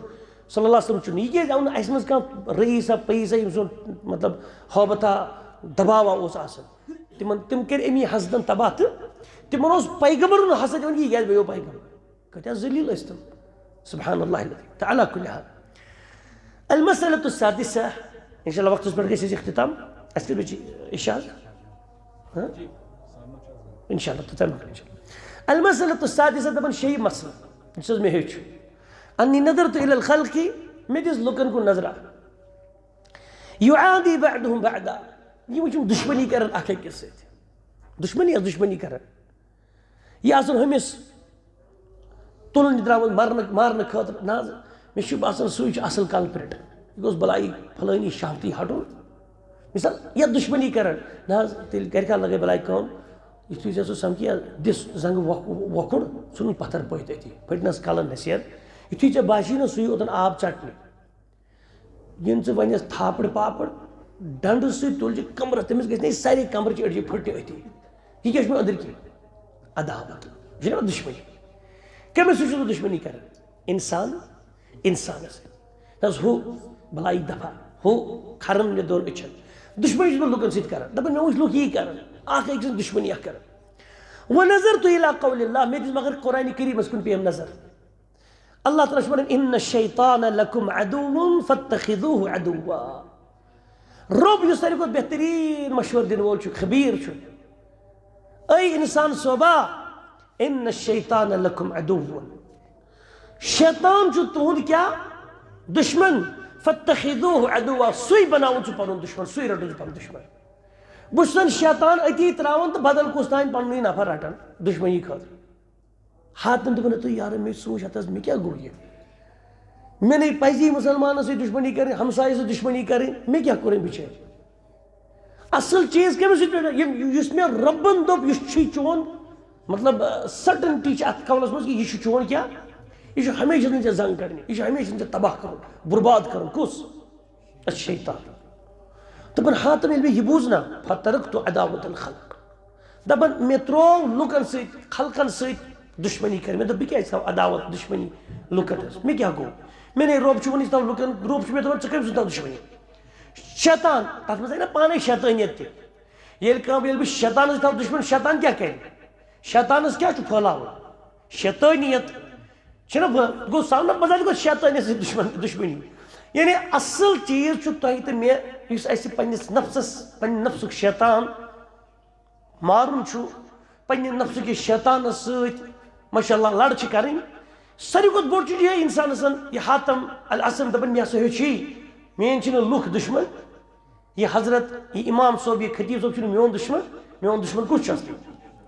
صلی اللہ علیہ وسلم چُننہٕ؟ یہِ کیٛازِ آو نہٕ اَسہِ منٛز کانٛہہ رئیسا پئیسا، ییٚمۍ سُنٛد، مطلب، ہٲبتھا دباوا اوس آسان؟ تِمن، تِم کٔرۍ اَمی حسدن تباہ تہٕ تِمن اوس پیغمبرن حسد یِوان، یہِ کیٛازِ بنیو پیغمبر؟ کۭتیٛاہ ذلیل ٲسۍ تِم۔ سبحان اللہ العظیم۔ تہٕ علی کل حال۔ المسألة السادسة، انشاءاللہ وقتس پٮ۪ٹھ گژھِ اَسہِ اختتام۔ اَسہِ کٔژِ بجہِ چھِ عشاء؟ ہاں؟ انشاءاللہ، توٚتام مۄکلہِ انشاءاللہ۔ المسألة السادسة، دَپان شیٚیہِ مسلہٕ، یُس حظ مےٚ ہیوٚچھ۔ أني نظرت إلى الخلق، مےٚ دِژ لُکن کُن نظرا۔ يعادي بعضهم بعضا، یِم چھِ دُشمنی کران اکھ أکِس سۭتۍ۔ دُشمنی ٲس دُشمنی کران۔ یہِ آسان ہُمِس تُلنہِ درٛامُت مرنہٕ، مارنہٕ خٲطرٕ۔ نہ حظ، مےٚ چھُ باسان، سُے چھُ اَصٕل culprit۔ یہِ گوٚژھ بَلایہِ پھلٲنی شاہتی ہَٹُن۔ مِثال، یَتھ دُشمنی کَران۔ نہ حظ، تیٚلہِ گَرِ کَر لَگے بَلاے کٲم؟ یُتھُے ژےٚ سُہ سمکھِ یا دِس زنٛگہٕ وۄکھ-، وۄکھُڑ، ژھٕنُن پتھر پٔتۍ أتی، پھٔٹنس کلن نصیحت۔ یُتھُے ژےٚ باسی نہ سُے اوتن آب ژٹنہِ، یِن ژٕ ونٮ۪س تھاپڑ پاپڑ، ڈنڈٕ سۭتۍ تُل ژٕ کمرس، تٔمِس گژھِ نہ یہِ سارے کمرٕچ أڈجہِ پھٔٹنہِ أتی۔ یہِ کیٛاہ چھُ مےٚ أنٛدٕرۍ کِنۍ؟ عداوت۔ یہِ چھُنہ دُشمنی؟ کٔمِس سۭتۍ چھُس بہٕ دُشمنی کران؟ انسان انسانس۔ دَپس، ہُہ بلائی دفعہ، ہُہ کھرن مےٚ دۄن أچھن۔ دُشمنی چھُس بہٕ لُکن سۭتۍ کران۔ دَپان، مےٚ وٕچھ لُکھ یی کران، اکھ أکۍ سٕنٛز دُشمنی اکھ کران۔ وَنَظَرْتُ إِلَىٰ قَوْلِ اللَّهِ، مےٚ دِژ مگر قرآنِ کریٖمس کُن پیٚیَم نظر۔ اللہ تعالیٰ چھُ وَنان، "إِنَّ الشَّيْطَانَ لَكُمْ عَدُوٌّ فَاتَّخِذُوهُ عَدُوًّا۔" رۄب یُس ساروی کھۄتہٕ بہتریٖن مشورٕ دِنہٕ وول چھُ، خبیٖر چھُ۔ اے انسان صٲبا، "إِنَّ الشَّيْطَانَ لَكُمْ عَدُوٌّ"۔ شیطان چھُ تُہُنٛد کیٛاہ؟ دُشمن۔ "فَاتَّخِذُوهُ عَدُوًّا"، سُے بناوُن ژٕ پنُن دُشمن، سُے رٹُن ژٕ پنُن دُشمن۔ بہٕ چھُس زن شیطان أتی ترٛاوان تہٕ بدل کُس تام پننُے نفر رٹان دُشمنی خٲطرٕ۔ حاتم دوٚپُن، "ہے تُہۍ یارٕ، مےٚ سوٗنٛچ، ہتہٕ حظ، مےٚ کیٛاہ گوٚو یہِ؟ مےٚ نے پزی مُسلمانس سۭتۍ دُشمنی کرٕنۍ، ہمسایہِ سۭتۍ دُشمنی کرٕنۍ، مےٚ کیٛاہ کوٚر أمۍ بِچٲرۍ؟" اصل چیٖز کٔمِس سۭتۍ پٮ۪ٹھ؟ یِم، یُس مےٚ رۄبن دوٚپ، یُس چھُے چون، مطلب، سرٹنٹی چھِ اتھ قولس منٛز کہِ یہِ چھُ چون کیٛاہ؟ یہِ چھُ ہمیشہِ نہٕ ژےٚ زنگ کڑنہِ، یہِ چھُ ہمیشہِ نہٕ ژےٚ تباہ کرُن، برباد کرُن۔ کُس؟ الشیطان۔ دپان، ہا، تم ییٚلہِ مےٚ یہِ بوٗز نا، فترکت عداوت الخلق۔ دپان، مےٚ ترٛوو لُکن سۭتۍ، خلقن سۭتۍ دُشمنی کٔر۔ مےٚ دوٚپ، بہٕ کیٛازِ تھاوٕ عداوت، دُشمنی لُکن ہٕنٛز؟ مےٚ کیٛاہ گوٚو؟ مےٚ نے رۄب چھُ وۄنۍ یہِ تھاوٕ لُکن، رۄب چھُ مےٚ دپان، ژٕ کٔمۍ سۭتۍ تھاو دُشمنی؟ شیطان، تتھ منٛز آیہِ نا پانے شیطٲنیت تہِ۔ ییٚلہِ کانٛہہ، ییٚلہِ بہٕ شیطانس سۭتۍ تھاوٕ دُشمن، شیطان کیٛاہ کرِ؟ شیطانس کیٛاہ چھُ پھٔہلاوُن؟ شیطٲنیت۔ چھُنہ بہٕ گوٚو سامنہٕ بذات گوٚو شیطانس سۭتۍ دُشمن، دُشمنی۔ یعنی اصل چیٖز چھُ تۄہہِ تہٕ مےٚ، یُس اسہِ پننِس نفسس، پننہِ نفسُک شیطان مارُن چھُ، پننہِ نفسہٕ کِس شیطانس سۭتۍ، ماشاء اللہ، لڑ چھِ کرٕنۍ۔ ساروی کھۄتہٕ بوٚڑ چیٖز چھُ یِہوٚے انسانس، یہِ حاتم الاسم دپان، مےٚ ہسا ہیوٚچھ یی، میٲنۍ چھِنہٕ لُکھ دُشمن، یہِ حضرت، یہِ امام صٲب، یہِ خطیب صٲب چھُنہٕ میون دُشمن۔ میون دُشمن کُس چھُ اصلی؟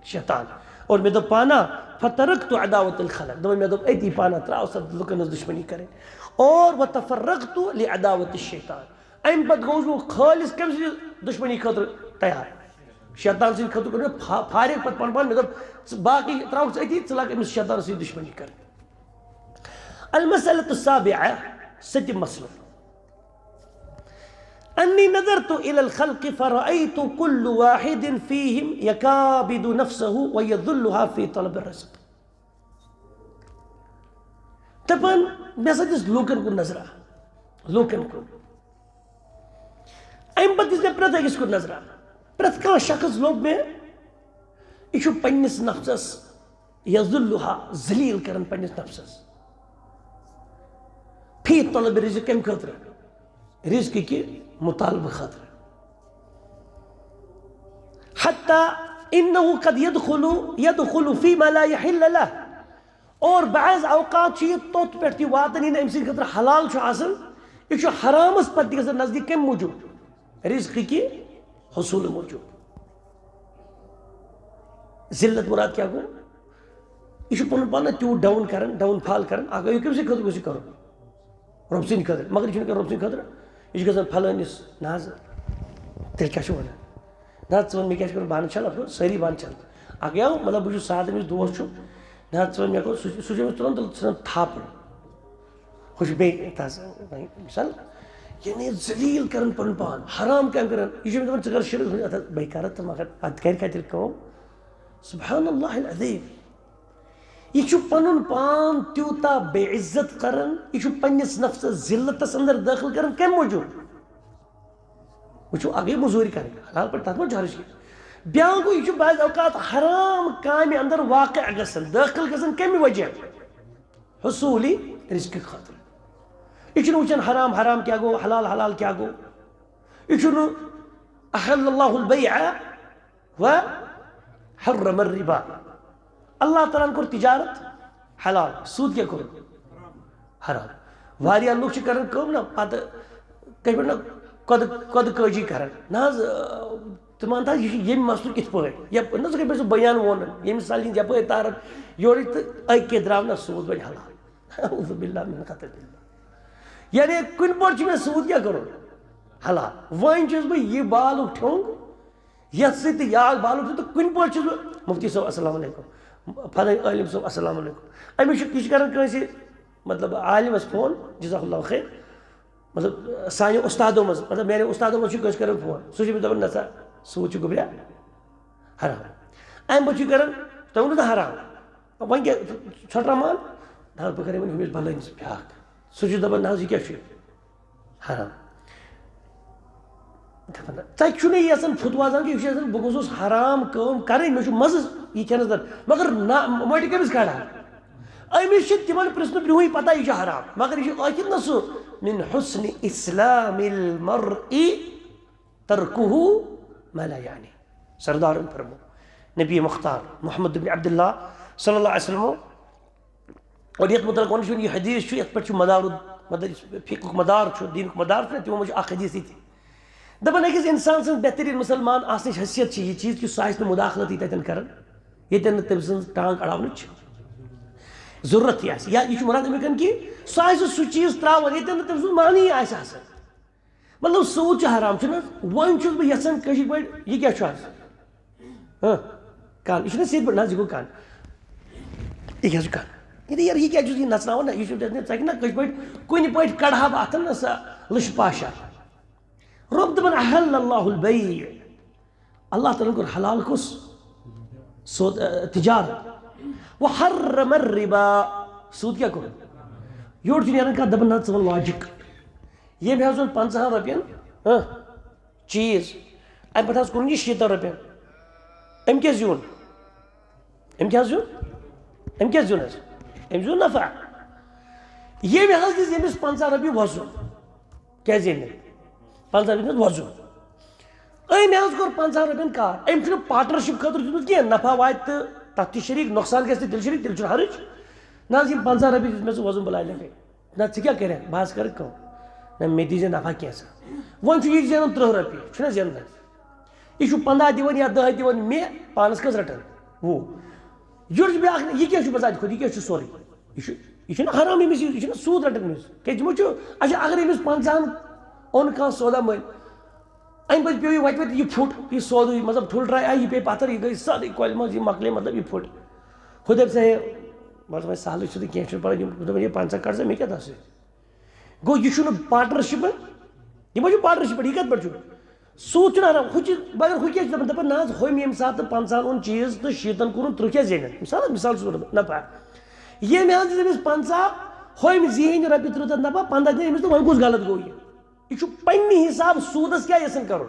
شیطان۔ اور مےٚ دوٚپ پانہ، فترکت عداوت الخلق، دوٚپُن، مےٚ دوٚپ أتی پانہ، ترٛاو سا لُکن ہٕنٛز دُشمنی کرٕنۍ۔ اور وتفرغت لعداوت الشیطان، امہِ پتہٕ گوٚوُس بہٕ خٲلص کٔمۍ سٕنٛدِ دُشمنی خٲطرٕ تیار؟ شیطان سٕنٛدِ خٲطرٕ کوٚر مےٚ فا-، فارغ پتہٕ پنُن پان۔ مےٚ دوٚپ، ژٕ باقٕے ترٛاوُکھ ژٕ أتی، ژٕ لگ أمِس شیطان سٕنٛدِ دُشمنی کرٕنۍ۔ المسألة السابعة، سٔتِم مسلہٕ۔ أني نظرت إلى الخلق فرأيت كل واحد فيهم يكابد نفسه ويذلها في طلب الرزق۔ دپان، مےٚ ہسا دِژ لوٗکن کُن نظرا، لوٗکن کُن۔ اَمہِ پتہٕ دِژ مےٚ پرٛٮ۪تھ أکِس کُن نظرا۔ پرٛٮ۪تھ کانٛہہ شخص لوٚب مےٚ، یہِ چھُ پننِس نفسس یذلها، ذلیل کران پننِس نفسس۔ فی طلب رزق، کمہِ خٲطرٕ؟ رزق کہِ مطالبہٕ خٲطرٕ۔ حتی انه قد يدخل، يدخل فيما لا يحل له۔ اور بعض اوقات چھُ یہِ توٚت پٮ۪ٹھ تہِ واتان، یہِ نہٕ أمۍ سٕنٛدِ خٲطرٕ حلال چھُ آسان، یہِ چھُ حرامس پتہٕ تہِ گژھان نزدیٖک۔ کمہِ موٗجوٗب؟ رزق کہِ حصوٗل موٗجوٗب۔ ذلت مراد کیٛاہ گوٚو؟ یہِ چھُ پنُن پان تیوٗت ڈاوُن کران، ڈاوُن فال کران، اکھ گوٚو یہِ کٔمۍ سٕنٛدِ خٲطرٕ گوٚژھ یہِ کرُن؟ رۄب سٕنٛدِ خٲطرٕ۔ مگر یہِ چھُنہٕ کران رۄب سٕنٛدِ خٲطرٕ، یہِ چھُ گژھان فلٲنِس۔ نہ حظ، تیٚلہِ کیٛاہ چھُ وَنان؟ نہ حظ، ژٕ وَن مےٚ کیٛاہ چھُ کرُن؟ بانہٕ چھَل اَتھ منٛز، سٲری بانہٕ چھَل۔ اَکھ گٔیو، مطلب، بہٕ چھُس سادٕ، أمِس دوس چھُ، نہ حظ، ژٕ وَن مےٚ گوٚو، سُہ چھُ، سُہ چھُ أمِس تُلان تہٕ ژھٕنان تھاپڑ۔ ہُہ چھُ بیٚیہِ تَس، مثال، یعنی ذلیٖل کران پَنُن پان، حرام کامہِ کران۔ یہِ چھُ أمِس دَپان، ژٕ کر شِرک؟ اَتھ حظ، بہٕ کَرٕ تہٕ مگر اَتھ کَرِ کَتہِ تیٚلہِ کٲم؟ سبحان اللہ العظیم۔ یہِ چھُ پنُن پان تیوٗتاہ بے عزت کران، یہِ چھُ پننِس نفسس ذلتس اندر دٲخل کران۔ کمہِ موٗجوٗب؟ وٕچھِو، اکھ گٔے مٔزوٗرۍ کرٕنۍ، حلال پٲٹھۍ، تتھ منٛز چھُ حرج کینٛہہ۔ بیٛاکھ گوٚو، یہِ چھُ بعض اوقات حرام کامہِ اندر واقع گژھان، دٲخل گژھان۔ کمہِ وجہ؟ حصوٗلی رزقہٕ خٲطرٕ۔ یہِ چھُنہٕ وٕچھان حرام حرام کیٛاہ گوٚو، حلال حلال کیٛاہ گوٚو۔ یہِ چھُنہٕ احل اللہ البیع و حرم الربا۔ اللہ تعالیٰ ہن کوٚر تجارت حلال، سود کیٛاہ کوٚر؟ حرام۔ واریاہ لُکھ چھِ کران کٲم نا، پتہٕ کٔرۍ پٲٹھۍ نا قۄدٕ، قۄدٕ کٲجی کران۔ نہ حظ، تِمن تھا، یہِ چھُ ییٚمہِ مسلُک یِتھ پٲٹھۍ، یپٲرۍ نہ، ژٕ کٔرۍ پٲٹھۍ سُہ بیان ووٚنُن، ییٚمہِ سالہِ ہِنٛدۍ یپٲرۍ تارَن یورٕکۍ تہٕ أکۍ کیٛاہ درٛاو نہ سود وۄنۍ حلال۔ اعوذ باللہ من خطر اللہ۔ یعنی کُنہِ پٲٹھۍ چھُ مےٚ سود کیٛاہ کرُن؟ حلال۔ وۄنۍ چھُس بہٕ یہِ بالُک ٹھیوٚنٛگ، یَتھ سۭتۍ تہِ یاگ بالُن چھُ، تہٕ کُنہِ پٲٹھۍ چھُس بہٕ، مُفتی صٲب السلام علیکم، فلٲنۍ عٲلِم صٲب السلام علیکم، أمِس چھُ، یہِ چھُ کران کٲنٛسہِ، مطلب، عالمس فون، جزاک اللہ خیر، مطلب، سانیو اُستادو منٛز، مطلب، میانیو اُستادو منٛز چھُ کٲنٛسہِ کران فون، سُہ چھُ أمِس دَپان، "نسا، سوٗد چھُ گوٚبریا حرام۔" اَمہِ پتہٕ چھُ کران، تۄہہِ ووٚنوُ نہ حرام، وۄنۍ کیٛاہ، ژھۄٹھ رَمان؟ نہ حظ، بہٕ کَرٕ وۄنۍ ہُمِس بَلٲنِس بیٛاکھ۔ سُہ چھُ دَپان، "نہ حظ، یہِ کیٛاہ چھُ؟ حرام۔" دَپان، "نہ، ژٕ چھُکھ نہٕ یَژھان فتوا زانُن کینٛہہ، یہِ چھُ یَژھان بہٕ گوٚژھُس حرام کٲم کَرٕنۍ، مےٚ چھُ مَزٕ یہِ کھٮ۪نَس دَر، مگر نہ، مۄٹہِ کٔمِس کَڑان؟" أمِس چھِ تِمَن پرٛژھنہٕ برٛونٛہٕے پَتہ یہِ چھُ حرام، مگر یہِ چھُ ٲکھِتھ نہ سُہ، "من حسن اسلام المرء ترکہ ما لا یعنی۔" سردارن فرمو، نبی مختار محمد بن عبداللہ صلی اللہ علیہ وسلم۔ اور یتھ متعلق ونُن چھُ، یہِ حدیث چھُ، یتھ پٮ۪ٹھ چھُ مدار، مطلب، یُس فقہُک مدار چھُ، دینُک مدار چھُ، تِمو منٛز چھُ اکھ حدیث یہِ تہِ۔ دپان أکِس انسان سٕنٛز بہتریٖن مسلمان آسنٕچ حیثیت چھِ یہِ چیٖز کہِ سُہ آسہِ نہٕ مداخلت ییٚتٮ۪ن کران، ییٚتٮ۪ن نہٕ تٔمۍ سٕنٛز ٹانگ اڑاونٕچ ضروٗرت تہِ آسہِ۔ یا یہِ چھُ مراد اَمہِ کَنۍ کہِ سُہ آسہِ سُہ چیٖز ترٛاوان، ییٚتٮ۪ن نہٕ تٔمۍ سُنٛد معنی آسہِ آسان۔ مطلب، سوٗد چھُ حرام، چھُنہٕ حظ؟ وۄنۍ چھُس بہٕ یژھان کٲشِر پٲٹھۍ، یہِ کیٛاہ چھُ آز؟ ہاں، کَن، یہِ چھُنہٕ سیٚدِ پٲٹھۍ، نہ حظ، یہِ گوٚو کَن۔ یہِ کیٛاہ چھُ کَن؟ یہِ تہِ یارٕ، یہِ کیٛاہ چھُس یہِ نژناوان؟ نہ، یہِ چھُ ژےٚ، ژےٚ کِنۍ نہ کٲشِر پٲٹھۍ، کُنہِ پٲٹھۍ کَڑٕ ہا بہٕ اَتھَن نہ سا لٔچھ پاشا۔ رۄب دَپان، "أحل الله البيع"، اللہ تعالیٰ ہن کوٚر حلال کُس؟ سود، ا، تجارت۔ "وحرم الربا"، سوٗد کیٛاہ کوٚر؟ یورٕ چھُ نیران کانٛہہ دَپان، "نہ، ژٕ وَن logic"۔ ییٚمۍ حظ اوٚن پنٛژاہَن رۄپیَن، ہاں، چیٖز، اَمہِ پَتہٕ حظ کوٚرُن یہِ شیٖتَن رۄپیَن۔ أمۍ کیٛاہ زیوٗن؟ أمۍ کیٛاہ زیوٗن؟ أمۍ کیٛاہ زیوٗن حظ؟ أمۍ زیوٗن نفع۔ ییٚمۍ حظ دِژ ییٚمِس پنٛژاہ رۄپیہِ وۄزُم۔ کیٛازِ ییٚمۍ؟ پنٛژاہ رۄپیہِ دِژ وۄزُم۔ أمۍ حظ کوٚر پنٛژاہَن رۄپیَن کار۔ أمۍ چھُنہٕ partnership خٲطرٕ دیُتمُت کینٛہہ، نفع واتہِ تہٕ تَتھ تہِ شریٖک، نۄقصان گژھِ تہٕ تیٚلہِ شریٖک، تیٚلہِ چھُنہٕ حرٕج۔ نہ حظ، یِم پنٛژاہ رۄپیہِ دِژ مےٚ ژٕ وۄزُم، بہٕ لاے لَگے۔ نہ، ژٕ کیٛاہ کَرکھ؟ بہٕ حظ کَرٕ کٲم۔ نہ، مےٚ دیٖزِ نفع کینٛژھا۔ وۄنۍ چھُ یہِ زینان تٕرٛہ رۄپیہِ، چھُنہ زینان حظ؟ یہِ چھُ پنٛداہ دِوان یا دَہ دِوان مےٚ، پانَس کٔژ رَٹان؟ وُہ۔ یورٕ چھُ بیٛاکھ، یہِ کیٛاہ چھُ بذات خود، یہِ کیٛاہ چھُ سورُے؟ یہِ چھُ، یہِ چھُنہ حرام أمِس، یہِ چھُنہ سوٗد رَٹان أمِس۔ کیٛازِ یِمو چھُ، اچھا، اگر أمِس پنٛژاہَن اوٚن کانٛہہ سودا مٔلۍ، اَمہِ پَتہٕ پیوٚو یہِ وَتہِ وَتہِ یہِ پھُٹ، یہِ سودُے، مطلب، ٹھُل ٹرٛاے آیہِ، یہِ پیٚیہِ پَتھر، یہِ گٔے سٲرٕے کۄلہِ منٛز، یہِ مۄکلے، مطلب، یہِ پھُٹ۔ ہُہ دَپہِ سا، ہے، مطلب، وۄنۍ سہلٕے چھُ تہٕ کینٛہہ چھُنہٕ پَرواے، یِم، دوٚپُن، "ہے، پنٛژاہ کَڑ سا، مےٚ کیٛاہ تَتھ سۭتۍ؟" گوٚو، یہِ چھُنہٕ partnership، یہِ ما چھُ partnership، یہِ کَتھ پٮ۪ٹھ چھُ؟ سوٗد چھُنہٕ حرام، ہُہ چھُ، مگر ہُہ کیٛاہ چھُ دَپان؟ دَپان، نہ حظ، ہُمۍ ییٚمہِ ساتہٕ پنٛژاہَن اوٚن چیٖز تہٕ شیٖتَن کوٚرُن، تٕرٛہ کیٛازِ زینَن؟ مِثال، مِثال چھُس بہٕ دَپان، نفع۔ ییٚمہِ حظ دِژ أمِس پنٛژاہ، ہُمۍ زیٖنۍ رۄپیہِ تٕرٛہ تَتھ نفع، پنٛداہ دِنۍ أمِس، تہٕ وۄنۍ کُس غلط گوٚو یہِ؟ یہِ چھُ پننہِ حساب سوٗدس کیٛاہ یژھان کرُن؟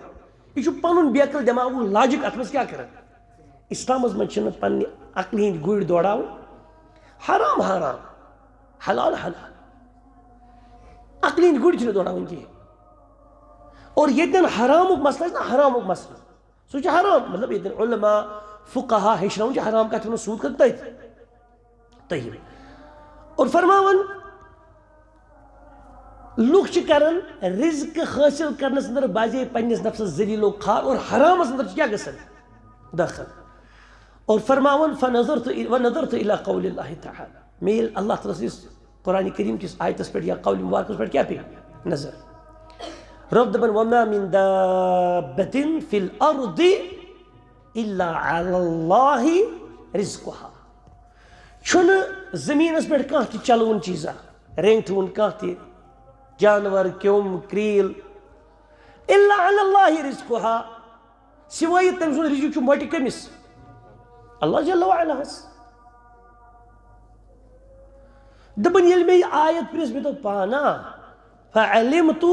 یہِ چھُ پنُن بیقل دٮ۪ماغُک logic اتھ منٛز کیٛاہ کران؟ اسلامس منٛز چھِنہٕ پننہِ عقلہِ ہٕنٛدۍ گُرۍ دوران۔ حرام حرام، حلال حلال۔ عقلہِ ہٕنٛدۍ گُرۍ چھِنہٕ دوران کِہیٖنۍ۔ اور ییٚتٮ۪ن حرامُک مسلہٕ آسہِ نا، حرامُک مسلہٕ، سُہ چھُ حرام۔ مطلب، ییٚتٮ۪ن علماء، فقہا ہیٚچھناوُن چھُ حرام کتھ وَنو، سوٗد کتھ تٔتھۍ۔ طیب۔ اور فرماوان، لوٗکھ چھِ کران رزق حٲصِل کرنس اندر بعضے پننِس نفسس ذلیل و خوار، اور حرامس اندر چھِ کیٛاہ گژھان؟ دٲخل۔ اور فرماوان، "فنظرت ال-، ونظرت الى قول الله تعالى"، مےٚ ییٚلہِ اللہ تعالیٰ سٕنٛدِس قرآن کریم کِس آیتس پٮ۪ٹھ یا قول مبارکس پٮ۪ٹھ کیٛاہ پیٚیہِ نظر؟ رۄب دپان، "وما من دابة في الأرض إلا على الله رزقها"۔ چھُنہٕ زٔمیٖنَس پٮ۪ٹھ کانٛہہ تہِ چلوُن چیٖزا، رینٛگٹھ وُن کانٛہہ تہِ جانور، کیوٚم، کرٛیٖل، "إلا على الله رزقها"، سوائے تٔمۍ سُنٛد رزق چھُ مۄٹہِ کٔمِس؟ اللہ جل وعلا ہس۔ دپان، ییٚلہِ مےٚ یہِ آیت پرِژھ، مےٚ دوٚپ، "پانا، فعلمت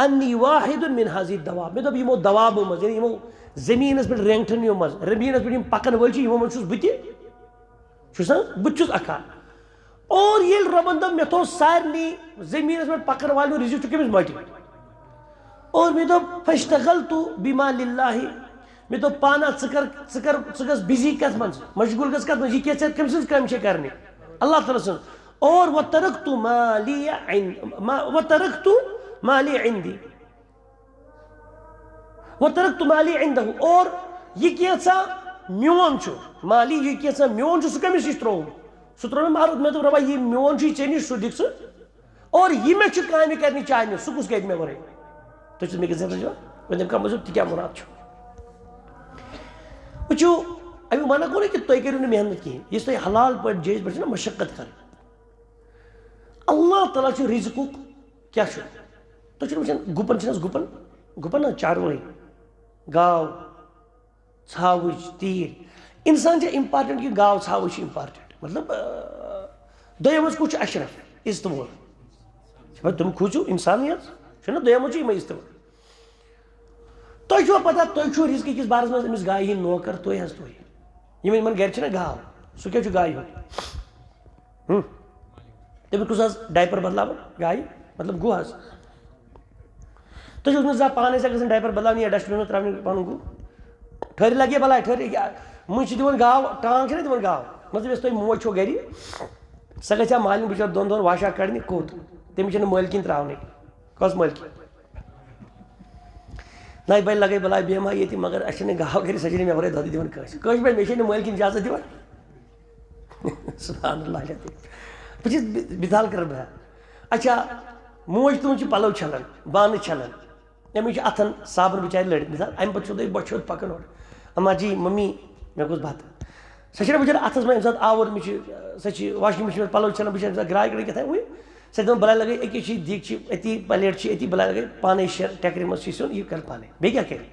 أني واحد من هذه الدواب"، مےٚ دوٚپ، یِمو دوابو منٛز، یعنی یِمو زٔمیٖنَس پٮ۪ٹھ رینٛگٹھن یِمو منٛز، زٔمیٖنَس پٮ۪ٹھ یِم پَکَن وٲلۍ چھِ، یِمو منٛز چھُس بہٕ تہِ، چھُس نا، بہٕ تہِ چھُس اَکھ ہا۔ اور ییٚلہِ رۄبَن دوٚپ، مےٚ تھوٚو سارنٕے زٔمیٖنَس پٮ۪ٹھ پَکَن والٮ۪ن رِزِق چھُ کٔمِس؟ مۄٹہِ۔ اور مےٚ دوٚپ، "فاشتغلت بما لله"، مےٚ دوٚپ، "پانا، ژٕ کر، ژٕ کر، ژٕ گژھ بِزی کَتھ منٛز، مشغوٗل گژھ کَتھ منٛز، یہِ کیٛاہ ژےٚ کٔمۍ سٕنٛز کٲم چھےٚ کَرنہِ؟" اللہ تعالیٰ سٕنٛز۔ اور "وترکت ما لی عند، ما، وترکت ما لی عندی، وترکت ما لی عندہ"، اور یہِ کینٛژھا میون چھُ، ما لی، یہِ کینٛژھا میون چھُ، سُہ کٔمِس نِش ترٛووُم؟ سُہ ترٛوو مےٚ مارُت، مےٚ دوٚپ، "رۄبا، یہِ میون چھُ، یہِ ژےٚ نِش، سُہ دِکھ ژٕ"۔ اور یہِ مےٚ چھُ کامہِ کرنہِ چانہِ، سُہ کُس کرِ مےٚ ورٲے؟ تُہۍ چھِو مےٚ کِس ذہنس جواب؟ وۄنۍ تَمہِ کم از کم تہِ کیٛاہ مُراد چھُ؟ چھُ اَمیُک معنی گوٚو نہٕ کہِ تُہۍ کٔرِو نہٕ محنت کِہیٖنۍ، یُس تۄہہِ حلال پٲٹھۍ، جٲیِز پٲٹھۍ چھُ نہ مشقت کَرٕنۍ۔ اللہ تعالیٰ چھُ رِزقُک کیٛاہ چھُ؟ تُہۍ چھِو نہٕ وٕچھان گُپَن چھِنہٕ حظ گُپَن، گُپَن حظ چاروٲے، گاو، ژھاوٕج، تیٖر۔ اِنسان چھا important کِنہٕ گاو ژھاوٕج چھِ important؟ مطلب، آ، دۄیو منٛز کُس چھُ اشرف؟ عزتہٕ وول۔ چھِ پَتہٕ تِم کھوٗژِو اِنسانٕے حظ، چھُنہ دۄیو منٛز چھُ یِمَے عزتہٕ وول۔ تۄہہِ چھُوا پتہ، تُہۍ چھُو رِزقہٕ کِس بارَس منٛز أمِس گایہِ ہِنٛدۍ نوکر، تُہۍ حظ تُہۍ۔ یِم یِمَن گَرِ چھِنہ گاو، سُہ کیٛاہ چھُ گایہِ ہُنٛد؟ ہُم۔ تٔمِس کُس حظ diaper بدلاوان گایہِ؟ مطلب گُہہ حظ۔ تُہۍ چھِو نہٕ زانٛہہ پانَے سۄ گژھان diaper بدلاونہِ یا dustbin منٛز ترٛاونہِ پَنُن گُہہ؟ ٹھٔہرِ لَگہِ بَلاے، ٹھٔہرِ ییٚکیٛاہ، مُنشی دِوان گاو، ٹانٛگ چھِنہ دِوان گاو؟ مطلب یۄس تۄہہِ موج چھو گَرِ، سۄ گژھِ ہا مالِنۍ بِچٲر دۄن دۄہَن واشا کَڑنہِ کوٚت؟ تٔمِس چھِنہٕ مٲلکِن ترٛاونٕے۔ کۄس مٲلکِن؟ نہ بَلہِ لَگَے بَلاے بیٚہمہٕ ہا ییٚتہِ، مگر اَسہِ چھِنہٕ گاو گَرِ، سۄ چھِنہٕ مےٚ وَرٲے دۄدٕ دِوان کٲنٛسہِ۔ کٲشِر پٲٹھۍ، مےٚ چھَنہٕ مٲلکِن اِجازت دِوان۔ سبحان اللہ العظیم۔ بہٕ چھُس بِ-، مثال کران بہٕ۔ اچھا، موج تُہُنٛد چھِ پَلو چھَلان، بانہٕ چھَلان۔ أمِس چھِ اَتھَن صابن بِچارِ لٔڑِتھ۔ مثال، اَمہِ پَتہٕ چھُو تۄہہِ بۄچھِ ہیوٚر پَکان اورٕ۔ اما جی، ممی، مےٚ گوٚژھ بَتہٕ۔ سۄ چھَنہ بِچٲرۍ اَتھَس منٛز ییٚمہِ ساتہٕ آوُر، أمِس چھِ، سۄ چھِ washing machine منٛز پَلو چھَلان، بہٕ چھَس أمِس ساتہٕ گرٛاے کَڑان کیٛاہ تام، وٕنۍ۔ سۄ چھِ دَپان، بَلاے لَگَے، أکیٛاہ چھِ یہِ دیٖگچہِ أتی، پَلیٹ چھِ أتی، بَلاے لَگَے پانَے شےٚ ٹٮ۪کرِ منٛز چھِ سیُن، یہِ کَرِ پانَے۔ بیٚیہِ کیٛاہ کَرِ؟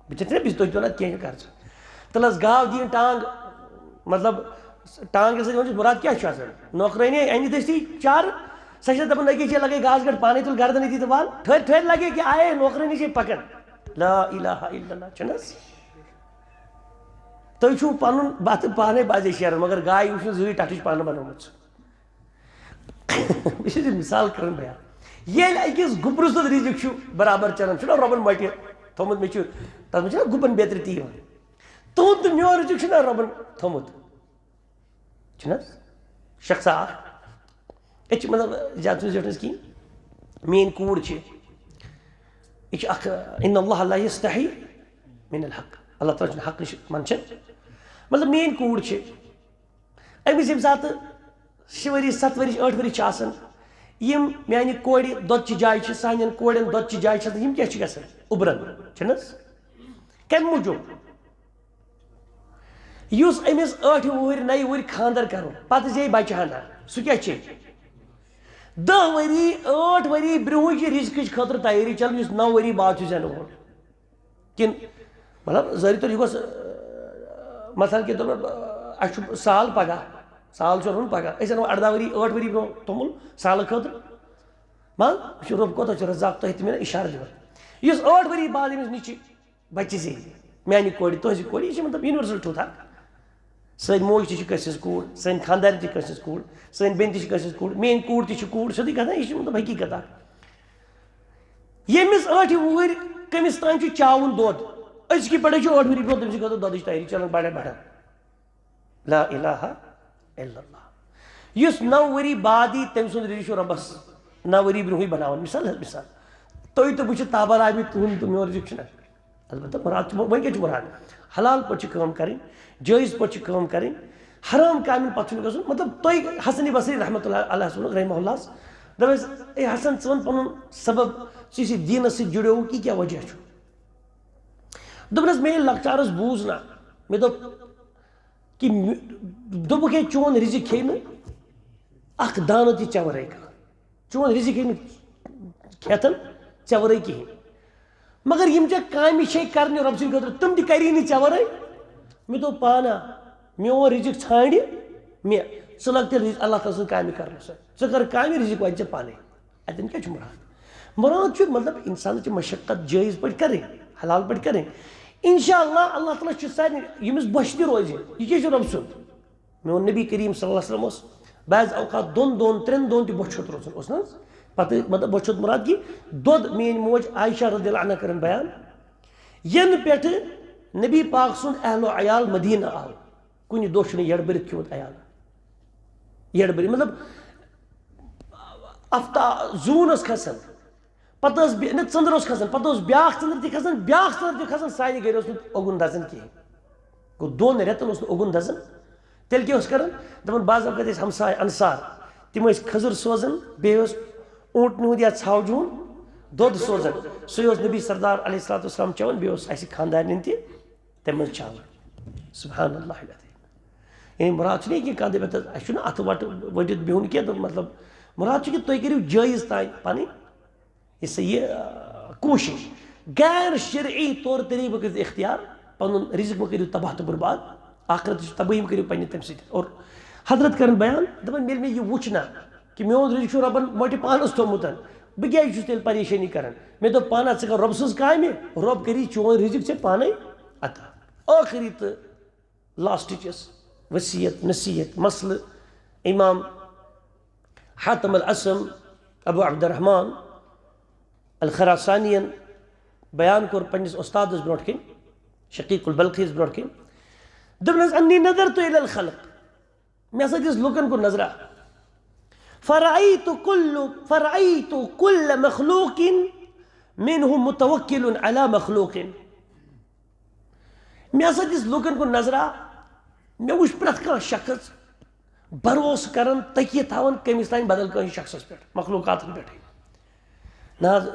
بہٕ چھَس نہ، بہٕ چھَس تُہۍ تہِ وَنان کینٛہہ کَر ژٕ۔ تَلہٕ حظ گاو دِیِن ٹانٛگ، مطلب، ٹانٛگہِ سۭتۍ وَنان چھُس مُراد کیٛاہ چھُ آسان؟ نوکرٲنی اَنہِ دٔستی چارٕ، سۄ چھےٚ دَپان، أکِس چھےٚ لَگے گاسہٕ گَڑ پانَے تُل گَردَن أتی تہٕ وال۔ ٹھٔہرۍ، ٹھٔہرۍ لَگے کہِ آیے نوکرٲنی چھے پَکان۔ لا الہ الا اللہ، چھُنہٕ حظ؟ تُہۍ چھُو پَنُن بَتہٕ پانَے بازے شیران، مگر گایہِ وٕچھِو زٕے ٹَٹھٕچ پانہٕ بَنٲومٕژ۔ بہٕ چھُس یہِ مثال کران بیان۔ ییٚلہِ أکِس گُپنَس تہٕ رِزِق چھُ برابر چلان، چھُنہ رۄبَن مَٹہِ تھوٚمُت، مےٚ چھُ، تَتھ منٛز چھُنہ گُپَن بیترِ تہِ یِوان۔ تُہُنٛد تہٕ میون رِزِق چھُنہ رۄبَن تھوٚمُت؟ چھُنہ حظ؟ شخصا اکھ۔ أسۍ چھِ مطلب زیادٕ چھُنہٕ زیٹھنَس کِہیٖنۍ۔ میٛٲنۍ کوٗر چھِ، یہِ چھِ اکھ، ان اللہ لا یستحی من الحق، اللہ تعالیٰ چھُنہٕ حق نِش منٛدچھان۔ مطلب میٛٲنۍ کوٗر چھِ، أمِس ییٚمہِ ساتہٕ شےٚ ؤری، ستھ ؤری، ٲٹھ ؤری چھِ آسان، یِم میانہِ کورِ دۄدچہِ جایہِ چھِ، سانٮ۪ن کورٮ۪ن دۄدچہِ جایہِ چھِ آسان، یِم کیٛاہ چھِ گژھان؟ اُبران، چھِنہٕ حظ؟ کَمہِ موٗجوٗب؟ یُس أمِس ٲٹھِ وُہٕرۍ، نَیہِ وُہٕرۍ خانٛدر کَرو، پَتہٕ زیٚیہِ بَچہٕ ہنا، سُہ کیٛاہ چھِ؟ دَہ ؤری، ٲٹھ ؤری برٛونٛہٕے چھِ رِزقٕچ خٲطرٕ تیٲری چَلان، یُس نَو ؤری بعد چھُ زٮ۪نہٕ وول۔ کِنہٕ مطلب ظٲہری طور یہِ گوٚژھ، آ، مثلاً کے طور پر، آ، اَسہِ چھُ سال پگاہ، سال چھُ روٚن پگاہ، أسۍ اَنو اَرداہ ؤری، ٲٹھ ؤری برونٛہہ توٚمُل سالہٕ خٲطرٕ۔ مان، یہِ چھُ رۄب کوتاہ چھُ رزاق، تۄہہِ تہِ مےٚ اِشارٕ دِوان۔ یُس ٲٹھ ؤری بعد أمِس نِچہِ بَچہِ زیٚیہِ، میٛانہِ کورِ، تُہٕنٛزِ کورِ، یہِ چھِ مطلب universal truth اَکھ۔ سٲنۍ موج تہِ چھِ کٲنٛسہِ ہٕنٛز کوٗر، سٲنۍ خانٛدارِ تہِ چھِ کٲنٛسہِ ہٕنٛز کوٗر، سٲنۍ بیٚنہِ تہِ چھِ کٲنٛسہِ ہٕنٛز کوٗر، میٛٲنۍ کوٗر تہِ چھِ کوٗر، سیوٚدُے کَتھا، یہِ چھِ مطلب حقیٖقت اَکھ۔ ییٚمِس ٲٹھِ وُہٕرۍ کٔمِس تام چھُ چاوُن دۄد، أزکہِ پٮ۪ٹھَے چھُ ٲٹھ ؤری برونٛہہ تٔمِس چھِ گژھان دۄدٕچ تیٲری چلان بَڑان بَڑان۔ لا الہ الا اللہ۔ یُس نَو ؤری بعد یی، تٔمۍ سُنٛد رِزق چھُ رۄبَس نَو ؤری برونٛہٕے بَناوان۔ مِثال حظ مِثال، تُہۍ تہٕ بہٕ چھِ تابان آمٕتۍ، تُہُنٛد تہٕ میون رِزق چھُنہ۔ البتہ مُراد چھُ، وۄنۍ کیٛاہ چھُ مُراد؟ حلال پٲٹھۍ چھِ کٲم کَرٕنۍ، جٲیِز پٲٹھۍ چھِ کٲم کَرٕنۍ، حرام کامٮ۪ن پَتہٕ چھُنہٕ گژھُن۔ مطلب تۄہہِ حسنِ بصری رحمتہ اللہ علیہ ووٚنُکھ، رحمہ اللہ، دوٚپُس، "اے حسن، ژٕ وَن پَنُن سبب، ژٕ یُس یہِ دیٖنَس سۭتۍ جُڑیووُکھ، یہِ کیٛاہ وجہ چھُ؟" دوٚپنَس، "مےٚ ییٚلہِ لۄکچارَس بوٗز نہ، مےٚ دوٚپ کہِ مےٚ-، دوٚپُکھ، ہے، چون رِزِق کھیٚیہِ نہٕ اَکھ دانہٕ تہِ ژےٚ وَرٲے کانٛہہ۔" چون رِزِق ہیٚکہِ نہٕ کھٮ۪تھ ژےٚ وَرٲے کِہیٖنۍ۔ مگر یِم ژےٚ کامہِ چھے کَرنہِ رۄب سٕنٛدِ خٲطرٕ، تِم تہِ کَری نہٕ ژےٚ وَرٲے۔ مےٚ دوٚپ پانہٕ، میون رِزِق ژھانٛڈِ مےٚ۔ ژٕ لَگ تیٚلہِ رِزِ-، اللہ تعالیٰ سٕنٛز کامہِ کَرنَس سۭتۍ۔ ژٕ کَر کامہِ، رِزِق واتہِ ژےٚ پانَے۔ اَتٮ۪ن کیٛاہ چھُ مُراد؟ مُراد چھُ، مطلب، اِنسانَس چھِ مشقت جٲیِز پٲٹھۍ کَرٕنۍ، حلال پٲٹھۍ کَرٕنۍ۔ اِنشاء اللہ، اللہ تعالیٰ چھُ سارنٕے، ییٚمِس بۄچھِ تہِ روزِ۔ یہِ کیٛاہ چھُ رۄب سُنٛد؟ میون نبی کریم صلی اللہ علیہ وسلم اوس بعض اوقات دۄن دۄن، ترٛٮ۪ن دۄہَن تہِ بۄچھِ ہوٚت روزان، اوس نہ حظ؟ پَتہٕ، مطلب، بۄچھِ ہوٚت مُراد کہِ دۄد، میٲنۍ موج عائشہ رضی اللہ عنہا کٔرٕن بیان، یَنہٕ پٮ۪ٹھٕ نبی پاک سُنٛد اہل و عیال مدینہ آو، کُنہِ دۄہ چھُنہٕ یَڑبٔرِتھ کھیوٚمُت عیال۔ یَڑبٔرِتھ، مطلب، اَفتا-، زوٗن ٲس کھسان، پتہٕ ٲس بے-، نہ، ژٔنٛدٕر اوس کھسان، پتہٕ اوس بیٛاکھ ژٔنٛدٕر تہِ کھسان، بیٛاکھ ژٔنٛدٕر تہِ کھسان، سانہِ گرِ اوس نہٕ اوٚگُن دزان کِہیٖنۍ۔ گوٚو، دۄن رٮ۪تن اوس نہٕ اوٚگُن دزان۔ تیٚلہِ کیٛاہ اوس کران؟ دپان، بعض اوقات ٲسۍ ہمساے انصار، تِم ٲسۍ کھٔزٕر سوزان، بیٚیہِ اوس اوٗنٛٹنہِ ہُنٛد یا ژھاوجہِ ہُنٛد دۄد سوزان۔ سُے اوس نبی سردار علیہ الصلوۃ والسلام چٮ۪وان، بیٚیہِ اوس اَسہِ خانٛدارنٮ۪ن تہِ تَمہِ منٛز چاوان۔ سبحان اللہ العظیم۔ یعنی مراد چھُنہٕ یہِ کہِ کانٛہہ دَپہِ، "اَسہِ چھُنہٕ اَتھٕ وَٹہٕ ؤٹِتھ بِہُن کینٛہہ"، تہٕ مطلب، مراد چھُ کہِ تُہۍ کٔرِو جٲیِز تام پَنٕنۍ یہِ سا یہِ، آ، کوٗشِش۔ غیر شرعی طور طریٖقہٕ مہٕ کٔرِو اختیار، پَنُن رِزق مہٕ کٔرِو تباہ تہٕ برباد، آخرتٕچ تبٲہی مہٕ کٔرِو پنٛنہِ تَمہِ سۭتۍ۔ اور حضرت کَرَن بیان، دَپان، ییٚلہِ مےٚ یہِ وُچھ نہ کہِ میون رِزق چھُ رۄبَن مۄٹہِ پانَس تھوٚمُت، بہٕ کیٛازِ چھُس تیٚلہِ پریشٲنی کَران؟ مےٚ دوٚپ پانہٕ، ژٕ کَر رۄبہٕ سٕنٛز کامہِ، رۄب کٔری چون رِزق ژےٚ پانَے عطا۔ ٲخری تہٕ لاسٹٕچ یۄس وصیت، نصیحت، مسلہٕ امام حاتم الاسم ابو عبد الرحمن الخراسانین بیان کوٚر پننِس استادس برونٛٹھ کِنۍ، شقیق البلخیس برونٛٹھ کِنۍ، دوٚپنس، "انی نظرت الی الخلق"، مےٚ ہسا دِژ لُکن کُن نظرا، فرأیت کل فرأیت کل مخلوق منهم متوکل علی مخلوق، مےٚ ہسا دِژ لُکن کُن نظرا، مےٚ وُچھ پرٛٮ۪تھ کانٛہہ شخص بھروسہٕ کران، تکیہِ تھاوان کٔمِس تام بدل کٲنٛسہِ شخصس پٮ۪ٹھ، مخلوقاتن پٮ۪ٹھٕے۔ نہ حظ،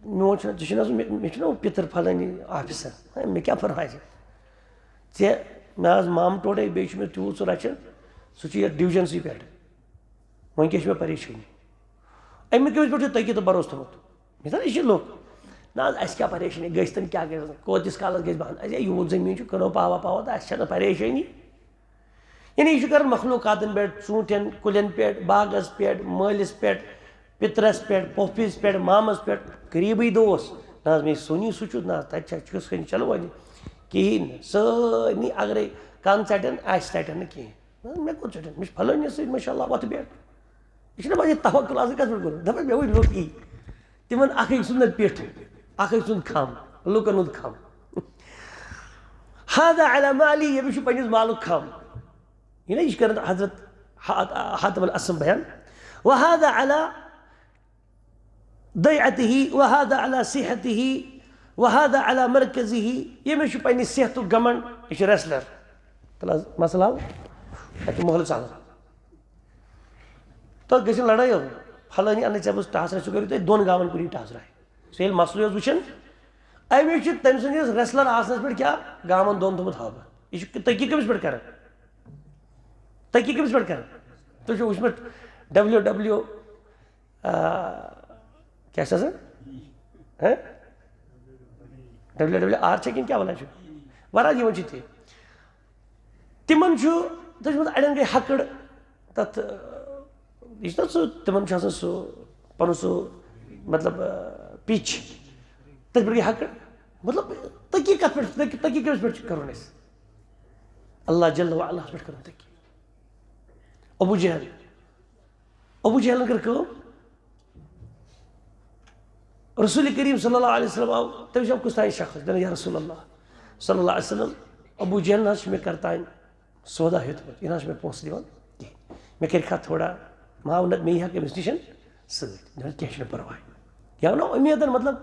میون چھُنہٕ، ژےٚ چھُنہٕ حظ، مےٚ، مےٚ چھُنہٕ ہُہ پِتٕر پھلٲنی آفیسر، ہے، مےٚ کیٛاہ پرواے چھُ؟ ژےٚ، مےٚ حظ مامہٕ ٹوٹھے، بیٚیہِ چھُ مےٚ تیوٗت سُہ رچھان، سُہ چھُ یتھ ڈوجنسٕے پٮ۪ٹھ۔ وۄنۍ کیٛاہ چھِ مےٚ پریشٲنی؟ اَمہِ کٔمِس پٮ۪ٹھ چھُ تۄہہِ کیٛاہ تہٕ بھروسہٕ تھوٚمُت؟ مےٚ دوٚپ، یہِ چھِ لُکھ۔ نہ حظ، اَسہِ کیٛاہ پریشٲنی؟ گٔژھۍ تَن کیٛاہ گٔژھۍ تَن؟ کوٗتِس کالَس گٔژھۍ بہان؟ اَسہِ ہے یوٗت زٔمیٖن چھُ، کٕنو پاوا پاوا تہٕ اَسہِ چھَنہٕ پریشٲنی۔ یعنی یہِ چھُ کَران مخلوقاتَن پٮ۪ٹھ، ژوٗنٛٹھٮ۪ن کُلٮ۪ن پٮ۪ٹھ، باغَس پٮ۪ٹھ، مٲلِس پٮ۪ٹھ، پِترَس پٮ۪ٹھ، پۄپھِس پٮ۪ٹھ، مامَس پٮ۪ٹھ، قریٖبٕے دوس۔ نہ حظ، مےٚ سونی سُہ چھُ، نہ حظ، تَتہِ چھا چھُس کھٔنۍ چلو وۄنۍ کِہیٖنۍ نہٕ۔ سٲرنٕے اگرَے کَن ژَٹن، اَسہِ ژَٹن نہٕ کِہیٖنۍ۔ نہ، مےٚ کوٚت ژٔٹِتھ؟ مےٚ چھُ فلٲنِس سۭتۍ، ماشاء اللہ، وۄتھٕ بیٹھ۔ یہِ چھُنہ وۄنۍ یہِ توکل آسان کَتھ پٮ۪ٹھ کوٚرمُت؟ دَپان، مےٚ وٕنۍ لُکھ یی۔ تِمَن اَکھ أکۍ سُنٛد نہ پیٹھ، اَکھ أکۍ سُنٛد کھَم، لُکَن ہُنٛد کھَم۔ هذا على مالی، ییٚمِس چھُ پنٛنِس مالُک کھَم۔ یہِ نہ، یہِ چھُ کَران حضرت حات-، حاتم الاسم بیان۔ وهذا على ضيعته وهذا على صحته وهذا على مركزه، ییٚمِس چھُ پننہِ صحتُک گمنڈ، یہِ چھُ ریسلر۔ تَلہٕ حظ مسلہٕ حل، اَتہِ چھُ محلہٕ ژَلان۔ تۄہہِ گٔژھِو لڑٲے ہو، فلٲنی اَنٕنۍ ژےٚ بہٕ ٹاس راے، سُہ کٔرِو تُہۍ دۄن گامَن کُنی ٹاس راے۔ سُہ ییٚلہِ مسلہٕ یوت وٕچھان، اَمہِ وِزِ چھُ تٔمۍ سٕنٛدِس ریسلر آسنَس پٮ۪ٹھ کیٛاہ گامَن دۄن تھوٚمُت حوالہٕ۔ یہِ چھُ تٔکی کٔمِس پٮ۪ٹھ کران؟ تٔکی کٔمِس پٮ۪ٹھ کران؟ تُہۍ چھِو وٕچھمُت ڈبلیو ڈبلیو آ، کیٛاہ چھِ آسان؟ ہہ؟ ڈبلیو ڈبلیو آر چھا کِنہٕ کیٛاہ وَنان چھِ؟ وَران یِوان چھِ تہِ۔ تِمَن چھُ، تُہۍ چھِو وَنان اَڑٮ۪ن گٔے ہَکٕڑ تَتھ، یہِ چھُنہ سُہ، تِمَن چھُ آسان سُہ پَنُن سُہ، مطلب، آ، پِچ۔ تٔتھۍ پٮ۪ٹھ گٔے ہَکٕڑ۔ مطلب، تٔکی کَتھ پٮ۪ٹھ، تٔکی، تٔکی کٔمِس پٮ۪ٹھ چھُ کَرُن اَسہِ؟ اللہ جل و علاہَس پٮ۪ٹھ کَرُن تٔکی۔ ابو جہل۔ ابو جہلن کٔر کٲم، رسول کریم صلی اللہ علیہ وسلم آو، تٔمِس آو کُس تام شخص، دوٚپُن، "یا رسول اللہ صلی اللہ علیہ وسلم، ابو جہلن حظ چھُ مےٚ کرتام سودا ہیوٚتمُت، یہِ نہ حظ چھُ مےٚ پونٛسہٕ دِوان کِہیٖنۍ۔ مےٚ کَرِ کھا تھوڑا معاونت، مےٚ یی ہا أمِس نِش سۭتۍ۔" دوٚپُن، "کینٛہہ چھُنہٕ پرواے۔" یا وَنو اُمیدن، مطلب،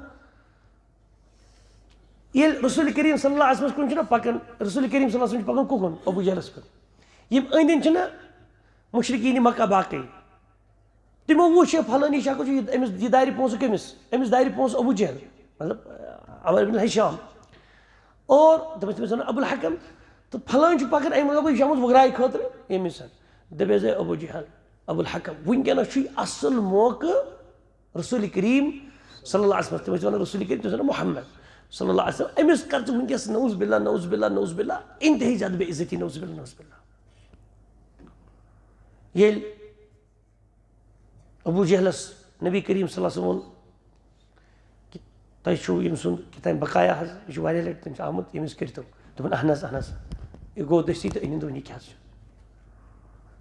ییٚلہِ رسول کریم صلی اللہ علیہ وسلم کُن چھُنہ پکان، رسول کریم صلی اللہ علیہ وسلم چھُ پکان کُکُن؟ ابو جہلس کُن۔ یِم أنٛدۍ أنٛدۍ چھِنہ مشرکین مکہ باقٕے، تِمو وُچھ، یہِ فلٲنی شخص چھُ، یہِ، أمِس، یہِ دارِ پونٛسہٕ کٔمِس؟ أمِس دارِ پونٛسہٕ ابو جہل، مطلب، عمر بن ہشام۔ اور دوٚپمَس، تٔمِس وَنان ابو الحکم، تہٕ فلٲنۍ چھُ پکان، أمۍ لوگُن شمس وُگراے خٲطرٕ ییٚمِس۔ دوٚپمَس، "ہے ابو جہل، ابو الحکم، وٕنکیٚنَس چھُے اصل موقعہٕ رسول کریم صلی اللہ علیہ وسلم"، تٔمِس چھِ وَنان رسول کریم، تٔمِس چھِ وَنان محمد صلی اللہ علیہ وسلم۔ أمِس کر ژٕ وٕنکیٚس نعوذ باللہ، نعوذ باللہ، نعوذ باللہ، انتہٲیی زیادٕ بے عزتی، نعوذ باللہ، نعوذ باللہ۔ ییٚلہِ ابو جہلس نبی کریم صلی اللہ علیہ وسلم ووٚن کہِ تۄہہِ چھُو ییٚمہِ سُنٛد کیٛاہ تام بقایا حظ، یہِ چھُ واریاہ لٹہِ تٔمِس آمُت، ییٚمِس کٔرۍتو۔ دوٚپُن، "اہن حظ، اہن حظ۔" یہِ گوٚو دٔستی تہٕ أنِن دوٚپُن، "یہِ کیٛاہ حظ چھُ؟"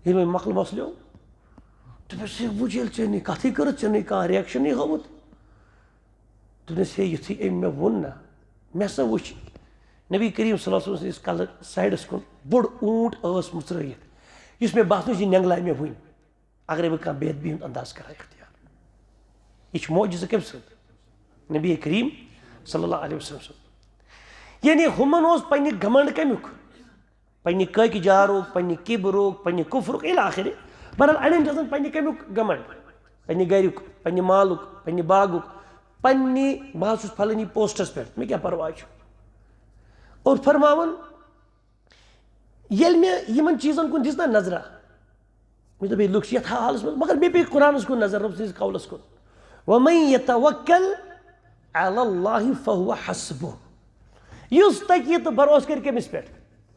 ییٚلہِ وۄنۍ مۄکلہٕ مۄسلیو، دوٚپُس، "ہے ابو جہل، ژےٚ نَے کتھٕے کٔرٕتھ، ژےٚ نَے کانٛہہ ریکشنٕے ہٲوٕتھ؟" دوٚپنَس، "ہے، یُتھُے أمۍ مےٚ ووٚن نا، مےٚ ہسا وٕچھ نبی کریم صلی اللہ علیہ وسلم سٕنٛدِس کلہٕ سایڈس کُن بوٚڑ اوٗنٹ ٲس مُژرٲیِتھ، یُس مےٚ باسان چھُ، یہِ نٮ۪نٛگلاے مےٚ وٕنۍ، اگرے بہٕ کانٛہہ بے ادبی ہُنٛد انداز کرٕ ہا اختیار۔" یہِ چھُ معجزٕ کٔمۍ سُنٛد؟ نبی کریم صلی اللہ علیہ وسلم سُنٛد۔ یعنی ہُمن اوس پننہِ گھمنڈ کمیُک، پننہِ کٲکہِ جارُک، پننہِ کِبرُک، پننہِ کُفرُک، الی آخرِ۔ بہرحال، اڑٮ۪ن چھُ آسان پننہِ کمیُک گھمنڈ، پننہِ گرُک، پننہِ مالُک، پننہِ باغُک، پننہِ، "بہٕ حظ چھُس فلٲنی پوسٹس پٮ۪ٹھ، مےٚ کیٛاہ پرواے چھُ؟" اور فرماوان، ییٚلہِ مےٚ یِمن چیٖزن کُن دِژ نہ نظرہ، مےٚ دوٚپ، "ہے، لُکھ چھِ یتھ حالس منٛز، مگر مےٚ پیٚیہِ قرآنس کُن نظر، رۄب سٕنٛدِس قولس کُن، ومن یتوکل علی اللہ فہو حسبہ۔" یُس تَکی تہٕ بھروسہٕ کرِ کٔمِس پٮ۪ٹھ؟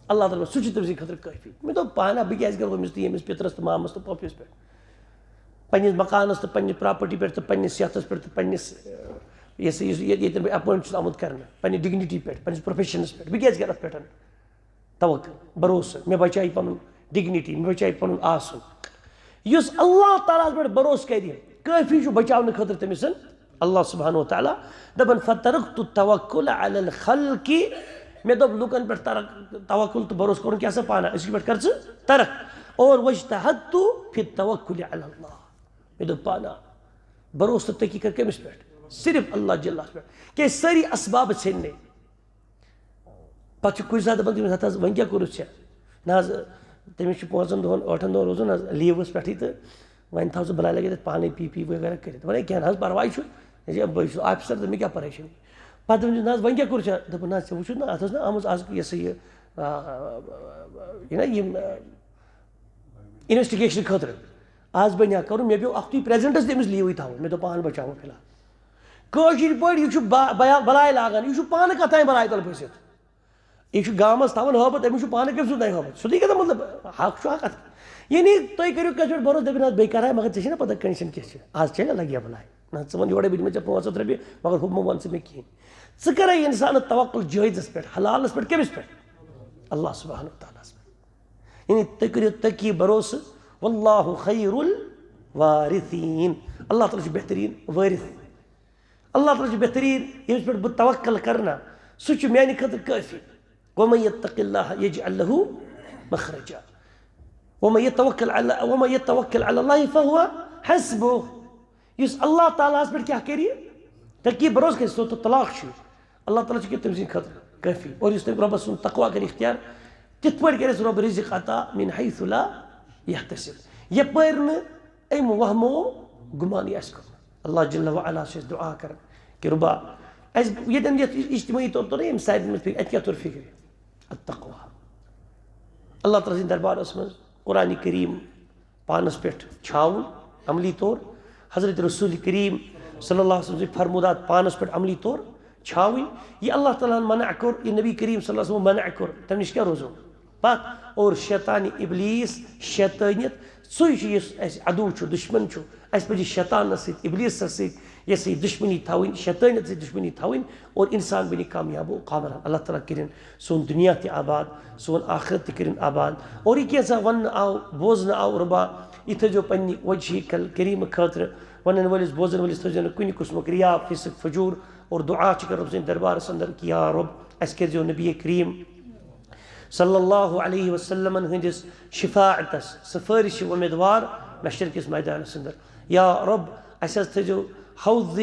اللہ تعالیٰ، سُہ چھُ تٔمۍ سٕنٛدِ خٲطرٕ کٲفی۔ مےٚ دوٚپ، "پانہ بہٕ کیٛازِ کرٕ أمِس تہٕ ییٚمِس پِترس تہٕ مامس تہٕ پۄپھِس پٮ۪ٹھ؟ پننِس مکانس تہٕ پننہِ پراپرٹی پٮ۪ٹھ تہٕ پننِس صحتس پٮ۪ٹھ تہٕ پننِس، یہِ ہسا یہِ، ییٚتٮ۪ن بہٕ اپوینٹ چھُس آمُت کرنہٕ، پننہِ ڈگنیٹی پٮ۪ٹھ، پننِس پروفیشنس پٮ۪ٹھ، بہٕ کیٛازِ کرٕ اتھ پٮ۪ٹھ؟" توکل، بھروسہٕ، مےٚ بچایہِ پنُن ڈگنیٹی، مےٚ بچایہِ پنُن آسُن۔ یُس اللہ تعالیٰ ہس پٮ۪ٹھ بھروسہٕ کرِ، کٲفی چھُ بچاونہٕ خٲطرٕ تٔمۍ سٕنٛد۔ اللہ سبحانہ و تعالیٰ دپان، "فترکت توکل علی الخلق"، مےٚ دوٚپ لُکن پٮ۪ٹھ ترک، توکل تہٕ بھروسہٕ کرُن کیٛاہ سا پانہ، أزکہِ پٮ۪ٹھ کر ژٕ ترک۔ اور واجتہدت فی التوکل علی اللہ، مےٚ دوٚپ پانہ، بھروسہٕ تہٕ تقی کر کٔمِس پٮ۪ٹھ؟ صرف اللہ جلس پٮ۪ٹھ۔ کیٛازِ سٲری اسباب ژھیٚنۍ نے۔ پتہٕ چھُ کُنہِ ساتہٕ دپان تٔمِس، "ہتہٕ حظ، وۄنۍ کیٛاہ کوٚرُتھ ژےٚ؟ نہ حظ، تٔمِس چھُ پانٛژن دۄہن، ٲٹھن دۄہن روزُن حظ لیٖوس پٮ۪ٹھٕے تہٕ وۄنۍ تھاو ژٕ بلاے لگٲوِتھ پانَے پی پی وغیرہ کٔرِتھ۔" ونے، "کینٛہہ نہ حظ، پرواے چھُ، یہِ چھِ، بہٕ چھُس آفیسر تہٕ مےٚ کیٛاہ پریشٲنی؟" پتہٕ دوٚپُن، "نہ حظ، وۄنۍ کیٛاہ کوٚرُتھ ژےٚ؟" دوٚپُن، "نہ حظ، ژےٚ وُچھُتھ نہ، اتھ ٲس نہ آمٕژ از یہِ سا یہِ، آ، یہِ نہ یِم، آ، انویسٹیگیشن خٲطرٕ۔ از بنیٛا کرُن، مےٚ پیوٚو اکھتُے پریزنٹس تٔمِس لیٖوٕے تھاوُن، مےٚ دوٚپ پانہٕ بچاوُن فی الحال۔" کٲشِر پٲٹھۍ، یہِ چھُ با-، بیا-، بلاے لاگان، یہِ چھُ پانہٕ کتھ تام بلاے تل پھٔسِتھ۔ یہِ چھُ گامس تھاوان ہٲبتھ، أمِس چھُ پانہٕ کٔمۍ سُنٛد تام ہٲبتھ؟ سیوٚدُے کتھ، مطلب، حق چھُ حق اتھ۔ یعنی تُہۍ کٔرِو کٲنٛسہِ پٮ۪ٹھ بھروسہٕ، دٔپِو نہ حظ، بیٚیہِ کرٕ ہا، مگر ژےٚ چھےٚ نہ پتہ کنڈیشن کیٛاہ چھِ۔ از چھےٚ نہ لگہِ ہا بلاے۔ نہ، ژٕ وَن یورے، بہٕ دِمے ژےٚ پانٛژھ ہتھ رۄپیہِ، مگر ہُہ مہٕ وَن ژٕ مےٚ کِہیٖنۍ۔ ژٕ کرے انسانس توکل جٲیزس پٮ۪ٹھ، حلالس پٮ۪ٹھ، کٔمِس پٮ۪ٹھ؟ اللہ سبحانہ و تعالیٰ ہس پٮ۪ٹھ۔ یعنی تُہۍ کٔرِو تقی بھروسہٕ، واللہ خیر الوارثین، اللہ تعالیٰ چھُ بہتریٖن وٲرِث۔ اللہ تعالیٰ چھُ بہتریٖن، ییٚمِس پٮ۪ٹھ بہٕ توکل کرٕ نا، سُہ چھُ میانہِ خٲطرٕ کٲفی۔ ومن یتق اللہ یجعل لہ مخرجا۔ ومن یتوکل علی، ومن یتوکل علی اللہ فہو حسبہ۔ یُس اللہ تعالیٰ ہس پٮ۪ٹھ کیٛاہ کرِ؟ تقی بھروسہٕ کرِ، سُہ تہٕ طلاق چھُ۔ اللہ تعالیٰ چھُ کہِ تٔمۍ سٕنٛدِ خٲطرٕ کٲفی۔ اور یُس تٔمۍ رۄبس سُنٛد تقویٰ کرِ اختیار، تِتھ پٲٹھۍ کرٮ۪س رۄب رزق عطا من حیث لا یحتسب۔ یپٲرۍ نہٕ أمۍ وہمو گُمانٕے آسہِ کوٚرمُت۔ اللہ جل و علا چھِ أسۍ دُعا کران کہِ رۄبا، اَسہِ ییٚتٮ۪ن یَتھ اجتمٲعی طور توٚر نہ ییٚمہِ سارنٕے منٛز فِکرِ، اَتہِ کیٛاہ توٚر فِکرِ؟ التقویٰ۔ اللہ تعالیٰ سٕنٛدِ دربارس منٛز قرآن کریم پانس پٮ۪ٹھ چھاوُن عملی طور، حضرت رسول کریم صلی اللہ علیہ وسلم سٕنٛدۍ فرمودات پانس پٮ۪ٹھ عملی طور چھاوٕنۍ۔ یہِ اللہ تعالیٰ ہن منع کوٚر، یہِ نبی کریم صلی اللہ علیہ وسلم منع کوٚر، تَمہِ نِش کیٛاہ روزو؟ پتھ۔ اور شیطان ابلیس، شیطٲنیت، سُے چھُ یُس اَسہِ عدو چھُ، دُشمن چھُ۔ اَسہِ پَزِ شیطانس سۭتۍ، ابلیسس سۭتۍ، یہِ ہسا یہِ دُشمنی تھاوٕنۍ، شیطٲنیت سۭتۍ دُشمنی تھاوٕنۍ اور انسان بنہِ کامیاب و کامران۔ اللہ تعالیٰ کٔرِن سون دُنیا تہِ آباد، سون آخرت تہِ کٔرِن آباد۔ اور یہِ کینٛژھا وننہٕ آو، بوزنہٕ آو رۄبا، یہِ تھٲیزیو پننہِ وجہہِ کل کریٖمہٕ خٲطرٕ۔ ونن وٲلِس، بوزن وٲلِس تھٲیزیو نہٕ کُنہِ قٕسمُک ریا، فسق، فجور اور دعا چھِ کران رۄب سٕنٛدِ دربارس اندر کہِ یا رۄب، اَسہِ کٔرزیو نبی کریم صلی اللہ علیہ وسلمن ہٕنٛدِس شفاعتس سفٲرشہِ امیدوار محشر کِس میدانس اندر۔ یا رۄب، اَسہِ حظ تھٲیزیو حوض،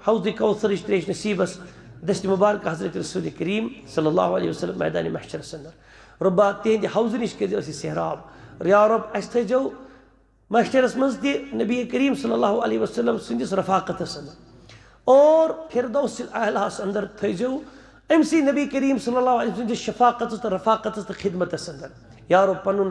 حوض کوثرٕچ تریش نصیبس دستِ مبارک حضرت رسول کریم صلی اللہ علیہ وسلم میدان محشرس اندر۔ رۄبا، تِہنٛدِ حوضہٕ نِش کٔرزیو اَسہِ سیراب۔ یا رۄب، اَسہِ تھٲیزیو محشرس منٛز تہِ نبی کریم صلی اللہ علیہ وسلم سٕنٛدِس رفاقتس اندر اور فردوس الاعلیٰ ہس اندر تھٲیزیو أمۍ سٕے نبی کریم صلی اللہ علیہ وسلم سٕنٛدِس شفاقتس تہٕ رفاقتس تہٕ خدمتس اندر۔ یا رب، پنُن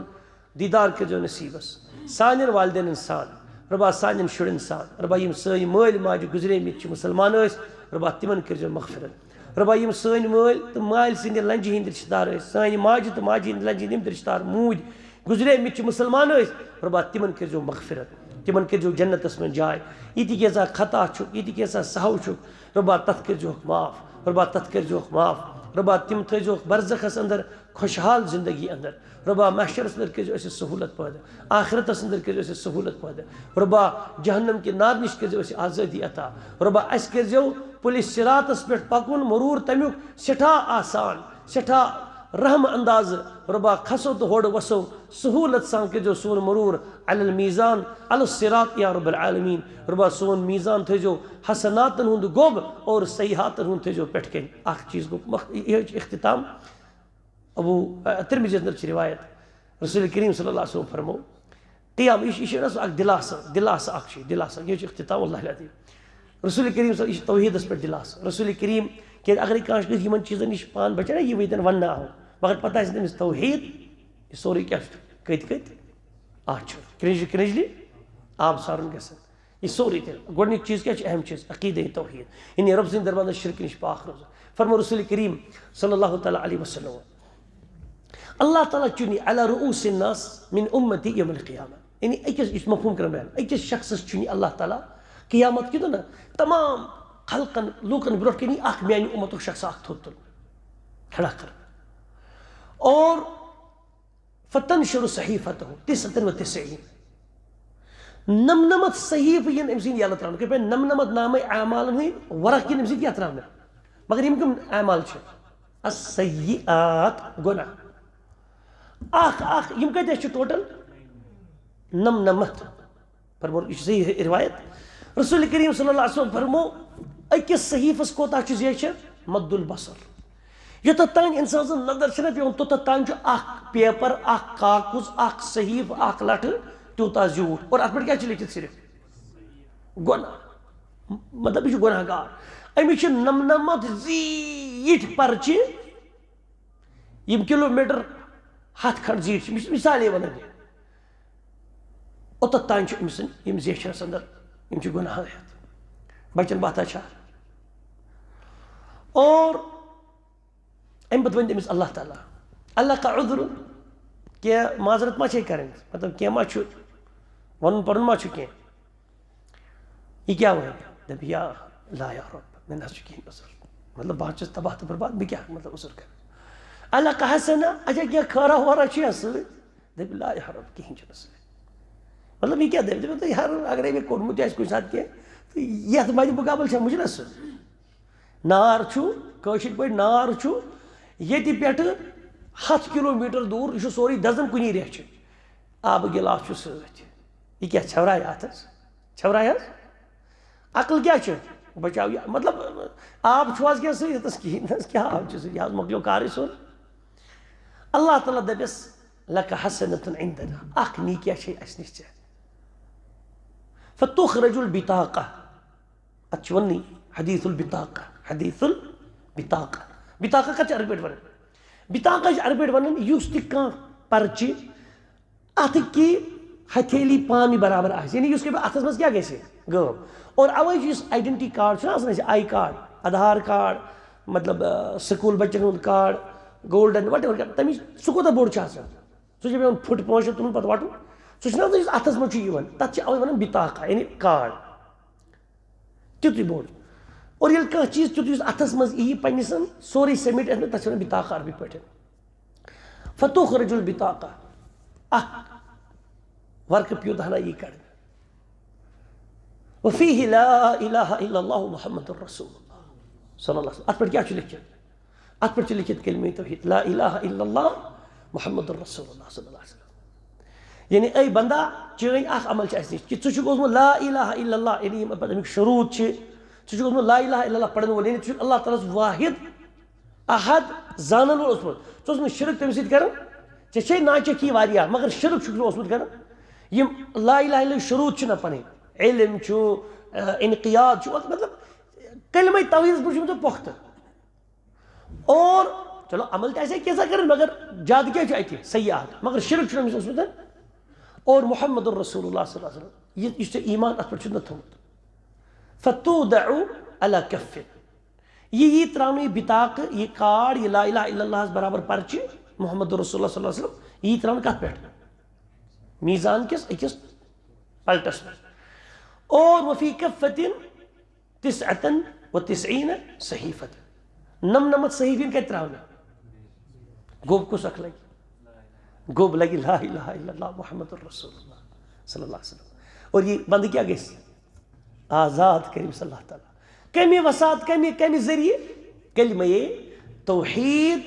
دیدار کٔرزیو نصیبس سانٮ۪ن والدینن سان۔ رۄبا، سانٮ۪ن شُرٮ۪ن سان۔ رۄبا، یِم سٲنۍ مٲلۍ ماجہِ گُزریمٕتۍ چھِ، مُسلمان ٲسۍ، رۄبا، تِمن کٔرزیو مغفرت۔ رۄبا، یِم سٲنۍ مٲلۍ تہٕ مالۍ سٕنٛدِ لنجہِ ہٕنٛدۍ رشتہٕ دار ٲسۍ، سانہِ ماجہِ تہٕ ماجہِ ہٕنٛدِ لنجہِ ہٕنٛدۍ یِم تہِ رشتہٕ دار موٗدۍ گُزریمٕتۍ چھِ، مُسلمان ٲسۍ، رۄبا، تِمن کٔرزیو مغفرت، تِمن کٔرزیو جنتس منٛز جاے۔ یہِ تہِ کینٛژھا خطا چھُکھ، یہِ تہِ کینٛژھا سہو چھُکھ، رۄبا، تتھ کٔرزیوکھ معاف، رۄبا، تتھ کٔرزیوکھ معاف۔ رۄبا، تِم تھٲیزیوکھ برزخس اندر، خوشحال زندگی اندر۔ رۄبا، محشرس اندر کٔرزیو اَسہِ سہولت پٲدٕ، آخرتس اندر کٔرزیو اَسہِ سہولت پٲدٕ۔ رۄبا، جہنم کہِ نار نِش کٔرزیو اَسہِ آزٲدی عطا۔ رۄبا، اَسہِ کٔرزیو پُلہِ صراطس پٮ۪ٹھ پکُن مرور تمیُک سٮ۪ٹھاہ آسان، سٮ۪ٹھاہ رحم اندازٕ۔ رۄبا، کھسو تہٕ ہورٕ وسو سہولت سان کٔرزیو سون مرور علی المیزان، علی الصراط یا رب العالمین۔ رۄبا، سون میزان تھٲیزیو حسناتن ہُنٛد گوٚب اور سیئاتن ہُنٛد تھٲیزیو پٮ۪ٹھ کَنہِ۔ اکھ چیٖز گوٚو مخ-، یہِ چھِ اختتام۔ ابو، ا، ترمذی یس اندر چھِ روایت، رسول کریم صلی اللہ علیہ وسلم فرمو، قیام، یہِ چھُ، یہِ چھُ نہ سُہ اکھ دِلاسہٕ، دِلاسہٕ اکھ چھُ یہِ، دِلاسہٕ، یہِ چھُ اختتام اللہ العظیم۔ رسول کریم صلی، یہِ چھُ توحیٖدس پٮ۪ٹھ دِلاسہٕ۔ رسول کریم، کیازِ اگرے کانٛہہ گژھِ یِمن چیٖزن نِش پان بچاوِ نہ، یہِ وۄنۍ تٔمۍ وننہٕ آو، مگر پتہ آسہِ تٔمِس توحیٖد، یہِ سورُے کیٛاہ چھُ؟ کٔتۍ کٔتۍ؟ اَتھ چھُ کرٛنٛجہِ کرٛنٛجلہِ آب سارُن گژھان۔ یہِ سورُے تہِ۔ گۄڈٕنیُک چیٖز کیٛاہ چھُ؟ اہم چیٖز، عقیدے توحیٖد، یعنی رۄب سٕنٛدِ دربارٕ شرکہٕ نِش پاک روزُن۔ فرموو رسول کریم صلی اللہ تعالیٰ علیہ وسلم، اللہ تعالیٰ چُنہِ علی رؤوس الناس من امتی یوم القیامہ، یعنی أکِس، یُس مفہوم کران بیان، أکِس شخصس چُنہِ اللہ تعالیٰ قیامت کہِ دۄہ نا تمام خلقن، لوٗکن برونٛٹھ کنہِ اکھ میانہِ امتُک شخص اکھ تھوٚد تُلُن، کھڑا کرُن۔ اور فتنشر صحیفته تسعة وتسعين۔ نمنمتھ صحیفہٕ یِن أمۍ سٕنٛدۍ یَلہٕ ترٛاونہٕ۔ کِتھ پٲٹھۍ؟ نمنمتھ نامے اعمالن ہٕنٛدۍ ورق یِن أمۍ سٕنٛدۍ کیٛاہ ترٛاونہٕ؟ مگر یِم کٕم اعمال چھِ؟ السیئات، گۄناہ۔ اکھ اکھ، یِم کۭتیاہ چھِ ٹوٹل؟ نمنمتھ۔ فرمو، یہِ چھِ صحیح روایت۔ رسول کریم صلی اللہ علیہ وسلم فرمو، أکِس صحیفس کوتاہ چھُ زیچھر؟ مد البصر۔ یوٚتتھ تام انسان سٕنٛز نظر چھنہ پیوان، توٚتتھ تام چھُ اکھ پیپر، اکھ کاکُز، اکھ صحیفہٕ، اکھ لٹھٕ تیوٗتاہ زیوٗٹھ۔ اور اتھ پٮ۪ٹھ کیٛاہ چھُ لیکھِتھ؟ صرف گۄناہ۔ مطلب، یہِ چھُ گۄناہ گار۔ أمِس چھِ نمنمتھ زیٖٹھۍ پرچہِ، یِم کلوٗمیٹر ہتھ کھنڈ زیٖٹھۍ چھِ، مِس-، مثالے ونان یہِ۔ اوٚتتھ تام چھِ أمۍ سٕنٛدۍ یِم زیچھرس اندر، یِم چھِ گۄناہ ہٮ۪تھ۔ بچن باتھا چھا؟ اور امہِ پتہٕ ؤنۍ تٔمِس اللہ تعالیٰ، اللہ کا عذر، کینٛہہ معذرت ما چھے کرٕنۍ؟ مطلب، کینٛہہ ما چھُ ونُن پنُن ما چھُ کینٛہہ؟ یہِ کیٛاہ وَنہِ؟ دَپہِ، یا، لا یا رب، مےٚ نہ حظ چھُ کِہیٖنۍ عذر۔ مطلب، بہٕ حظ چھُس تباہ تہٕ برباد، بہٕ کیٛاہ، مطلب، عذر کَرٕ؟ اللہ کا حسنہ، اچھا، کینٛہہ خٲرا وٲرا چھُ یا سۭتۍ؟ دَپہِ، لا یا رب، کِہیٖنۍ چھُنہٕ سۭتۍ۔ مطلب، یہِ کیٛاہ دَپہِ؟ دَپہِ، تُہۍ ہر، اگرے مےٚ کوٚرمُت تہِ آسہِ کُنہِ ساتہٕ کینٛہہ، تہٕ یَتھ مَدِ مُقابل چھا مُجرس سۭتۍ؟ نار چھُ، کٲشِر پٲٹھۍ نار چھُ، ییٚتہِ پٮ۪ٹھٕ ہَتھ کِلوٗ میٖٹر دوٗر، یہِ چھُ سورُے دَزان کُنی ریٚہہ چھُ۔ آبہٕ گِلاس چھُ سۭتۍ۔ یہِ کیٛاہ ژھٮ۪ورایہِ اَتھَس؟ ژھٮ۪ورایہِ حظ؟ عقل کیٛاہ چھِ؟ بچاو یہِ، مطلب، آب چھُ حظ کینٛہہ سۭتۍ؟ ییٚتَس کِہیٖنۍ نہٕ حظ، کیٛاہ آب چھُ سۭتۍ؟ یہِ حظ مۄکلیو کارٕے سورُے۔ اللہ تعالیٰ دَپٮ۪س، لَکَ حَسَنَةٌ عِنٛدَنَا، اَکھ نیٖکیا چھے اَسہِ نِش ژےٚ۔ فَتُخْرَجُ الْبِطَاقَةُ۔ اَتھ چھُ وَننٕے حدیث البطاقہ، حدیث البطاقہ۔ بطاقہ کَتھ چھِ عربی پٲٹھۍ وَنان؟ بطاقہ چھِ عربی پٲٹھۍ وَنان یُس تہِ کانٛہہ پرچہِ اَتھٕ کی ہتھیلی پانی برابر آسہِ، یعنی یُس کہِ اَتھَس منٛز کیٛاہ گژھِ؟ گٲو۔ اور اَوَے چھُ یُس آیڈنٹی کارڈ چھُنہ آسان اَسہِ، آی کارڈ، آدھار کارڈ، مطلب، آ، سکوٗل بَچَن ہُنٛد card, golden, what ever card, تَمِچ سُہ کوٗتاہ بوٚڑ چھُ آسان؟ سُہ چھُ پٮ۪وان فُٹ پانٛژھ شےٚ تُلُن پَتہٕ وَٹُن۔ سُہ چھُنہ آسان یُس اَتھَس منٛز چھُ یِوان، تَتھ چھِ اَوَے وَنان بطاقہ، یعنی کارڈ۔ تیُتُے بوٚڑ۔ اور ییٚلہِ کانٛہہ چیٖز تیُتھ یُس اَتھَس منٛز یِیہِ پنٛنِس، سورُے سٔمِٹ اَتھ منٛز، تَتھ چھِ وَنان بطاقہ عربی پٲٹھۍ۔ فَتُخْرَجُ الْبِطَاقَةَ۔ اَکھ ورقہٕ پیوٗنٛت ہنا یی کَڑنہٕ۔ وَفِيهِ لَا إِلَٰهَ إِلَّا اللَّهُ مُحَمَّدٌ رَسُولُ اللَّهِ صلی اللہ علیہ وسلم۔ اَتھ پٮ۪ٹھ کیٛاہ چھُ لیکھِتھ؟ اَتھ پٮ۪ٹھ چھُ لیکھِتھ کلمہ توحید، لا الہ الا اللہ محمد رسول اللہ صلی اللہ علیہ وسلم۔ یعنی، اے بندہ، چٲنۍ اکھ عمل چھِ اَسہِ نِش، کہِ ژٕ چھُکھ اوسمُت لا الہ الا اللہ، یعنی یِم پتہٕ اَمِکۍ شروٗط چھِ، ژٕ چھُکھ اوسمُت لا الہ الا اللہ پرن وول، یعنی ژٕ چھُکھ اللہ تعالیٰ ہَس واحد احد زانن وول اوسمُت۔ ژٕ اوسمُت شرک تٔمِس سۭتۍ کران، ژےٚ چھے ناچٲکی واریاہ، مگر شرک چھُکھ نہٕ اوسمُت کران۔ یِم لا الہ الا اللہ شروٗط چھِ نہ پنٕنۍ، علم چھُ، آ، انقیاد چھُ، مطلب، کلمہ توحیدس منٛز چھُ ژےٚ پۄختہٕ۔ اور چلو، عمل تہِ آسہِ ہے کینٛژھا کٔرِتھ، مگر زیادٕ کیٛاہ چھُ اَتہِ؟ سیاحت۔ مگر شرک چھُنہٕ أمِس اوسمُت۔ اور محمد رسول اللہ صلی اللہ علیہ وسلم، یہِ، یُس ژےٚ ایمان اَتھ پٮ۪ٹھ چھُ نہ تھوٚمُت۔ فتوضع علی کفٍ۔ یہِ یی ترٛاونہٕ، یہِ بطاقہٕ، یہِ کارڈ، یہِ لا الہ الا اللہ ہَس برابر پرچہِ، محمد رسول اللہ صلی اللہ علیہ وسلم، یہِ یی ترٛاونہٕ کَتھ پٮ۪ٹھ؟ میزان کِس أکِس پلٹس منٛز۔ اور وفی کفٍ تسعة وتسعين صحيفة۔ نمنمتھ صحیفہٕ یِن کتہِ ترٛاونہٕ؟ گوٚب کُس اکھ لگہِ؟ گوٚب لگہِ لا الہ الا اللہ محمد رسول اللہ صلی اللہ علیہ وسلم۔ اور یہِ بندٕ کیٛاہ گژھِ؟ آزاد کٔرۍ أمِس اللہ تعالیٰ۔ کمہِ وسعت، کمہِ، کمہِ ذٔریعہٕ؟ کلمہ توحید،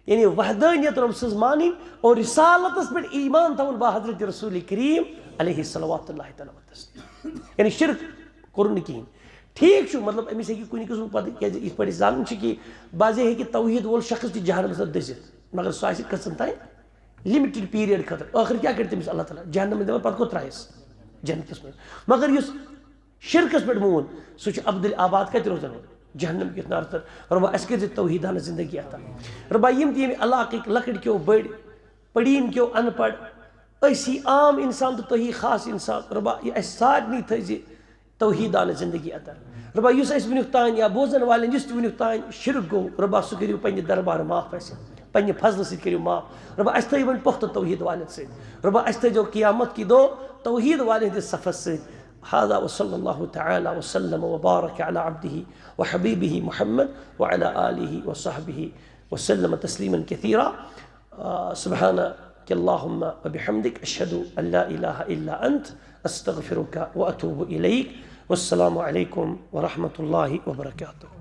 یعنی وحدانیت رب سٕنٛز مانٕنۍ، اور رسالتس پٮ۪ٹھ ایمان تھاوُن با حضرت رسول کریم علیہ الصلوۃ اللہ تعالیٰ و تسلیم۔ یعنی شرک کوٚرُن نہٕ کِہیٖنۍ۔ ٹھیٖک چھُ، مطلب، أمِس ہیٚکہِ کُنہِ قٕسمُک پتہٕ، کیٛازِ یِتھ پٲٹھۍ أسۍ زانان چھِ کہِ بعضے ہیٚکہِ توحید وول شخص تہِ جہنمس منٛز دٔسِتھ، مگر سُہ آسہِ کٔژن تام لِمِٹِڈ پیٖریڈ خٲطرٕ۔ ٲخٕر کیٛاہ کَرِ تٔمِس اللہ تعالیٰ؟ جہنم منٛز دِوان، پتہٕ کوٚت ترٛایَس؟ جنتس منٛز۔ مگر یُس شرکس پٮ۪ٹھ مون، سُہ چھُ ابدُل آباد کتہِ روزان؟ جہنم کِس نارس تل۔ رۄبا، اَسہِ کٔرۍ زِ توحیدانہٕ زندگی عطا۔ رۄبا، یِم تہِ ییٚمہِ علاقٕکۍ لۄکٕٹۍ کیو بٔڑۍ پڑھین کیو ان پڑھ، أسی عام انسان تہٕ تُہی خاص انسان۔ رۄبا، یہِ اَسہِ سارنٕے تھٲیزِ توحیٖد دانہٕ زندگی اندر۔ رۄبا، یُس اَسہِ وٕنیُک تام یا بوزن والٮ۪ن یُس تہِ وٕنیُک تام شرک گوٚو، رۄبا، سُہ کٔرِو پننہِ دربارٕ معاف اَسہِ، پننہِ فضلہٕ سۭتۍ کٔرِو معاف۔ رۄبا، اَسہِ تھٲیِو وۄنۍ پۄختہٕ توحیٖد والٮ۪ن سۭتۍ۔ رۄبا، اَسہِ تھٲیزیو قیامت کی دۄہ توحیٖد والٮ۪ن ہٕنٛدِس صفس سۭتۍ۔ هذا وصلى الله تعالى وسلم وبارك على عبده وحبيبه محمد وعلى آله وصحبه وسلم تسليما كثيرا۔ آ، سبحانك اللهم وبحمدك، أشهد أن لا إله إلا أنت، أستغفرك وأتوب إليك۔ والسلام عليكم ورحمة الله وبركاته۔